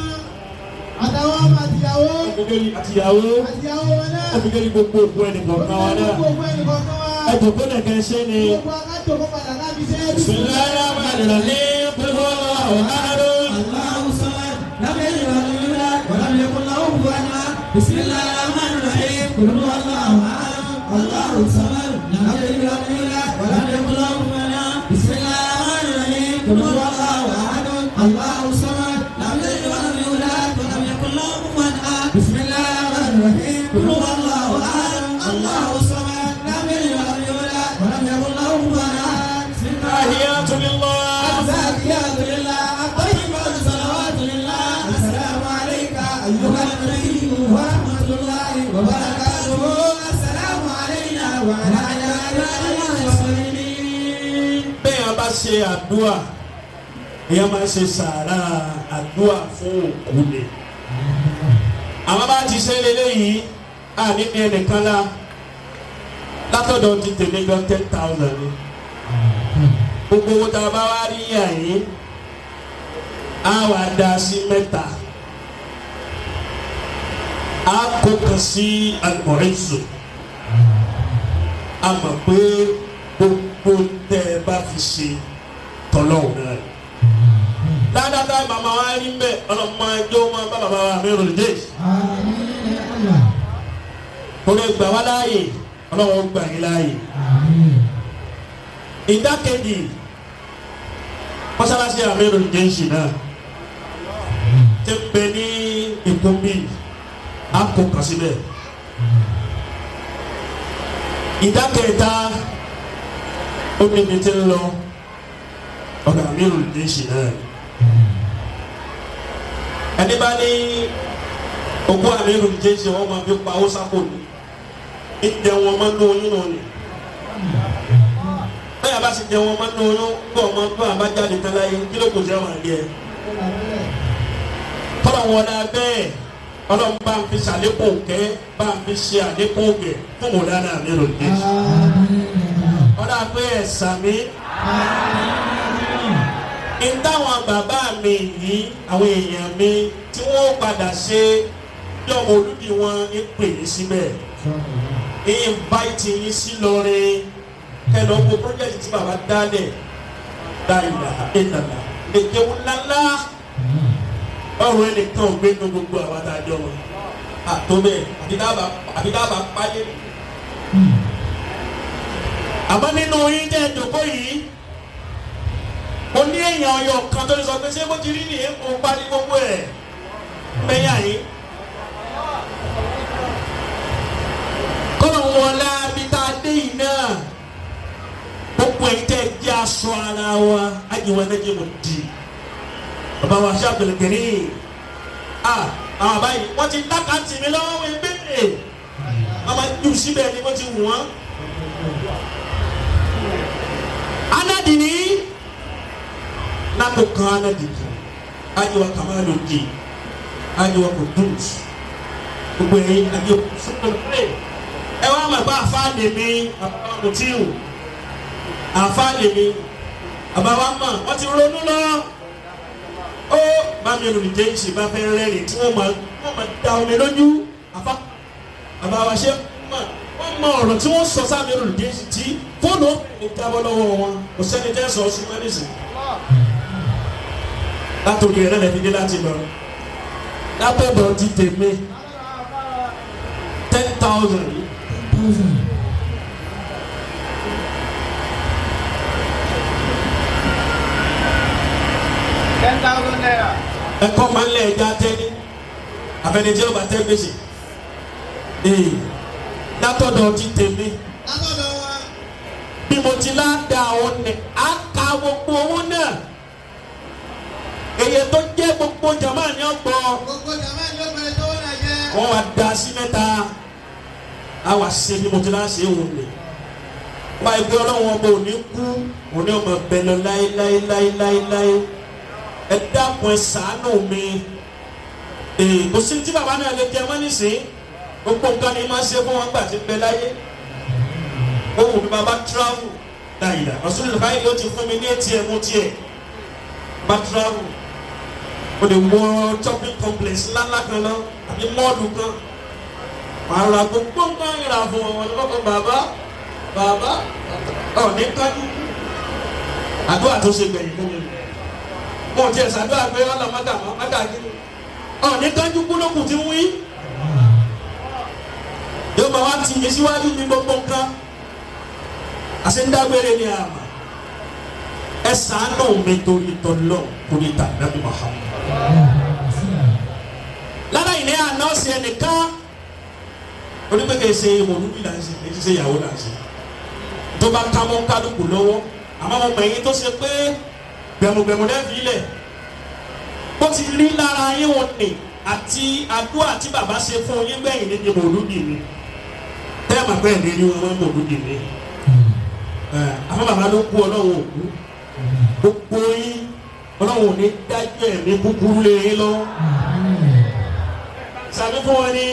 Àtàwọn Àtàwọn ọmọ àtìyàwó. Òfìgèrè àtìyàwó. Àtìyàwó wọn náà. Òfìgèrè gbogbo òkú ẹnì kọ̀ọ̀kan wa náà. Gbogbo ẹnì kọ̀ọ̀kan wa. Ẹ jòkó nìkan ṣe ni. Gbogbo akájòkó padà láti ṣe é. Bismillahirrahmanirrahim. Qul huwallahu ahad. Allahu samad, lam yalid wa lam yulad wa lam yakun lahu kufuwan ahad. Bismillahirrahmanirrahim. Qul huwallahu ahad. Allahu samad, lam yalid wa lam yulad wa lam yakun lahu kufuwan ahad. Bismillahirrahmanirrahim. Qul huwallahu ahad. Allahu samad, lam yalid wa lam yulad wa lam yakun lahu kufuwan ahad. Bismillahirrahmanirrahim. Qul huwallahu ahad. Allahu samad, lam yalid wa lam yulad wa lam yakun lahu kufuwan ahad. Tahiyatu lillah. الزاكيات لله الطيبات الصلوات لله السلام عليك أيها النبي ورحمة الله وبركاته السلام علينا وعلى عباد الله الصالحين. Bẹ́ẹ̀ a bá ṣe àdúrà, èèyàn máa ṣe sàárà àdúrà fún òkú ni. Àwọn bá ti ṣe lélẹ́yìí, àní ní ẹnìkan lá. Látọ̀dọ̀ ti tèmi gan 10,000 ni. Gbogbo owó tá a bá wá rí yà yín, á wà dá sí mẹ́ta. Á kó kan sí Al-Mu'izzu. A mọ̀ pé gbogbo tẹ́ ẹ bá fi ṣe tọ́lọ́hùn náà ni. Dáadáa màmá wa rí mbẹ́ ọlọ́mọ ẹjọ́ máa bá bàbá wa Amirul Jaysh. Àmín ya Allah. Torí gbà wá láàyè, ọlọ́run gbà yín láàyè. Àmín. Ìdákejì mọ́sálásí Amirul Jaysh náà ti bẹ ní Èkó bíi a kò kàn síbẹ̀. Ìdákẹta ó níbi tí ń lọ ọ̀dọ̀ Amirul Jaysh náà. Ẹni bá ní ogún Amirul Jaysh wọn máa fi pa owó sápò ní ìjẹun wọn máa ń lo oyún náà ni. Bẹ́ẹ̀ bá sì jẹun wọn máa ń lo oyún kó ọmọ tó àbá jáde tán láyé kí ló kò jẹ́ wọn àgbẹ̀. Tọ́lọ̀ wọn náà bẹ́ẹ̀ ọlọ́run bá ń fi ṣàlékún kẹ́ bá ń fi ṣe àlékún gẹ̀ fún Mọ̀lánà Amirul Jaysh. Ọlọ́run pé ẹ̀sà mi. Ìtàwọn bàbá mi yìí àwọn èèyàn mi tí wọ́n padà ṣe bí ọmọ olúbi wọn ń pè é síbẹ̀. Invite yín sí lọrin kẹlẹ́ ọkọ̀ project tí bàbá dálẹ̀ dá ìlà ìlànà èkéwù ńláńlá ọ̀rọ̀ ẹnìkan ò gbé nu gbogbo àwọn adájọ́ wọn àtọ́bẹ̀ àbí dábàá páyé. Àmọ́ nínú yín jẹ́ ìjòkó yìí mo ní èèyàn ọyọ kan tó lè sọ pé ṣé bó ti rí nìyẹn kó parí gbogbo ẹ̀ mẹ́yà yín. Kọ́nà wọlé abita dé yìí náà gbogbo ẹ̀yin tẹ́ jẹ́ aṣọ ara wa ajiwa náà jẹ́ mo di bàbá wa ṣe àpèlè a àwọn àbáyé wọ́n ti dákàtì mi lọ́wọ́ wọn béèrè wọ́n máa jù síbẹ̀ ni wọ́n ti wù wọ́n. Anadini nako kan anadini ajiwa kamalu di ajiwa kudus gbogbo ẹ̀yin ajiwa sọ́kòlù ẹ wá mọ̀ pé àfa lèmi bàbá wa Mutiu àfa lèmi bàbá wa mọ̀ wọ́n ti ronú lọ ó bá mi rìn jẹ́ ìṣe bá fẹ́ rẹ́rìn tí wọ́n máa da omi lójú àfa bàbá wa ṣe mọ̀ wọ́n mọ ọ̀rọ̀ tí wọ́n sọ sáà mi rìn jẹ́ ìṣe tí fóònù ó jábọ́ lọ́wọ́ wọn kò sẹ́ni tẹ́ sọ sí wọn nísìn látòkè rẹ̀ lẹ́fi dé láti lọ látọ̀dọ̀ ti tèmi 10,000. 10,000. ₦10,000. Ẹ̀kọ́ máa ń lẹ̀ ẹja tẹ́ni àfẹnijẹ́ ọba tẹ́ gbèsè ee látọ̀dọ̀ ti tèmi Látọ̀dọ̀ wọn. bí mo ti láda àwọn ní a ka gbogbo owó náà èyí tó jẹ́ gbogbo jama ni ó gbọ́ Gbogbo jàmbá ni ó bẹ̀rẹ̀ tó wọ́n náà jẹ́. wọ́n wá da sí mẹ́ta a wá ṣe bí mo ti lá ṣe wò ní báyìí pé ọlọ́run ọba ò ní kú òní ọmọ bẹ lọ láéláéláéláé ẹ dákun ẹ ṣàánú mi ee kò sí tí bàbá náà lè jẹ mọ́ nísìnyí gbogbo nǹkan ni máa ṣe fún wọn gbà tí ń bẹ láyé ohun mi bàbá travel láyìlá Rasulullah báyìí ló ti fún mi ní ATM tiẹ̀ bá travel O lè wọ shopping complex ńláńlá kan lọ àbí mall kan, màá ra gbogbo nǹkan ìrà fún wọn lọ́kọ̀. Bàbá, bàbá, ọ̀ ní kájú. Àdúrà tó ṣe gbẹ̀yìn fún mi, mo tiẹ̀ ṣàdúrà pé ọ̀là mọ́tà mọ́tà kí ni ọ̀ ní kájú kúlókù tí ń wí. Yóò máa wá tì mí síwájú ní gbogbo nǹkan. Àṣẹ ń dágbére ní àmà. Ẹ ṣàánú mi torí tọ́lọ́, torí tàbí Muhammad. Lára ìní àná sí ẹnìkan onígbèkè ṣe mòlúbí là ń ṣe, kì í ṣe ìyàwó là ń ṣe. Tó bá ká mọ́ kálukú lọ́wọ́, àmọ́ mo mọ̀ ẹ̀yin tó ṣe pé gbẹ̀mùgbẹ̀mù lẹ́ẹ̀fì ilẹ̀ bó ti rí lára yín wọn nì àti àdúrà tí bàbá ṣe fún yín gbẹ̀yìn ní mòlúbí mi. Tẹ́ẹ̀mà bẹ́ẹ̀ ni rí wọn mòlúbí mi. Àmọ́ bàbá ló kú, Ọlọ́run ò kú. Gbogbo yín, Ọlọ́run ò ní dájú ẹ̀mí kúkúrú lé yín lọ́wọ́. Sàmì fún wọn ní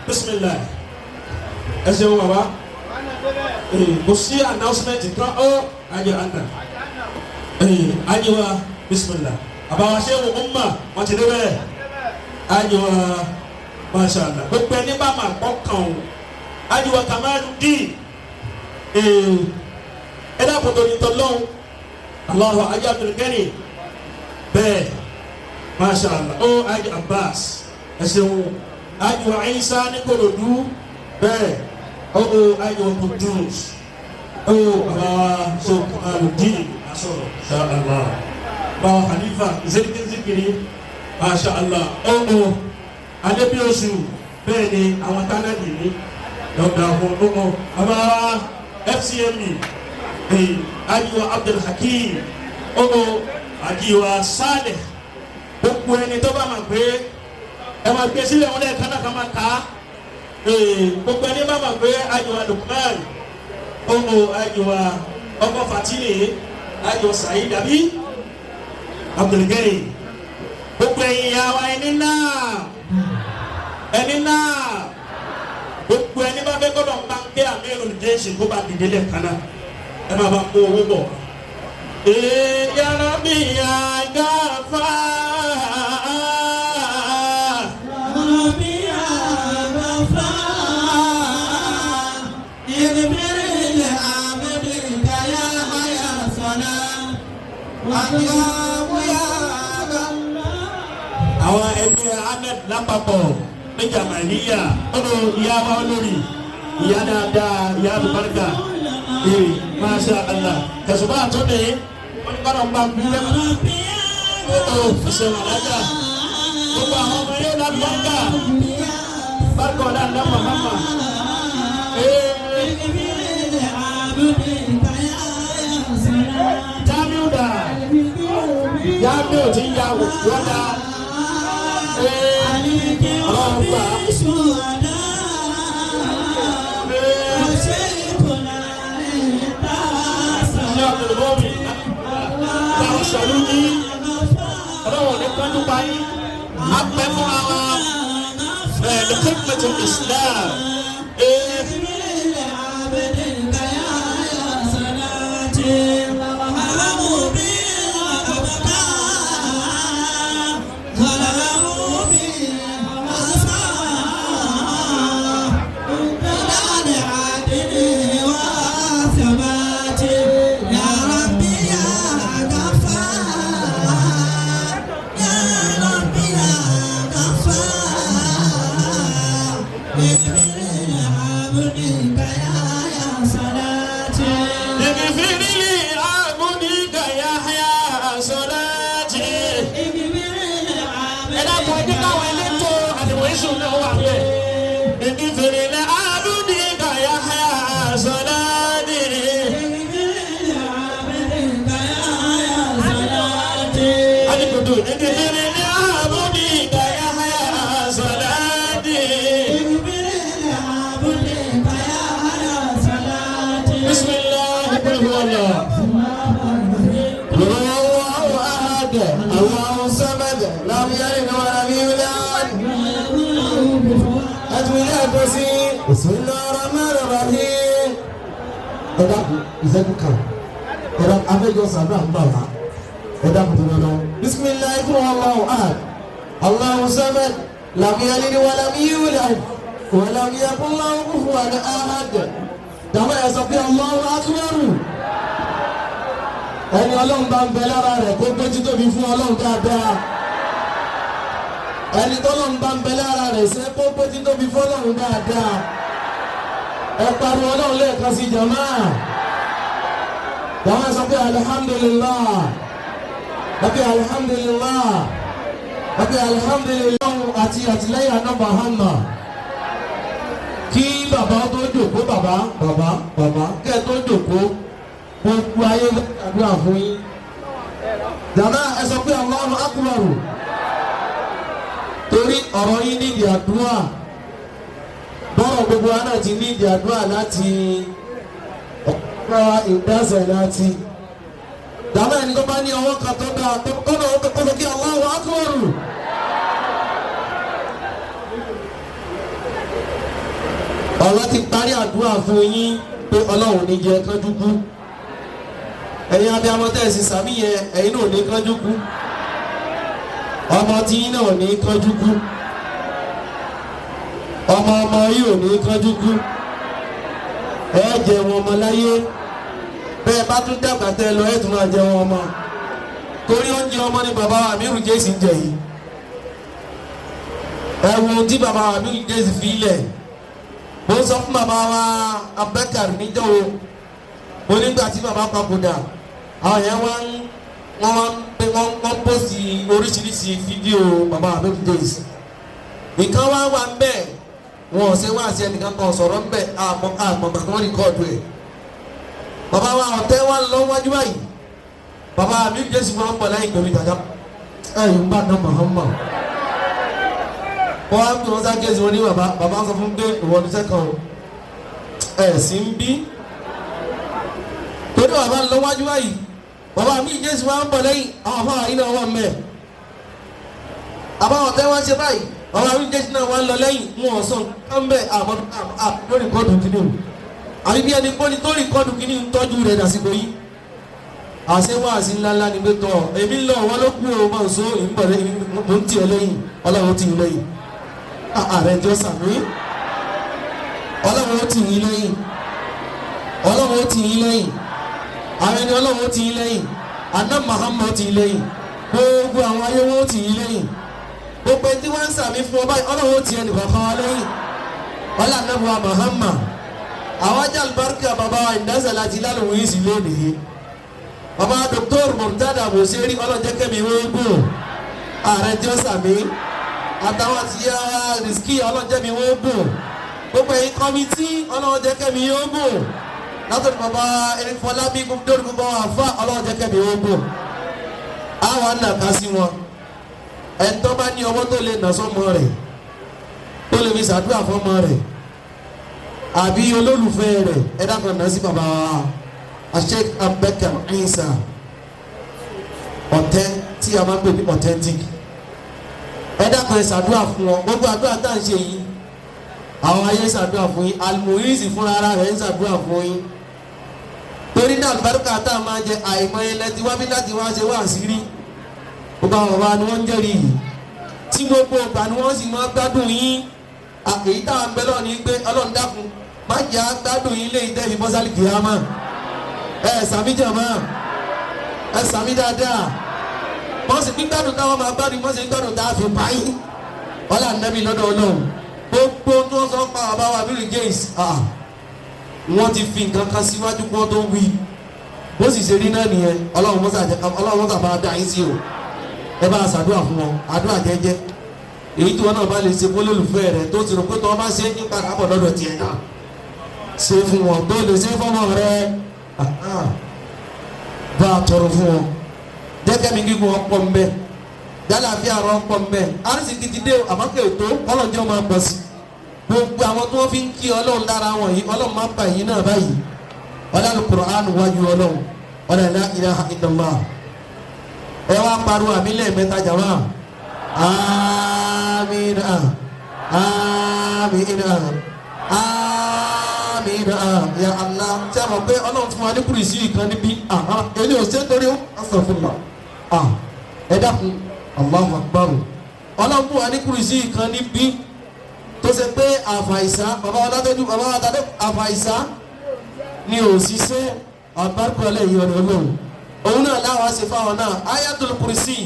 bisimilayi. Ẹ ṣeun bàbá. Kò sí announcement kan. Ó ayé àná ayé wa. Bisimilah, àbáwá ṣé wọn mọ̀ wọ́n ti dé bẹ́ẹ̀. Ayé wa, masha Allah. Gbogbo ẹni bá máa gbọ́ kàn ó, ayé wa kàmáàlú dì. Ẹ dákun tó ní tọ́lọ́hún. Allahu ayé Abdulgani bẹ́ẹ̀, masha Allah. Ó ayé Abbas, ẹ ṣeun. Ayé wa Isa ní Korodu bẹ́ẹ̀. Ó ayé wa Kudus. Ó bàbá wa so Kàmáàlú asọ̀rọ̀, insha Allah. Báwa Khalifa zikiri zikiri, masha Allah. Ó Adébíyòsù bẹ́ẹ̀ ni àwọn tánàdì ní lọ́dà fún. Ó bàbá wa FCMB, ayiwa Abdulhakeem, ó ayiwa Saleh. Gbogbo ẹni tó bá máa gbé, ẹ máa gbé sílẹ̀ wọn lẹ́ẹ̀kan náà ká máa kà á. Gbogbo ẹni bá máa gbé, ayiwa Lukman, ó ayiwa ọkọ Fatini, ayiwa Saheed àbí Abdulgani. Gbogbo ẹ̀yin ya wa, ẹni náà, ẹni náà, gbogbo ẹni bá fẹ́ gbọ́dọ̀ ń bá ń ké àmì olùdíyèsí kó bá dìde lẹ́ẹ̀kan náà, ẹ máa bá kó owó bọ̀. Ee ya Rabbi ya Ghaffar. ربي غفار اغفر لعبدك يا حيا صلاة الله يا غفار. Àwọn ẹgbẹ́ Ahmed lápapọ̀ ní Jamaliya, ọ̀nà ìyá wa olórí, ìyá dáadáa, ìyá àlùbáríkà, ee masha Allah. Tẹ̀sùbá àtúndì wọn ní kọ́nà ń bá ń bí lẹ́kọ̀ọ́. Ó ṣe wàlájà. Gbogbo àwọn ọmọ yóò lálùbáríkà, bárúkọ ọ̀dà ńlá Muhammad. Ee Jamiu dà, Jamiu ti ya wọ́dà. Ee Ọlọ́run gbà. Ee ṣé Abdulmọ́mì táwọn sọ̀rọ̀ ní Ọlọ́run ní pẹ́ẹ́lú parí apẹ́ fúnra wa ẹ̀ ní khidmatu Islam. Ee اغفر لي عبدك يحيى صلاتي. Ẹ dákun, ẹ dín káwọn elétò àdìmọ̀ ìṣù náà wà bẹ́ẹ̀. اغفر لعبدك يحيى صلاتي. Adikudu اغفر لعبدك يحيى صلاتي. بسم الله، قل هو الله. الله أحد، الله الصمد، لم يلد ولم يولد. أتمنى كرسي. بسم الله الرحمن الرحيم. Ẹ dákun, ìṣẹ́jú kan. Ẹ dákun, abẹ́jọ sàdúrà ń bà wá. Ẹ̀dá kùtù lọ́nà. Bisimilahi kúrò Allahu ahad. Allahu samad. Lam yalid wa lam yulad. Wa lam yakun lahu kufuwan ahad. Dàmọ́ ẹ̀ sọ pé Allahu akbar. Ẹni Ọlọ́run bá ń bẹ lára rẹ̀ kó gbé títóbi fún Ọlọ́run dáadáa. Ẹni tọ́lọ́run bá ń bẹ lára rẹ̀ ṣe kó gbé títóbi fún Ọlọ́run dáadáa. Ẹ pariwo Ọlọ́run lẹ́ẹ̀kan sí jàmá. Dàmọ́ ẹ̀ sọ pé alihamdulilah. Ẹ pé alihamdulilah. Ẹ pé alihamdulilah àti àtìlẹ́yìn àná Muhammad. Kí bàbá tó jòkó bàbá bàbá bàbá kẹ́ ẹ tó jòkó gbogbo ayé àdúrà fún yín. Jàmá ẹ sọ pé Allahu Akbar torí ọ̀rọ̀ yín nídìí àdúrà bọ́rọ̀ gbogbo wa náà ti nídìí àdúrà láti ọ̀pọ̀ ìdásẹ̀ láti. Jàmá ẹni tó bá ní ọwọ́ kan tó dáa tó kọ́nà ó kọ́kọ́ sọ kí Allahu Akbar. Ọ̀rọ̀ ti parí àdúrà fún yín pé Ọlọ́run ní jẹ́ kánjú kú. Ẹ̀yin abiyamọ tẹ́ ẹ sì sàmì yẹn ẹ̀yin náà ní kánjú kú. Ọmọ tí yín náà ní kánjú kú. Ọmọ ọmọ yìí ò ní kánjú kú. Ẹ jẹ wọn ọmọ láyé. Bẹ́ẹ̀ bá tún dàgbà tẹ́ ẹ lọ ẹ tún máa jẹ wọn ọmọ. Torí oúnjẹ ọmọ ni bàbá Amiru Jésì ń jẹ yìí. Ẹ wo ohun tí bàbá Amiru Jésì fi lẹ̀. Mo sọ fún bàbá wa Abubakar níjọ́ wo mo nígbà tí bàbá papòdà àwọn yẹn wá ń wọ́n wá ń pé wọ́n wọ́n pòsì oríṣiríṣi fídíò bàbá Amiru Jésì. Nǹkan wá wà ń bẹ̀ wọn ò ṣe wá sí ẹnìkan kan sọ̀rọ̀ ń bẹ̀ àmọ́ àmọ́ gbà tí wọ́n rìkọ́ọ̀dù ẹ̀. Bàbá wa ọ̀tẹ́ wa lọ wájú báyìí. Bàbá Amiru Jésì wọn bọ̀ lẹ́yìn pẹ̀lú ìdájọ́. Ẹ̀yìn ń bá dán Muhammad. Wọ́n á pè wọ́n sá kéésì wọn ní bàbá bàbá sọ fún pé ìwọ ní sẹ́kàn o. Ẹ̀ sì ń bí. Torí bàbá lọ wájú báyìí. Bàbá Amiru Jésì wọn bọ̀ lẹ́yìn àwọn afárá yìí náà wọ̀ mẹ́. Àbá ọ̀tẹ́ wọn ṣe báyìí. Bàbá Amiru Jésì náà wọn lọ lẹ́yìn wọn ò sọ nǹkan bẹ́ẹ̀ àmọ́ lórí kọ́ọ̀dù kìíní o. Àbí bí ẹni pọ́ni tó rí kọ́ọ̀dù kìíní ń tọ́jú rẹ̀ dàsìkò yìí. Àṣẹ wáàsí ńláńlá ni pé tọ́ èmi ń lọ wọn ló kú o máa ń so ìbọ̀ lẹ́yìn mò ń tì ọ́ lẹ́yìn Ọlọ́run tì í lẹ́yìn. Ààrẹ jọ sàmí. Ọlọ́run ó tì yín lẹ́yìn. Ọlọ́run ó tì yín lẹ́yìn. Àwọn ẹni Ọlọ́run ó tì yín lẹ́yìn. Àná Muhammad ó tì yín lẹ́yìn. Gbogbo àwọn ayé wọn ó tì yín lẹ́yìn. Gbogbo ẹni tí wọ́n ń sàmí fún ọ báyìí Ọlọ́run ó tì ẹnì kọ̀ọ̀kan wa lẹ́yìn. Ọlá Ànábì Muhammad. Àwọn ajá àlùbáríkà bàbá wa ìdásẹ̀ láti lálùwìn yìí sí lónìí. Bàbá Dr. Murtada Boseri ọlọ́jẹ́ kẹ́mi wọ́n gùn. Ààrẹ tí ó sàmí. Àtàwọn àti yá rìsíkì ọlọ́jẹ́ mi wọ́n gùn. Gbogbo ẹ̀yin kọ́mítì ọlọ́jẹ́ kẹ́mi yóò gùn. Látọ̀dọ̀ bàbá Erin-Fọlábí dórí gbogbo àwọn àfa ọlọ́jẹ́ kẹ́mi wọ́n gùn. Àwọn ànàká sí wọn. Ẹ̀ńtọ́ bá ní ọwọ́ tó lè nà sọ́mọ rẹ̀ tó lè fi ṣàdúrà fọ́mọ rẹ̀ àbí olólùfẹ́ rẹ̀ ẹ dákun nà sí bàbá Sheikh Abubakar Isa ọ̀tẹ́ tí a máa ń pè ní authentic. Ẹ dákun ẹ ṣàdúrà fún wọn. Gbogbo àdúrà tá à ń ṣe yìí àwọn ayé ṣàdúrà fún yín, Al-Muiz fúnra ara rẹ̀ ń ṣàdúrà fún yín. Torí náà àlùbáríkà tá a máa jẹ àìmọye lẹ́tí wá bí láti wá ṣe wá àṣírí. Gbogbo àwọn bàbá ni wọ́n ń jẹ́rìí yìí tí gbogbo ìgbà ni wọ́n sì máa gbádùn yín. Èyí táwọn ń bẹ lọ́ọ̀ ni pé Ọlọ́run dákun má jẹ́ àgbádùn yín léyìí tẹ́ fi bọ́ sálì kìámà. Ẹ sàmí jàmá, ẹ sàmí dáadáa. Wọ́n sì gbígbádùn táwọn máa gbádùn, wọ́n sì gbádùn tá a fi pa yín. Ọlá nẹ́bí lọ́dọ̀ Ọlọ́run. Gbogbo tí wọ́n sọ pa bàbá wa Amiru Jésì, wọ́n ti fi nǹkan kan síwájú kí wọ́n tó wí. Bó sì ṣe rí náà nìyẹn. Ọlọ́run mọ́sà jẹ́ Ọlọ́run mọ́sà bá dá yín sí o. Ẹ bá a ṣàdúrà fún wọn, àdúrà jẹ́jẹ́. Èyí tí wọn náà bá lè ṣe fún olólùfẹ́ rẹ tó ti rò pé tí wọ́n bá ṣe é ní padà bọ̀ lọ́dọ̀ tiẹ̀ náà. Ṣe fún wọn tó lè ṣe fọ́mọ rẹ. Bá a tọrọ fún wọn. Jẹ́kẹ́mi gígùn ọ̀pọ̀ mbẹ́. Jálàfíà rọ ọ̀pọ̀ mbẹ́. Arísìkì ti dé àmọ́ kò tó ọlọ́jọ́ máa pọ̀ sí. Gbogbo àwọn tí wọ́n fi ń kí Ọlọ́run lára wọn yìí Ọlọ́run máa ń bà yín náà báyìí. Ọlọ́run Qur'an wájú Ọlọ́run. Ọlọ́run la ilaha illallah. Ẹ wá pariwo àmì lẹ́ẹ̀mẹ́ta jàmá. Amina. Amina. Amina. Ya Allah. Ṣé a mọ̀ pé Ọlọ́run fún wa ní kùrìsì kan níbí? Èmi ò ṣe é torí ó sọ fún wa. Ẹ dákun, Allahu Akbar. Ọlọ́run bù wá ní kùrìsì kan níbí tó ṣe pé àfàìsá bàbá wa látọ́jú bàbá wa tàdé àfàìsá ni òṣìṣẹ́ àbárúkọlẹ̀ yìí ọ̀rọ̀ ọlọ́run òun náà láwa ṣe fáwọn náà Ayatul Kursi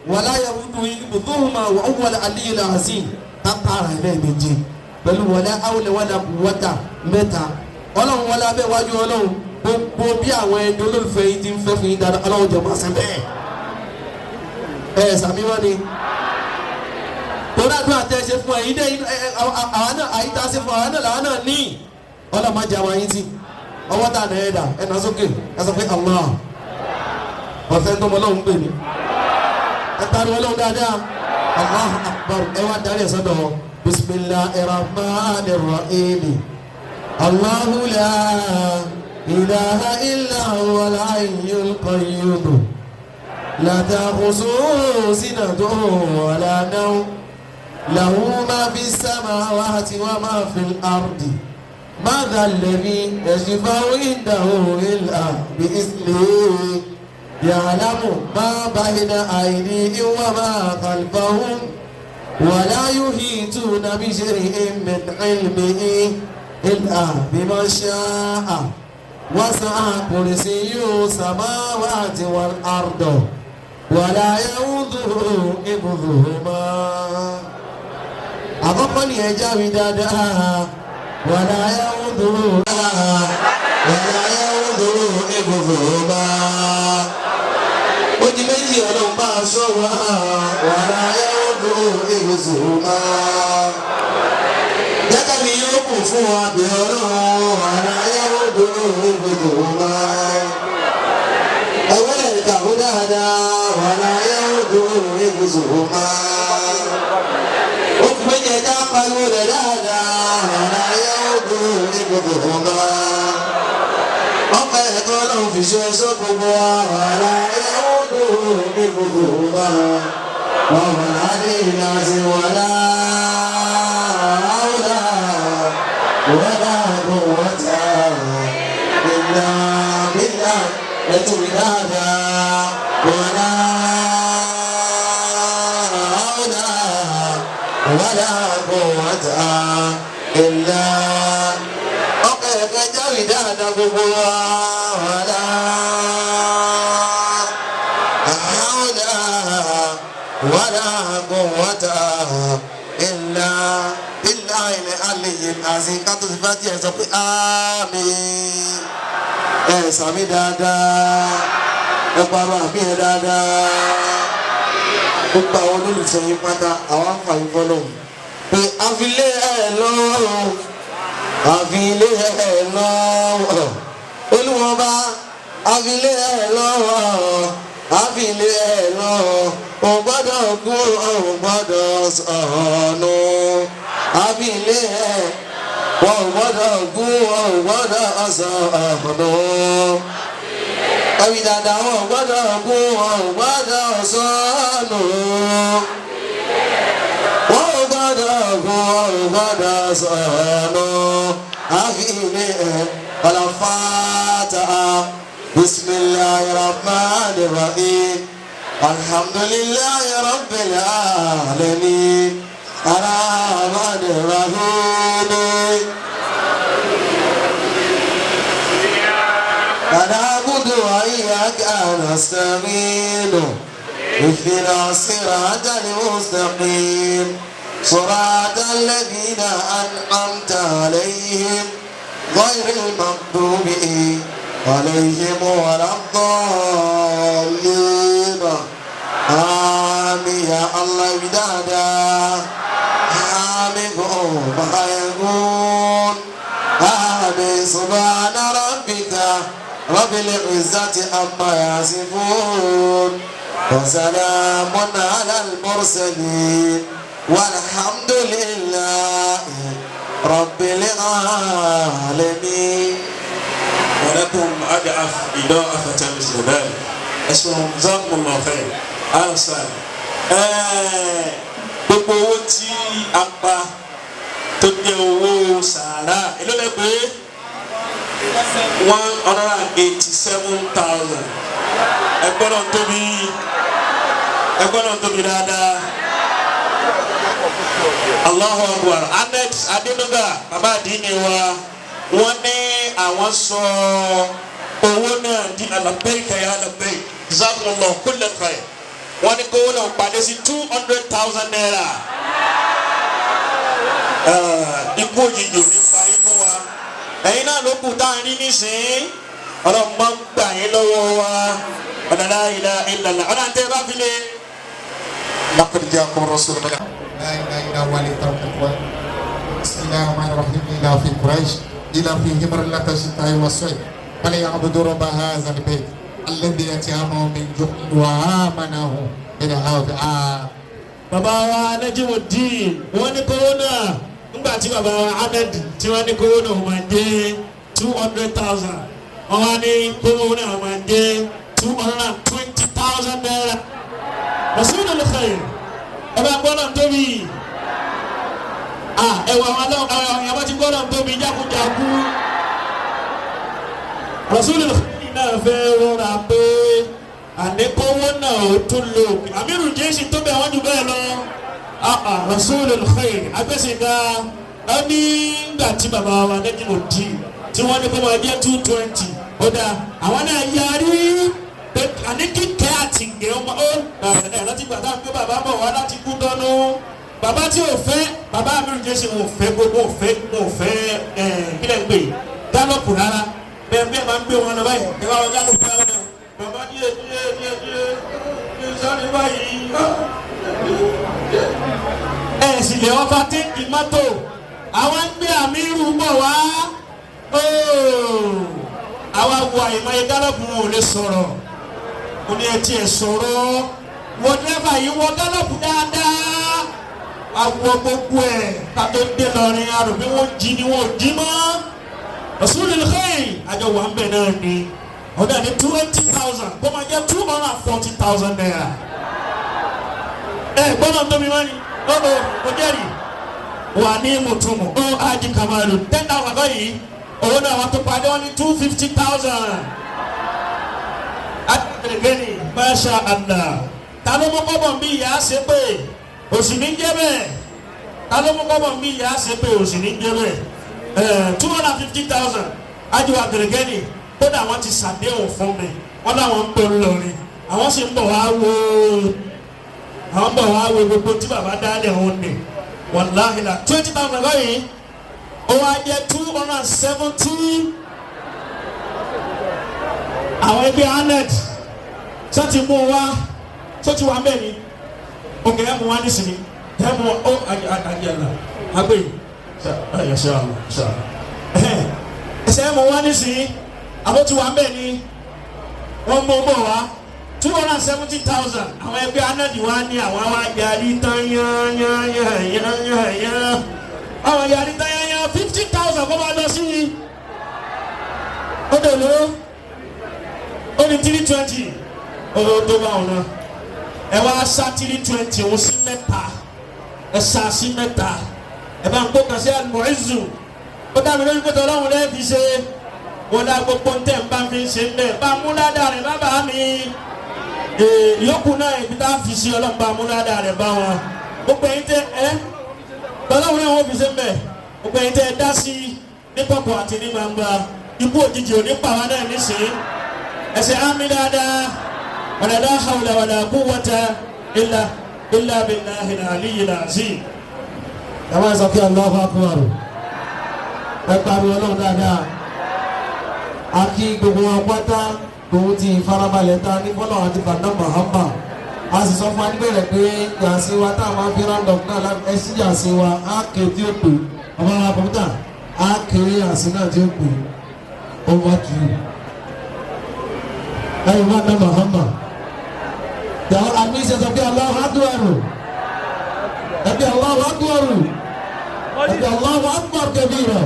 wala yahudu ibùdóhùnmá wa huwa al-aliyyul azim tápára ẹ̀ lẹ́ẹ̀mejì pẹ̀lú wala hawla wala quwwata mẹ́ta. Ọlọ́run wọlé abẹ́ wájú ọlọ́run gbogbo bí àwọn ẹni olólùfẹ́ yìí ti ń fẹ́ fún yín dáadáa ọlọ́run jẹ́ máa ṣe bẹ́ẹ̀. Ẹ sàmí wọ́n ni torí àdúrà tẹ́ ẹ ṣe fún ẹ yìí dẹ́ àwọn náà àyí tá a ṣe fún àwọn náà làwọn náà ní ọlọ́run má jẹ́ àwọn yín tì ọwọ́ tà náà ẹ̀ dà ẹ̀ nà sókè ẹ sọ pé Allah ọ̀sẹ̀ tó mọ ọlọ́run pè mí ẹ pariwo ọlọ́run dáadáa Allahu Akbar. Ẹ wá darí ẹ̀ sọ́dọ̀ bismillahir rahmanir rahim. Allahu la ilaha illa huwal hayyul qayyum la ta'khuzuhu sinatun wa la nawm lahu ma fis samawati wa ma fil ardi man dhal ladhi yashfa'u indahu illa bi'iznihi ya'lamu ma bayna aydihim wa ma khalfahum wa la yuhituna bi shay'in min ilmihi illa bima sha'a wasi'a kursiyyuhu samawati wal arda wa la ya'uduhu hifdhuhuma. Àkọ́kọ́ ni ẹja mi dáadáa wala ya'uduhu wala ya'uduhu hifdhuhuma. Ó di méjì ọlọ́run bá a sọ wá wala ya'uduhu hifdhuhuma. Jẹ́ká mi yóò kù fún wa bí ọlọ́run wala ya'uduhu hifdhuhuma. Ẹ̀wọ́n lè kàwé dáadáa wala ya'uduhu hifdhuhuma. Ó kù méjì ẹja pariwo rẹ̀ dáadáa wala ya'uduhu hifdhuhuma. Ọpẹ́ ẹ̀kọ́ ọlọ́run fi ṣe ẹṣọ́ gbogbo wa wala ya'uduhu hifdhuhuma. Wa wala ìlàsì wala hawla wala quwwata illa billah. Ẹtù mi dáadáa wala hawla wala quwwata illa. Ọkọ̀ ẹ̀kẹ́ jáwé dáadáa gbogbo wa wala hawla wala quwwata illa billahi al-aliyyil azim. Ká tó ti bá tiẹ̀ sọ pé àmín. Ẹ sàmí dáadáa, ẹ parọ́ àmì ẹ dáadáa. Gbogbo àwọn olólùfẹ́ yín pátá àwọn àǹfààní fọlọ́hún pé àfilé ẹ lọ́wọ́, àfilé ẹ lọ́wọ́, olúwọba àfilé ẹ lọ́wọ́, àfilé ẹ lọ́wọ́, ò gbọ́dọ̀ kú, ò gbọ́dọ̀ sọ̀nù, àfilé ẹ wọn ò gbọ́dọ̀ kú, ò gbọ́dọ̀ sọ̀nù. Ẹ̀wì dàda wọn ò gbọ́dọ̀ kú, wọn ò gbọ́dọ̀ sọ̀nù. Wọn ò gbọ́dọ̀ kú, wọn ò gbọ́dọ̀ sọ̀nù. Àfilé ẹ ọlọ́fàtà. Bismillahir rahmanir rahim. Alhamdulillahi rabbil alamin. Arrahmanir rahim. نعبد وإياك نستعين اهدنا الصراط المستقيم صراط الذين أنعمت عليهم غير المغضوب عليهم ولا الضالين. آمين يا الله بدادا آمين وخيرون. آمين. سبحان ربك رب العزة عما يصفون وسلام على المرسلين والحمد لله رب العالمين. ولكم أضعف إضافة مثل ذلك. أسلم جزاكم الله خير. أرسل gbogbo owó tí a pa tó jẹ́ owó sàárà èló lẹ pé 187,000. Ẹgbọ́n tóbi, ẹgbọ́n tóbi dáadáa. Allahu Akbar. Ahmed Adenuga, bàbá àdínní wa, wọ́n ní àwọn sọ owó náà di labbaika ya labbaik, jazakumullahu kullal khair. Wọ́n ní kówó náà pàdé sí 200,000 naira. Ikú òjijì ò ní pa yín fún wa. Ẹ̀yin náà ló kù tá à ń rí nísìnyí. Ọlọ́run máa ń gbà yín lọ́wọ́ wa. Ọ̀nà la ilaha illallah. Ọ̀nà tẹ́ ẹ bá fi lé. لقد جاءكم رسول من لا اله الا هو عليه توكلت. بسم الله الرحمن الرحيم. الى في قريش الى فيهم رحلة الشتاء والصيف فليعبدوا رب هذا البيت الذي أطعمهم من جوع وآمنهم من خوف. Bàbá wa Najimudeen, wọ́n ní kòrónà ńgbà tí bàbá wa Ahmed tí wọ́n ní kòrónà máa jẹ́ 200,000, wọ́n wá ní kòrónà máa jẹ́ 220,000 naira. Rasulul khair, ẹ bá gbọ́dọ̀ tóbi. Ẹwà àwọn aláwọ̀ àwọn ẹ̀wọ̀n ti gbọ́dọ̀ tóbi jákujáku. Rasulul khair náà fẹ́ rọra pé àníkówó náà ó tún lò. Amiru Jésù tó bẹ̀ wọ́n jù bẹ́ẹ̀ lọ. Rasulul khair agbẹ́sìnká ẹni gbà tí bàbá wa Najimudeen tí wọ́n ní kó máa jẹ́ 220, ó dáa, àwọn náà yarí pé àní kíkẹ́ àti ìgẹ̀ ọmọ ó ẹ̀ láti gbà táwọn pé bàbá bọ̀ wá láti kú dọ́nú. Bàbá tí ò fẹ́, bàbá Amiru Jésù ò fẹ́ gbogbo ò fẹ́ ò fẹ́ ẹ̀ kílẹ̀ ń pè dálọ́pù rárá. Bẹ́ẹ̀ bẹ́ẹ̀ máa ń gbé wọn lọ báyìí, ẹ bá wọn dálọ́pù rárá náà. Bàbá díẹ̀ díẹ̀ díẹ̀ díẹ̀ díẹ̀ sáré báyìí. Ẹ sì lè ọba téèkì mọ́tò, àwọn ń gbé Amiru bọ̀ wá. Àwa wo àyèmáyé gálọ́pù wọn ò lè sọ̀rọ̀. Ó ní ẹtí ẹ sọ̀rọ̀, wọ dẹ́fà yìí wọ gálọ́pù dáadáa. Awọ gbogbo ẹ̀ kátó dé lọrin arò bí wọ́n jí ni wọ́n jí mọ́. Rasulul khair àjọ wà ń bẹ̀ náà ni ọ̀dà ní 20,000 kó máa jẹ́ 240,000 naira. Ẹ gbọ́dọ̀ tóbi wá ní ọ̀ọ́ kò jẹ́rìí wà ní mùtúmù ó ájì kamalu 10,000 báyìí, owó náà wọ́n tó padà wọ́n ní 250,000. Adìrẹ́gẹ́ni masha Allah, ta ló mú kọ́bọ̀ bí ìyá ṣe pé òsì ní jẹ́ bẹ́ẹ̀? Ta ló mú kọ́bọ̀ bí ìyá ṣe pé òsì ní jẹ́ bẹ́ẹ̀? 250,000 ájì adìrẹ́gẹ́ni. Kódà wọ́n ti ṣàdéhùn fún mi, wọ́n láwọn ń pè ń lọrin, àwọn sì ń bọ̀ wá wo, àwọn ń bọ̀ wá wo gbogbo tí bàbá dálẹ̀ òun ni. Wàláhìlà 20,000 báyìí, ó wá jẹ́ 270. Àwọn ẹgbẹ́ anet sọ ti mú wa, sọ ti wà ń bẹ̀ ni òkè ẹ̀ mú wa nísìnyí, ẹ̀ mú wa ó àjẹlá àgbè ẹsẹ̀ ẹ̀ mú wa nísìnyí, àbó ti wà ń bẹ̀ ni wọ́n mú bọ̀ wá 270,000. Àwọn ẹgbẹ́ anet wa ní àwọn wa yarí tán yányányányányányán, àwọn yarí tán yányán 50,000 kó máa lọ sí i, ó dè ló ó ní 320, owó tó bá wọn náà. Ẹ wá sá 320 òun sí mẹ́ta, ẹ sá sí mẹ́ta, ẹ bá ń kó kàn sí Al-Mu'izzu. Ó dá mi lójú pé tọ́lọ́hún lẹ́ẹ̀ fi ṣe wọ́n dá gbogbo ntẹ̀ ń bá fi ṣe ń bẹ̀ bá múládà rẹ̀ bá bá mi yòókù náà ibi tá a fi ṣe ọlọ́run bá múládà rẹ̀ bá wọn. Gbogbo ẹ̀yin tẹ ẹ tọ́lọ́hún náà wọ́n fi ṣe ń bẹ̀. Gbogbo ẹ̀yin tẹ ẹ dá sí ní kọ̀kọ̀ àti ní gbangba, ikú òjijì ò ní pa wá náà nísìnyí. Ẹsẹ̀ àmì dáadáa. Wala la hawla wala quwwata illa illa billahi al-aliyyil azim. Ẹ wá sọ pé Allahu Akbar, ẹ pariwo Ọlọ́run dáadáa. A kí gbogbo wọn pátá tòun ti ìfarabalẹ̀ ta ní bọ́lá àti bàdá Muhammad. A sì sọ fún wa níbẹ̀rẹ̀ pé yàsí wa tá a máa fi round up náà, ẹ sí yàsí wa á ké tí ó pè ọmọ wa kọ̀m̀pútà á ké yàsí náà tí ó pè. Over to you. Ẹ̀yin bá dá Muhammad yàrá àmì ìṣẹ̀sọ̀ pé Allahu Akbar, ẹ̀bí Allahu Akbar, ẹ̀bí Allahu Akbar kabira.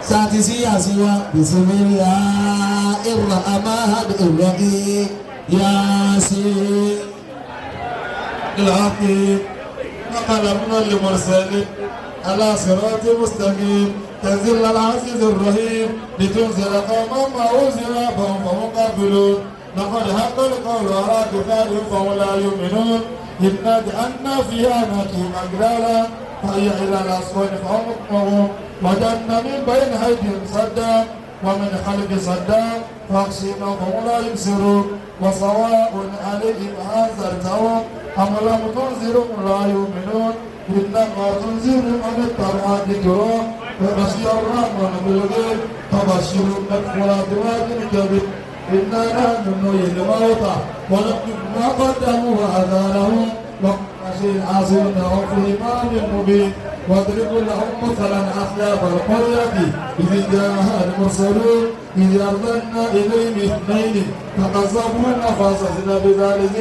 Sáàtì sí yàsí wa bismillahir rahmanir rahim Yasin. العقيم نقل من المرسلين على صراط مستقيم تنزيل العزيز الرحيم لتنزل قوما ما أنزل فهم قابلون. لقد حق القول على أكثرهم فهم لا يؤمنون. إنا جعلنا في أعناقهم أغلالا فهي إلى الأذقان فهم مقمحون. وجعلنا من بين أيديهم سدا ومن خلفهم سدا فأغشيناهم فهم لا يبصرون. وسواء عليهم أأنذرتهم أم لم تنذرهم لا يؤمنون. إنما تنذر من اتبع الذكر وخشي الرحمن بالغيب فبشره بمغفرة وأجر كبير. إنا نحن نحيي الموتى ونكتب ما قدموا وآثارهم وكل شيء أحصيناه في إمام مبين. واضرب لهم مثلا أصحاب القرية إذ جاءها المرسلون إذ أرسلنا إليهم اثنين فكذبوهما فعززنا بثالث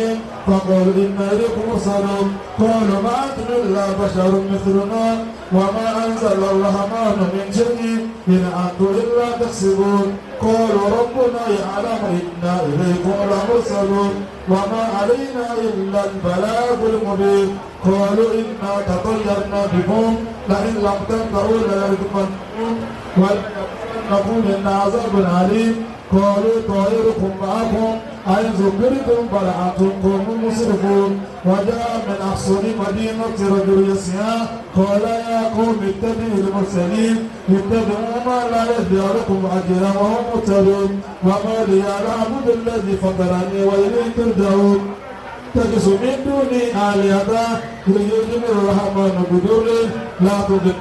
فقالوا إنا إليكم مرسلون. قالوا ما أنتم إلا بشر مثلنا وما أنزل الرحمن من شيء إن أنتم إلا تكسبون. قالوا ربنا يعلم إنا إليكم لمرسلون وما علينا إلا البلاغ المبين. قالوا إنا تطيرنا بكم لئن لم تنتهوا ليرجمنكم وليمسنكم منا عذاب أليم. قالوا طائركم معكم أئن ذكرتم بل أنتم قوم مسرفون. وجاء من أقصى المدينة رجل يسعى قال يا قوم اتبعوا المرسلين اتبعوا ما لا يسألكم أجرا وهم مهتدون. وما لي لا أعبد الذي فطرني وإليه ترجعون. تجس من دوني آلهة يجيب الرحمن بدون لا تغني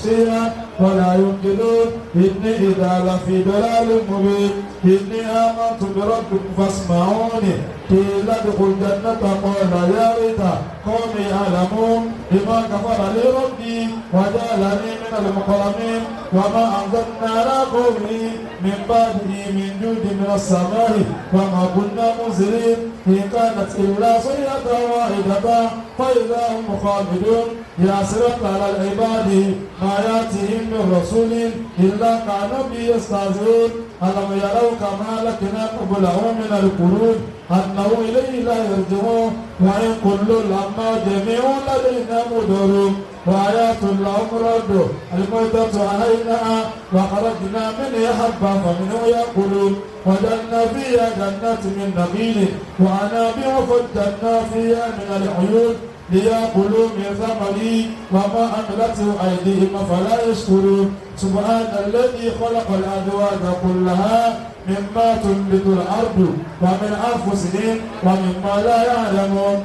شيئا ولا ينقذون. إني إذا لفي ضلال مبين. إني آمنت بربكم فاسمعوني. قيل ادخل الجنة قال يا ليت قومي يعلمون بما غفر لي ربي وجعلني من المكرمين. وما أنزلنا على قومه من بعده من جند من السماء وما كنا منزلين. إن كانت إلا صيحة واحدة فإذا هم خامدون. يا حسرة على العباد ما يأتيهم من رسول إلا كانوا به يستهزئون. ألم يروا كما أهلكنا قبلهم من القرون أنه إليه لا يرجعون. وإن كل لما جميع لدينا محضرون. وآيات لهم الأرض الميتة أحييناها وأخرجنا منها حبا فمنه يأكلون. وجعلنا فيها جنات من نخيل وأعناب وفجرنا فيها من العيون ليأكلوا من ثمره وما عملته أيديهم فلا يشكرون. سبحان الذي خلق الأزواج كلها مما تنبت الأرض ومن أنفسهم ومما لا يعلمون.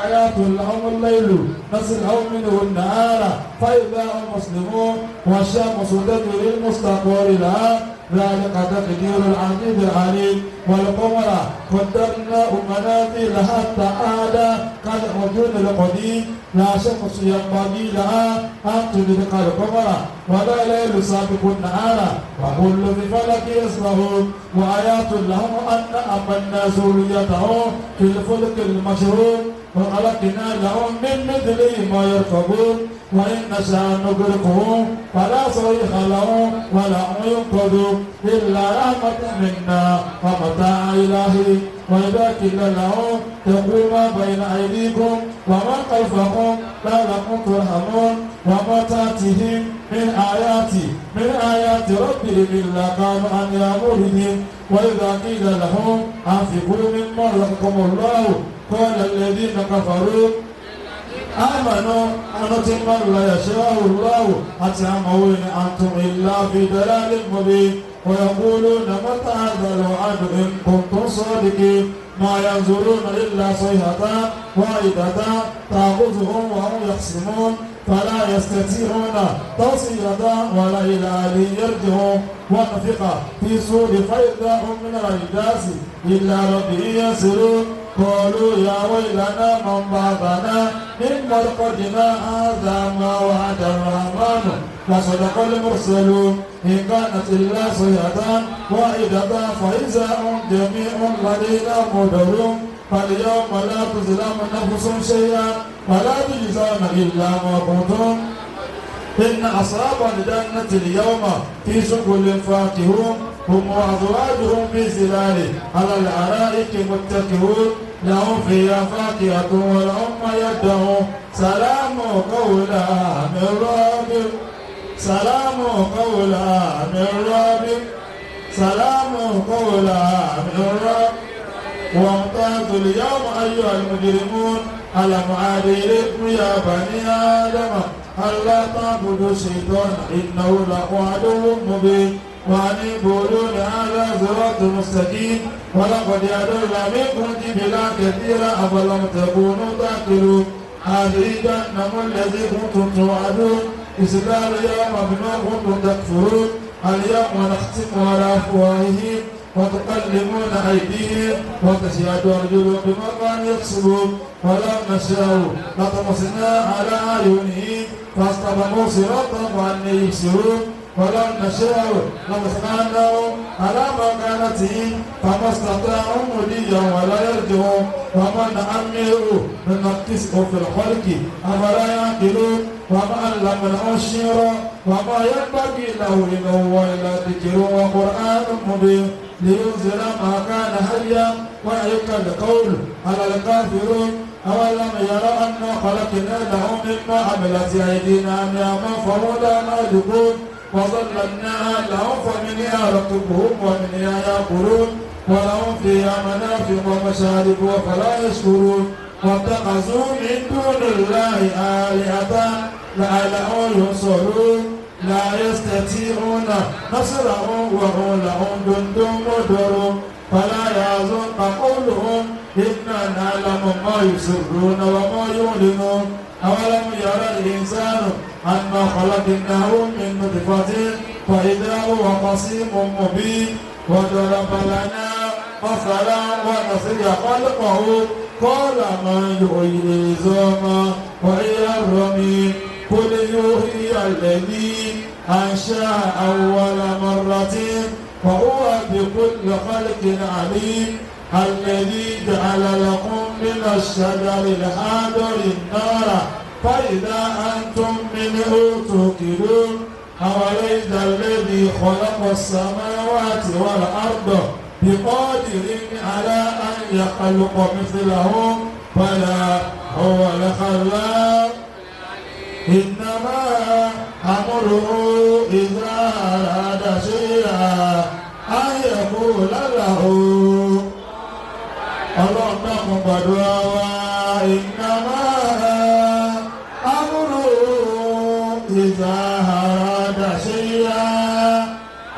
آيات لهم الليل نسلخ منه النهار فإذا هم مظلمون. والشمس تجري لمستقر لها ذلك تقدير العزيز العليم. والقمر قدرناه منازل حتى عاد كالعرجون القديم. لا شمس ينبغي لها أن تدرك القمر ولا ليل سابق النهار وكل في فلك يسبحون. وآيات لهم أن أمنا ذريتهم في الفلك المشحون وخلقنا لهم من مثله ما يركبون. وإن نشأ نغرقهم فلا صريخ لهم ولا هم ينقذون إلا رحمة منا ومتاع إلى حين. وإذا قيل لهم اتقوا ما بين أيديكم وما خلفكم لعلكم ترحمون. وما تأتيهم من آيات ربهم إلا كانوا عنها معرضين. وإذا قيل لهم أنفقوا مما رزقكم الله قال الذين كفروا آمنوا أنتم لا يشاء الله أطعمه إن أنتم إلا في ضلال مبين. ويقولون متى هذا الوعد إن كنتم صادقين. ما ينظرون إلا صيحة واحدة تأخذهم وهم يخصمون. فلا يستطيعون توصية ولا إلى أهلهم يرجعون. ونفخ في الصور فإذا هم من الأجداث إلى ربهم ينسلون. قالوا يا ويلنا من بعثنا من مرقدنا هذا ما وعد الرحمن وصدق المرسلون. إن كانت إلا صيحة واحدة فإذا هم جميع لدينا محضرون. فاليوم لا تظلم نفس شيئا ولا تجزون إلا ما كنتم. إن أصحاب الجنة اليوم في شغل فاكهون. هم وأزواجهم في ظلال على الأرائك متكئون. لهم فيها فاكهة ولهم ما يدعون. سلام قولا من رب سلام قولا من رب سلام قولا من رب. وامتازوا اليوم أيها المجرمون. ألم أعد إليكم يا بني آدم ألا تعبدوا الشيطان إنه لكم عدو مبين. وأن اعبدوني هذا صراط مستقيم. ولقد أضل منكم جبلا كثيرا أفلم تكونوا تعقلون. هذه جهنم التي كنتم توعدون. اصلوها اليوم بما كنتم تكفرون. اليوم نختم على أفواههم وتكلمون أيديهم وتشهد أرجلهم بما كانوا يكسبون. ولو نشاء لطمسنا على أعينهم فاستبقوا صراطا وأنى يبصرون. ولو نشاء لمسخناهم على مكانتهم فما استطاعوا مضيا ولا يرجعون. ومن نعمره ننكسه في الخلق أفلا يعقلون. وما علمناه الشعر وما ينبغي له إن هو إلا ذكر وقرآن مبين. لينذر ما كان حيا ويحق القول على الكافرون. أولم يروا أنا خلقنا لهم مما عملت أيدينا أنعاما فهم لها مالكون. وظللناها لهم فمنها ركوبهم ومنها يأكلون. ولهم فيها منافع ومشارب فلا يشكرون. واتخذوا من دون الله آلهة لعلهم ينصرون. لا يستطيعون نصرهم وهم لهم جند محضرون. فلا يحزنك قولهم إنا نعلم ما يسرون وما يعلنون. أولم ير الإنسان أنا خلقناه من نطفة فإذا هو خصيم مبين. وضرب لنا مثلا ونسي خلقه قال من يحيي العظام وهي رميم. قل يحيي الذي أنشأها أول مرة وهو بكل خلق عليم. الذي جعل لكم من الشجر الأخضر النار فإذا أنتم منه توقدون. أوليس الذي خلق السماوات والأرض بقادر على أن يخلق مثلهم؟ بلى هو الخلاق. إنما أمره إذا أراد شيئا أن يقول له. Ọlọ́run dákun gbàdúrà wa. إنما أمره إذا أراد شيئا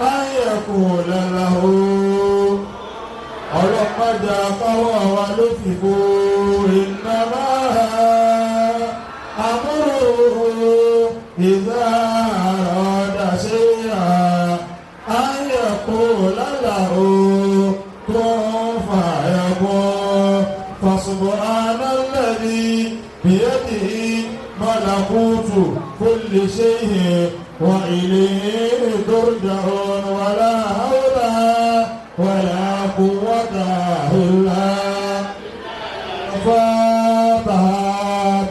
أن يقول له. Ọlọ́pàá káwọ́ wa ló fi kó. إنما أمره إذا أراد شيئا أن يقول له كن فيكون. فسبحان الذي بيده ملكوت كل شيء وإليه ترجعون. ولا حول ولا قوة إلا فاتحة.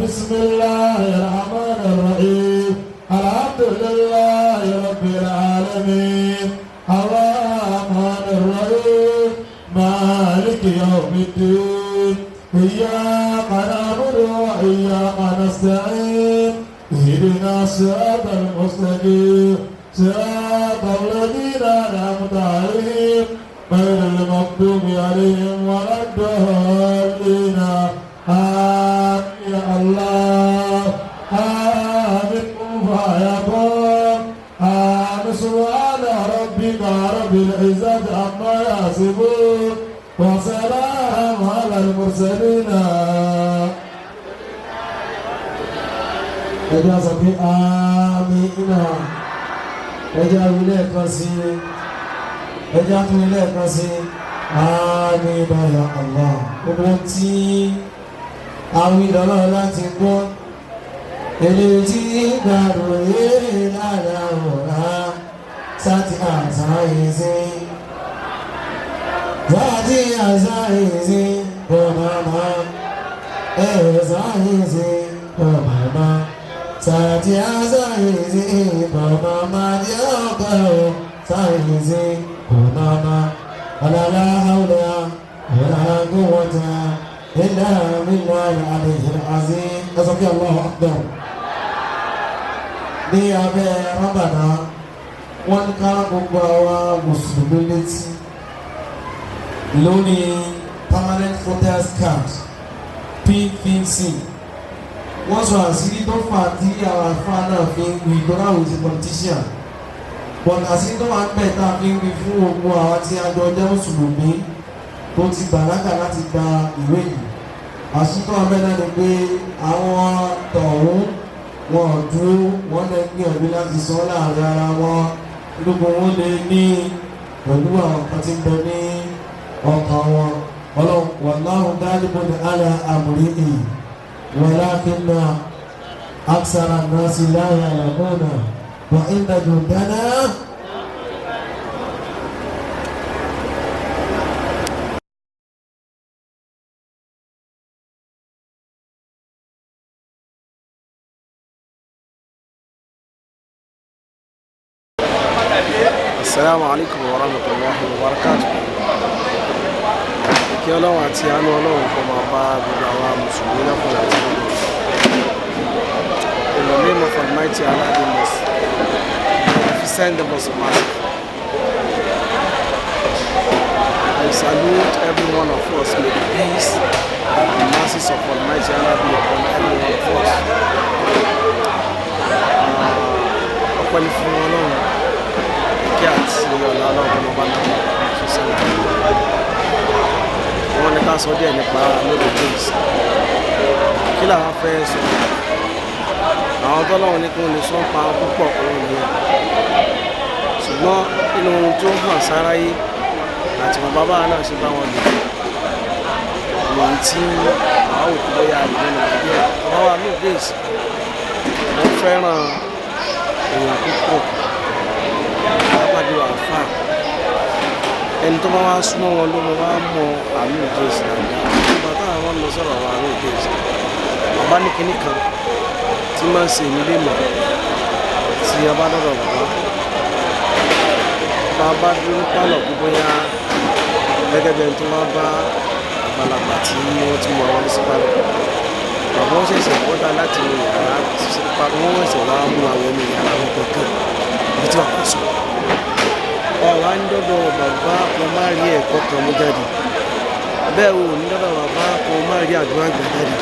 بسم الله الرحمن الرحيم. الحمد لله رب العالمين. الرحمن الرحيم. مالك يوم الدين. إياك نعبد وإياك نستعين. اهدنا الصراط المستقيم. صراط الذين أنعمت عليهم غير المغضوب عليهم ولا الضالين. آمين يا الله. آمين فيكون. آمين. سبحان ربك رب العزة عما يصفون وسلام على المرسلين. Ẹ jẹ́ sọ pé àmín. Ẹ jẹ́ wí lẹ́ẹ̀kan sí i. Ẹ jẹ́ tún wí lẹ́ẹ̀kan sí i. Àmín ya Allah. Gbogbo tí àwọn ìdánwò láti gbọ́ èlé tí gbàròyé lára ọ̀rá sáti àṣà ìsìn sáti àṣà ìsìn kò màmá ẹ̀ sáyẹ̀nsì kò màmá sáti àṣà ìsìn kò màmá jẹ́ ọ̀pẹ̀ o sáyẹ̀nsì kò màmá ولا حول ولا قوة إلا بالله العلي العظيم. أصدق الله أكبر. Ní abẹ́ rábànà. Wọ́n ní ká gbogbo àwa mùsùlùmí létí lórí permanent voters card, PVC. Wọ́n sọ àṣírí tó fà á tí àwọn àlùfáà náà fi ń wí lọ́dọ̀ àwọn ìṣe politician, but àṣírí tó máa ń bẹ̀ tá a fi ń wí fún gbogbo àwọn tí a jọ jẹ́ mùsùlùmí tó ti bàlágà láti gba ìwé yìí, àṣírí tó wà bẹ́ẹ̀ náà ni pé àwọn tọ̀hún wọn ò dúró, wọ́n lè gbìyànjú láti sọ láàrin ara wọn, gbogbo wọn lè ní pẹ̀lú àwọn kan tí ń bẹ ní ọkàn wọn. Ọlọ́run, wallahu ghalibun ala amrihi walakinna akthara nnasi la ya'lamuna wa inna jundana. Assalamu alaikum wa rahmatullahi wa barakatuh. Kí Ọlọ́run àti àánú Ọlọ́run kó máa bá gbogbo àwa mùsùlùmí lọ́kùnrin àti lóbìnrin. In the name of Almighty Allah, the most beneficent, the most merciful. I salute every one of us. May the peace and mercies of Almighty Allah be upon every one of us. Ọpẹ́ ni fún Ọlọ́run, kí àti ọ̀la Ọlọ́run ọba náà ṣe sẹ́yìn. Wọ́n ní ká sọ díẹ̀ nípa Lord James. Kí làwọn fẹ́ sọ? Àwọn tọ́lọ́run ní kí wọ́n lè sọ pa púpọ̀ òun nìyẹn. Ṣùgbọ́n nínú ohun tó hàn sáráyé àti bàbá bá náà ṣe bá wọn lò lòun tí àwọn òkú bóyá àlùmọ́ nà díẹ̀. Bàbá wa Lord James, wọ́n fẹ́ràn èèyàn púpọ̀, pàápàá àfà. Ẹni tó bá wá súnmọ́ wọn ló máa wá mọ àmì ìjọsìn dáadáa. Nígbà táwọn wọn lọ sọ̀rọ̀ àwọn àmì ìjọsìn, bàbá ní kinní kan tí máa ń ṣe èmi lè mọ̀ tí a bá dọ̀dọ̀ bàbá. Bàbá dúró pálọ̀ pé bóyá gẹ́gẹ́ bí ẹni tó wá bá àgbàlagbà tí wọ́n ti mọ àwọn sí pálọ̀, bàbá wọn ṣẹ̀ṣẹ̀ bọ́dà láti inú yàrá, wọ́n ṣẹ̀ṣẹ̀ wá mú àwọn ẹni yàrá wọn kankan ibi tí wàá sùn. Ọ̀wá ń dọ́dọ̀ bàbá kan má rí ẹ̀kọ́ kan mú jáde, bẹ́ẹ̀ o ní dọ́dọ̀ bàbá kan má rí àdúrà gbà jáde.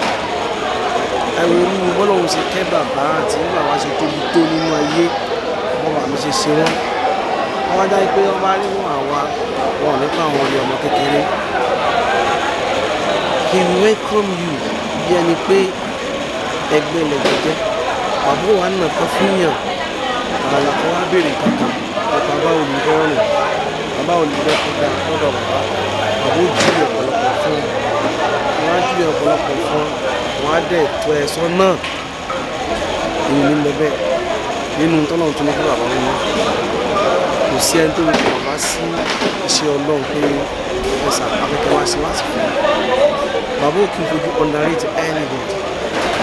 Ẹ̀rọ olú bọ́lọ́hún ṣe kẹ́ bàbá àti bí bàbá ṣe tóbi tó nínú ayé, wọ́n bàbá mi ṣe ṣe wọ́n. Wọ́n wá dájú pé wọ́n bá rí wọn àwa wọn ò ní pa àwọn ọ̀rẹ́ ọmọ kékeré. He welcome you bí ẹni pé ẹgbẹ́ lẹ́gbẹ̀jẹ́. Bàbá wa nà kan fún yàn àlà kan wá béèrè kankan. Bàbá olùfẹ́ rìn, bàbá olùfẹ́ kọjá lọ́dọ̀ bàbá. Bàbá ó júwe ọ̀pọ̀lọpọ̀ fún wọn, á júwe ọ̀pọ̀lọpọ̀ fún wọn, á dẹ̀ tọ́ ẹ sọ náà. Èyí ní lọ bẹ́ẹ̀ nínú tọ́lọ́run tó ní kí bàbá wọn. Kò sí ẹni tó lè fi bàbá sí iṣẹ́ Ọlọ́run pé ẹ̀sà afẹ́kẹ́ wá sí wá sí fún un. Bàbá ò kí n fojú underrate anybody,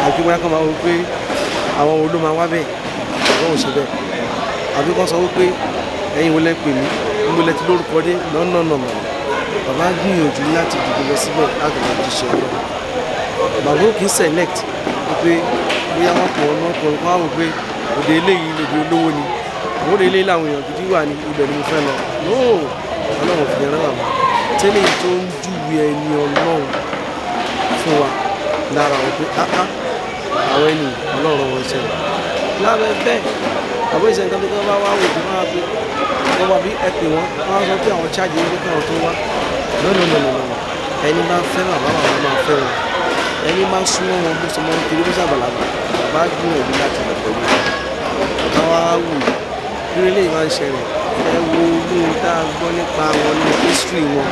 àbí bóyá kọ́ máa wọ pé àwọn wo ló máa wá bẹ́ẹ̀. Bàbá ò ṣe bẹ́ẹ̀, àbí kọ́ sọ wípé ẹ̀yin wo lẹ pè mí, mo lẹ ti lórúkọ dé nọ́nọ́nà. Bàbá gbìyànjú láti dìde lọ síbẹ̀ láti lọ jíṣẹ́ Ọlọ́run. Bàbá ò kì í select wípé bóyá wọ́n pọ̀ ọ́nà ọkùnrin kan wá wò pé òde eléyìí lòdì olówó ni, òde eléyìí làwọn èèyàn gidi wà ní ibẹ̀ ni mo fẹ́ lọ. No, Ọlọ́run fi ẹran àmọ́ tẹ́lẹ̀ tó ń júwe ẹni Ọlọ́run fún wa lára wọn pé áá àwọn ẹni Ọlọ́run wọn ṣẹlẹ̀ lábẹ́ bẹ́ẹ̀. Àbọ̀ ìṣẹ̀lẹ̀ kan tó kọ́ bá wá wò tó máa pé wọ́n wá bí ẹ pè wọ́n, wọ́n á sọ pé àwọn chájì ń gbé káwọn tó wá. No, no, no, no, no. Ẹni bá fẹ́ bàbá, bàbá máa fẹ́ wọn. Ẹni bá súnmọ́ wọn bó sọmọ kiri bó sàbàlàbà, bàbá gbìyànjú láti lọ pẹ̀lú wọn. Káwá wù bí eléyìí máa ń ṣẹlẹ̀. Ẹ wo ohun tá a gbọ́ nípa wọn ní history wọn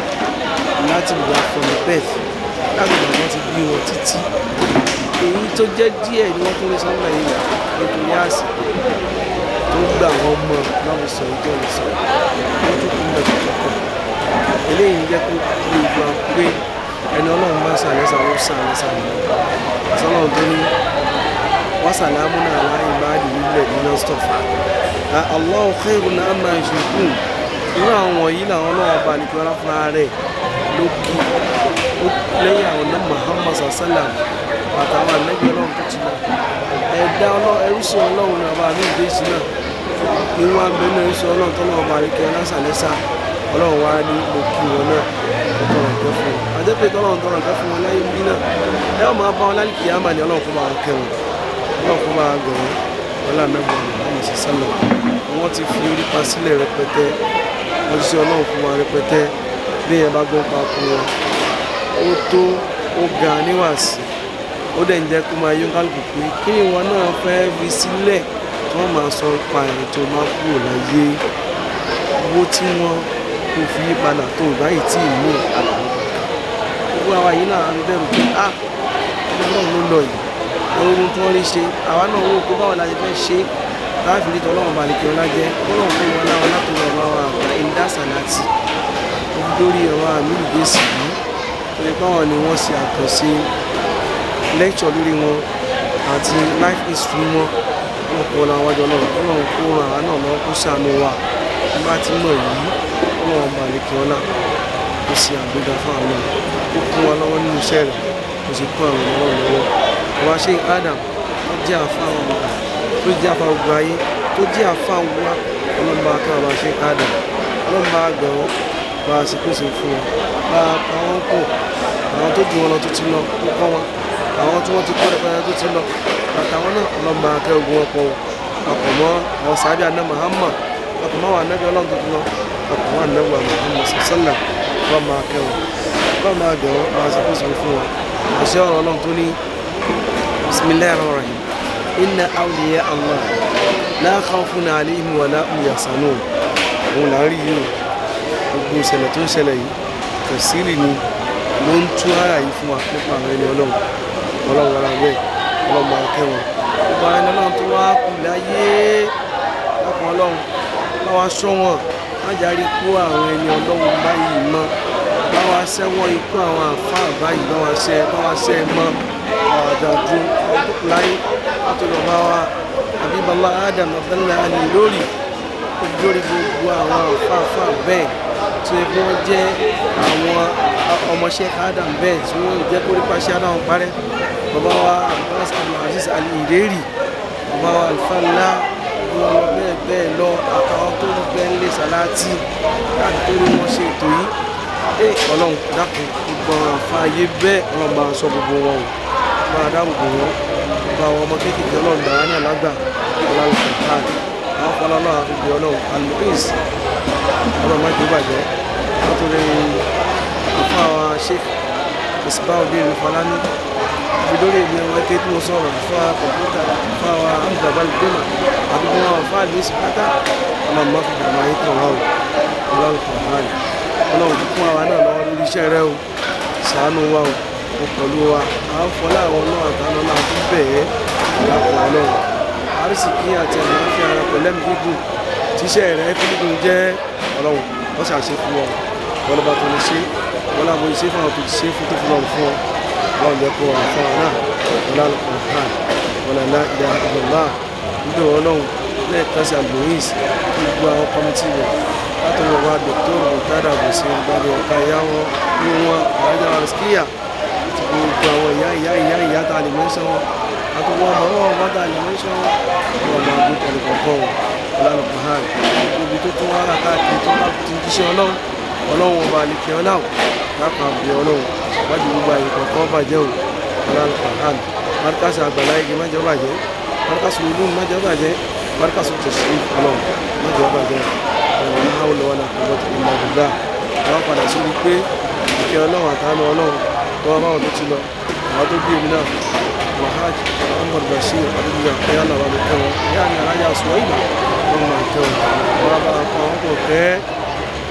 láti gbà from birth, láti gbà wọ́n ti bí wọn títí èyí tó jẹ́ díẹ̀ ni wọ́n tún lè sọ́nà yìí nítorí àsìkò tó gbà wọ́n mọ̀ láwọn sọ ìjọ ìsọ wọ́n tún kún mẹ́jọ tó pọ̀. Eléyìí ń jẹ́ kó gbogbo wa pé ẹni Ọlọ́run bá sàn lẹ́sàn ó sàn lẹ́sàn ní sọlọ́run tó ní wọ́n sàlámù náà láì bá nílẹ̀ nínú stọ̀fà. Allahu khairun amma yushrikun. Irú àwọn wọ̀nyí làwọn ọlọ́wọ́ bá ní kí wọ́n fúnra rẹ̀ ló kí lẹ́yìn àwọn náà Muhammad sallam àtàwọn ànábì Ọlọ́run tó ti lọ. Ẹ̀dá ẹrúsìn Ọlọ́run ní ọba àmì ìgbésí náà. Ní wọn abẹ náà ń sọ Ọlọ́run tọ́lọ́ ọba àríkẹ́ lásàlẹ́sà Ọlọ́run wa ní mo kí wọn náà, mo tọrọ ìkẹ́ fún wọn. Àjẹpẹ́ tọ́lọ́run tọrọ ìkẹ́ fún wọn láyé ń bí náà, ẹ ó máa bá wọn lálẹ́ kìí àmà ní Ọlọ́run kó máa kẹ́ wọn, Ọlọ́run kó máa gẹ̀ wọ́n. Ọlọ́run náà sálọ wọ́n ti fi orí pa sílẹ̀ rẹpẹtẹ, wọ́n ti ṣe Ọlọ́run fún wa rẹpẹtẹ. Bí yẹn bá gbọ́n pa fún wọn, ó tó ó ga níwàásí, ó dẹ̀ ń jẹ́ kó máa yún kálukú pé kí ìwọ náà fẹ́ fi sílẹ̀ tí wọ́n máa sọ pa ẹ̀ tó máa kúrò láyé. Owó tí wọ́n kò fi yí padà tó báyìí tí ì mú àlàó gbogbo àwa yìí náà ń bẹ̀rù pé ah ọmọ náà ló lọ yìí, ohun tí wọ́n rí ṣe àwa náà wò pé báwo la ṣe fẹ́ ṣe láàfin ní tọ́lọ́run balẹ̀kẹ́ ọlá jẹ́ kọ́lọ́run fún wọn láwọn látọ̀rọ̀ ọba wa àgbà ìdásàlátì lórí ọ̀rọ̀ àmì ìgbésì yìí tó yẹ báwọn ni wọ́n ṣe àkànṣe lẹ́kṣọ̀ lórí wọn àti life history wọn. Wọn kọ́ wọn àwọn ọjọ́ náà, kọ́lọ́run kó ran àwa náà lọ́wọ́ kó ṣàánú wa nígbà tí mọ̀ yìí. Kọ́lọ́run balẹ̀kẹ́ ọlá kó ṣe àgbéga fún àwọn náà, kó kún wa lọ́wọ́ nínú iṣẹ́ rẹ̀, kó sì kún àwọn ọmọ náà lọ́wọ́. Ọba Sheikh Adam tó jẹ́ àfa ọmọ, tó jẹ́ àfa gbogbo ayé, tó jẹ́ àfa wa, ọlọ́mọba akáwà Sheikh Adam, ọlọ́mọba àgbẹ̀ wọn bá a sì pèsè fún wọn, bá a pa wọn pọ̀. Àwọn tó ju wọn lọ tó ti lọ tó kọ́ wọn, àwọn tí wọ́n ti kọ́ rẹpẹtẹ tó ti lọ àtàwọn náà, ọlọ́mọba akẹ́ ogun wọn pọ̀ papọ̀ mọ́ àwọn sàábì àná Muhammad, papọ̀ mọ́ àwọn anábì ọlọ́run tó ti lọ, papọ̀ mọ́ anábì Muhammad sallá. Ọlọ́mọba akẹ́ wọn, ọlọ́mọba àgbẹ̀ wọn bá a sì pèsè fún wọn. Àṣẹ ọ̀rọ̀ ọlọ́run tó ní bismillahir rahmanir rahim inna awliya Allah la khawfun alayhim wa la hum yahzanun. Òun là ń rí yìí o. Gbogbo ìṣẹ̀lẹ̀ tó ń ṣẹlẹ̀ yìí, tẹ̀síìrì ni ló ń tú ara yìí fún wa nípa àwọn ẹni ọlọ́run. Ọlọ́run wọlé abẹ́, ọlọ́run máa kẹ́ wọn. Gbogbo àwọn ẹni ọlọ́run tó wá kù láyé lọ́kàn, ọlọ́run bá wa ṣọ́ wọn, má járe kó àwọn ẹni ọlọ́run báyìí mọ́, bá wa ṣẹ́wọ́ ikú àwọn àfáà báyìí, bá wa ṣẹ́ mọ́ àdàdú láyé látọ̀dọ̀ bá wa Habibullah Adam Abdallah Ali lórí lórí gbogbo àwọn àfáàfáà bẹ́ẹ̀ tí wọ́n jẹ́ àwọn ọmọọṣẹ́ Adam bẹ́ẹ̀ tí wọ́n jẹ́ kó nípa ṣe Adam parẹ́. Bàbá wa Abbas Abdulaziz Ali Ìrèrì, bàbá wa Alfàlá, wọn lọ bẹ́ẹ̀ bẹ́ẹ̀ lọ, àtàwọn tó ń bẹ́ ń lé sàláàtì láti tó ní wọ́n ṣe ètò yìí. Ọlọ́run dákun, gbogbo àwọn àfáàyè bẹ́ẹ̀ ọlọ́run bá sọ gbogbo wọn o, máa dáàbò bò wọ́n. Gba àwọn ọmọ kéékèèké ọlọ́run gbàrà náà lágbà ọlọ́run kọ̀ọ̀kan àwọn fọlọ́lọ́ àfihàn ọlọ́run alùpùpù ọlọ́run má jẹ́ bàjẹ́. Látòrí àfa wa Sheikh Misbahudeen Falani fi lórí èmi ọmọ ké tí mo sọ̀rọ̀, àfa kọ̀ǹpútà, àfa wa abdulbal gbẹ́mà, àdúgbò wọn àfa àlùsí pátá, ọlọ́run má fi dààmú ayé kàn wá o. Ọlọ́run kọ̀ọ̀kan ọlọ́run kún àwa náà lọ́wọ́ lórí iṣẹ́ rẹ o, ṣàánú wa o, o pẹ̀lú wa. À ń fọlá àwọn náà àtàwọn náà fún bẹ́ẹ̀ lápò ọlọ́run àrísìkí àti àlàáfíà ara pẹ̀lẹ́mì gígùn tíṣẹ́ rẹ̀ fílígùn jẹ́ ọlọ́run wọ́n ṣàṣe fún ọ. Wọ́n lọ́ba tó lè ṣe, wọ́n lábo ṣe fún àwọn tó ti ṣe fún tó fi lọ́run fún ọ. Ọlọ́run jẹ́ kó wà fún ọ náà wọ́n lálùkò hàn wọ́n lálá ìdá ìdọ̀lá níbẹ̀ ọlọ́run lẹ́ẹ̀kan sí àlùmọ́yìs gbogbo àwọn kọ́mítì rẹ̀ látọwọ́ wa dr murtada bùsùn gbàdé ọ̀ka ìyá wọn ní wọn àrájà àrùsíkíyà àti gbogbo àwọn ìyá ìyá ìyá ìyá tá a lè mẹ́sàn wọn àtọwọ́ ọmọ wọn bá tá a lè mẹ́sàn wọn wọn máa gbé pẹ̀lú kọ̀ọ̀kan wọn ọlọ́run hàn gbogbo tó tún wá káàkiri tó bá ti jíṣẹ́ ọlọ́run ọlọ́run ọba àlekè ọlọ́run lápá àbí ọlọ́run wájú gbogbo àyè kọ̀ọ̀kan bàjẹ́ o. Ọlọ́run hàn márkàsì àgbàlá igi májọ́ bàjẹ́, márkàsì olú májọ́ bàjẹ́, márkàsì tẹ̀sí ọlọ́run májọ́ bàjẹ́. Ọ̀rọ̀ hawla wala quwwata illa billah. Àwọn padà sórí pé ìkẹ́ ọlọ́run àtàánú ọlọ́run tó wá báwọn tó ti lọ, àwọn tó bí èmi náà Alhaji Muhammad Bashir Adébíyà ẹ̀yà làwọn lè kẹ́ wọn, ìyá mi alájà sùn ìgbà wọn máa kẹ́ wọn, wọn bá pa wọn kò kẹ́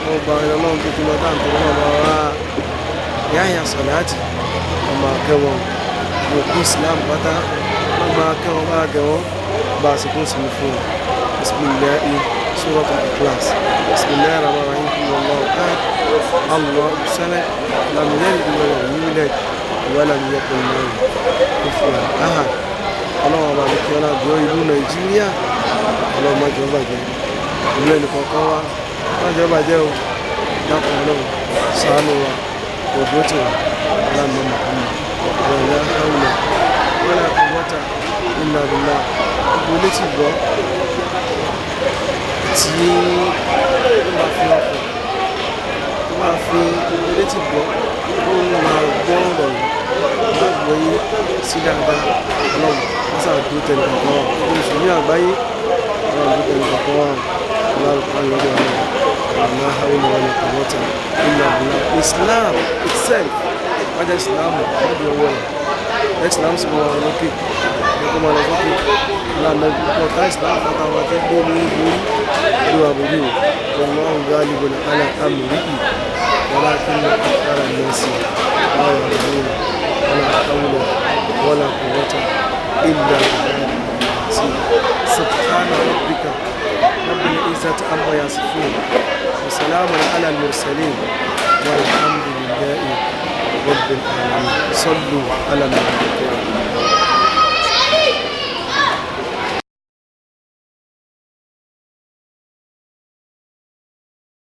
wọn gba ẹ̀rọ ọlọ́run tó ti lọ dáǹtọ́ náà bá wá ìyá ìyá sọ̀láàtì wọn máa kẹ́ wọn òkú Islam pátá wọn máa kẹ́ wọn bá gẹ̀ wọn bá a sì kún sí fún wọn. Bismillahi suratul Ikhlas bismillahir rahmanir rahim wallahu ahad Allahu samad lam yalid wa lam yulad wa lam yakun lahu kufuwan ahad. Ọlọ́run ọba àlùkí ọlá àbúrò ìlú Nàìjíríà, ọlọ́run má jẹ́ ó bàjẹ́, ìlú ẹnì kọ̀ọ̀kan wa má jẹ́ ó bàjẹ́ o. Dákun ọlọ́run ṣàánú wa, òdó tì wá aláàmú Muhammad wala hawla wala quwwata illa billah. Gbogbo létí gbọ́ Tí ó máa fi ọkàn, tó máa fi létí gbọ́, tó máa gbọ́ ọ̀rọ̀ yìí, máa gbọ́ yé sí dáadáa. Ọlọ́run wọ́n sáà dúró tẹ̀lé kọ̀ọ̀kan wa. Mùsùlùmí àgbáyé, ọlọ́run dúró tẹ̀lé kọ̀ọ̀kan wa. Ọlọ́run kan lọ́dọ̀ ọlọ́run la hawla wala quwwata illa billah. Islam itself, wájà Islam lọ́dọ̀ ọwọ́ rẹ̀, Islam sì máa wà lókè, ẹ̀kọ́ máa lọ sókè lánàá. Ọ̀tá Islam àtàwọn àti gbé ní borí ló wà borí o. Wallahu ghalibun ala amrihi walakinna akthara an-nasi la ya'lamun. Wala hawla wala quwwata illa billah. Subhana rabbika rabbil izzati amma yasifun wa salamun ala al-mursalin walhamdulillahi rabbil alamin. Sallu ala nabi.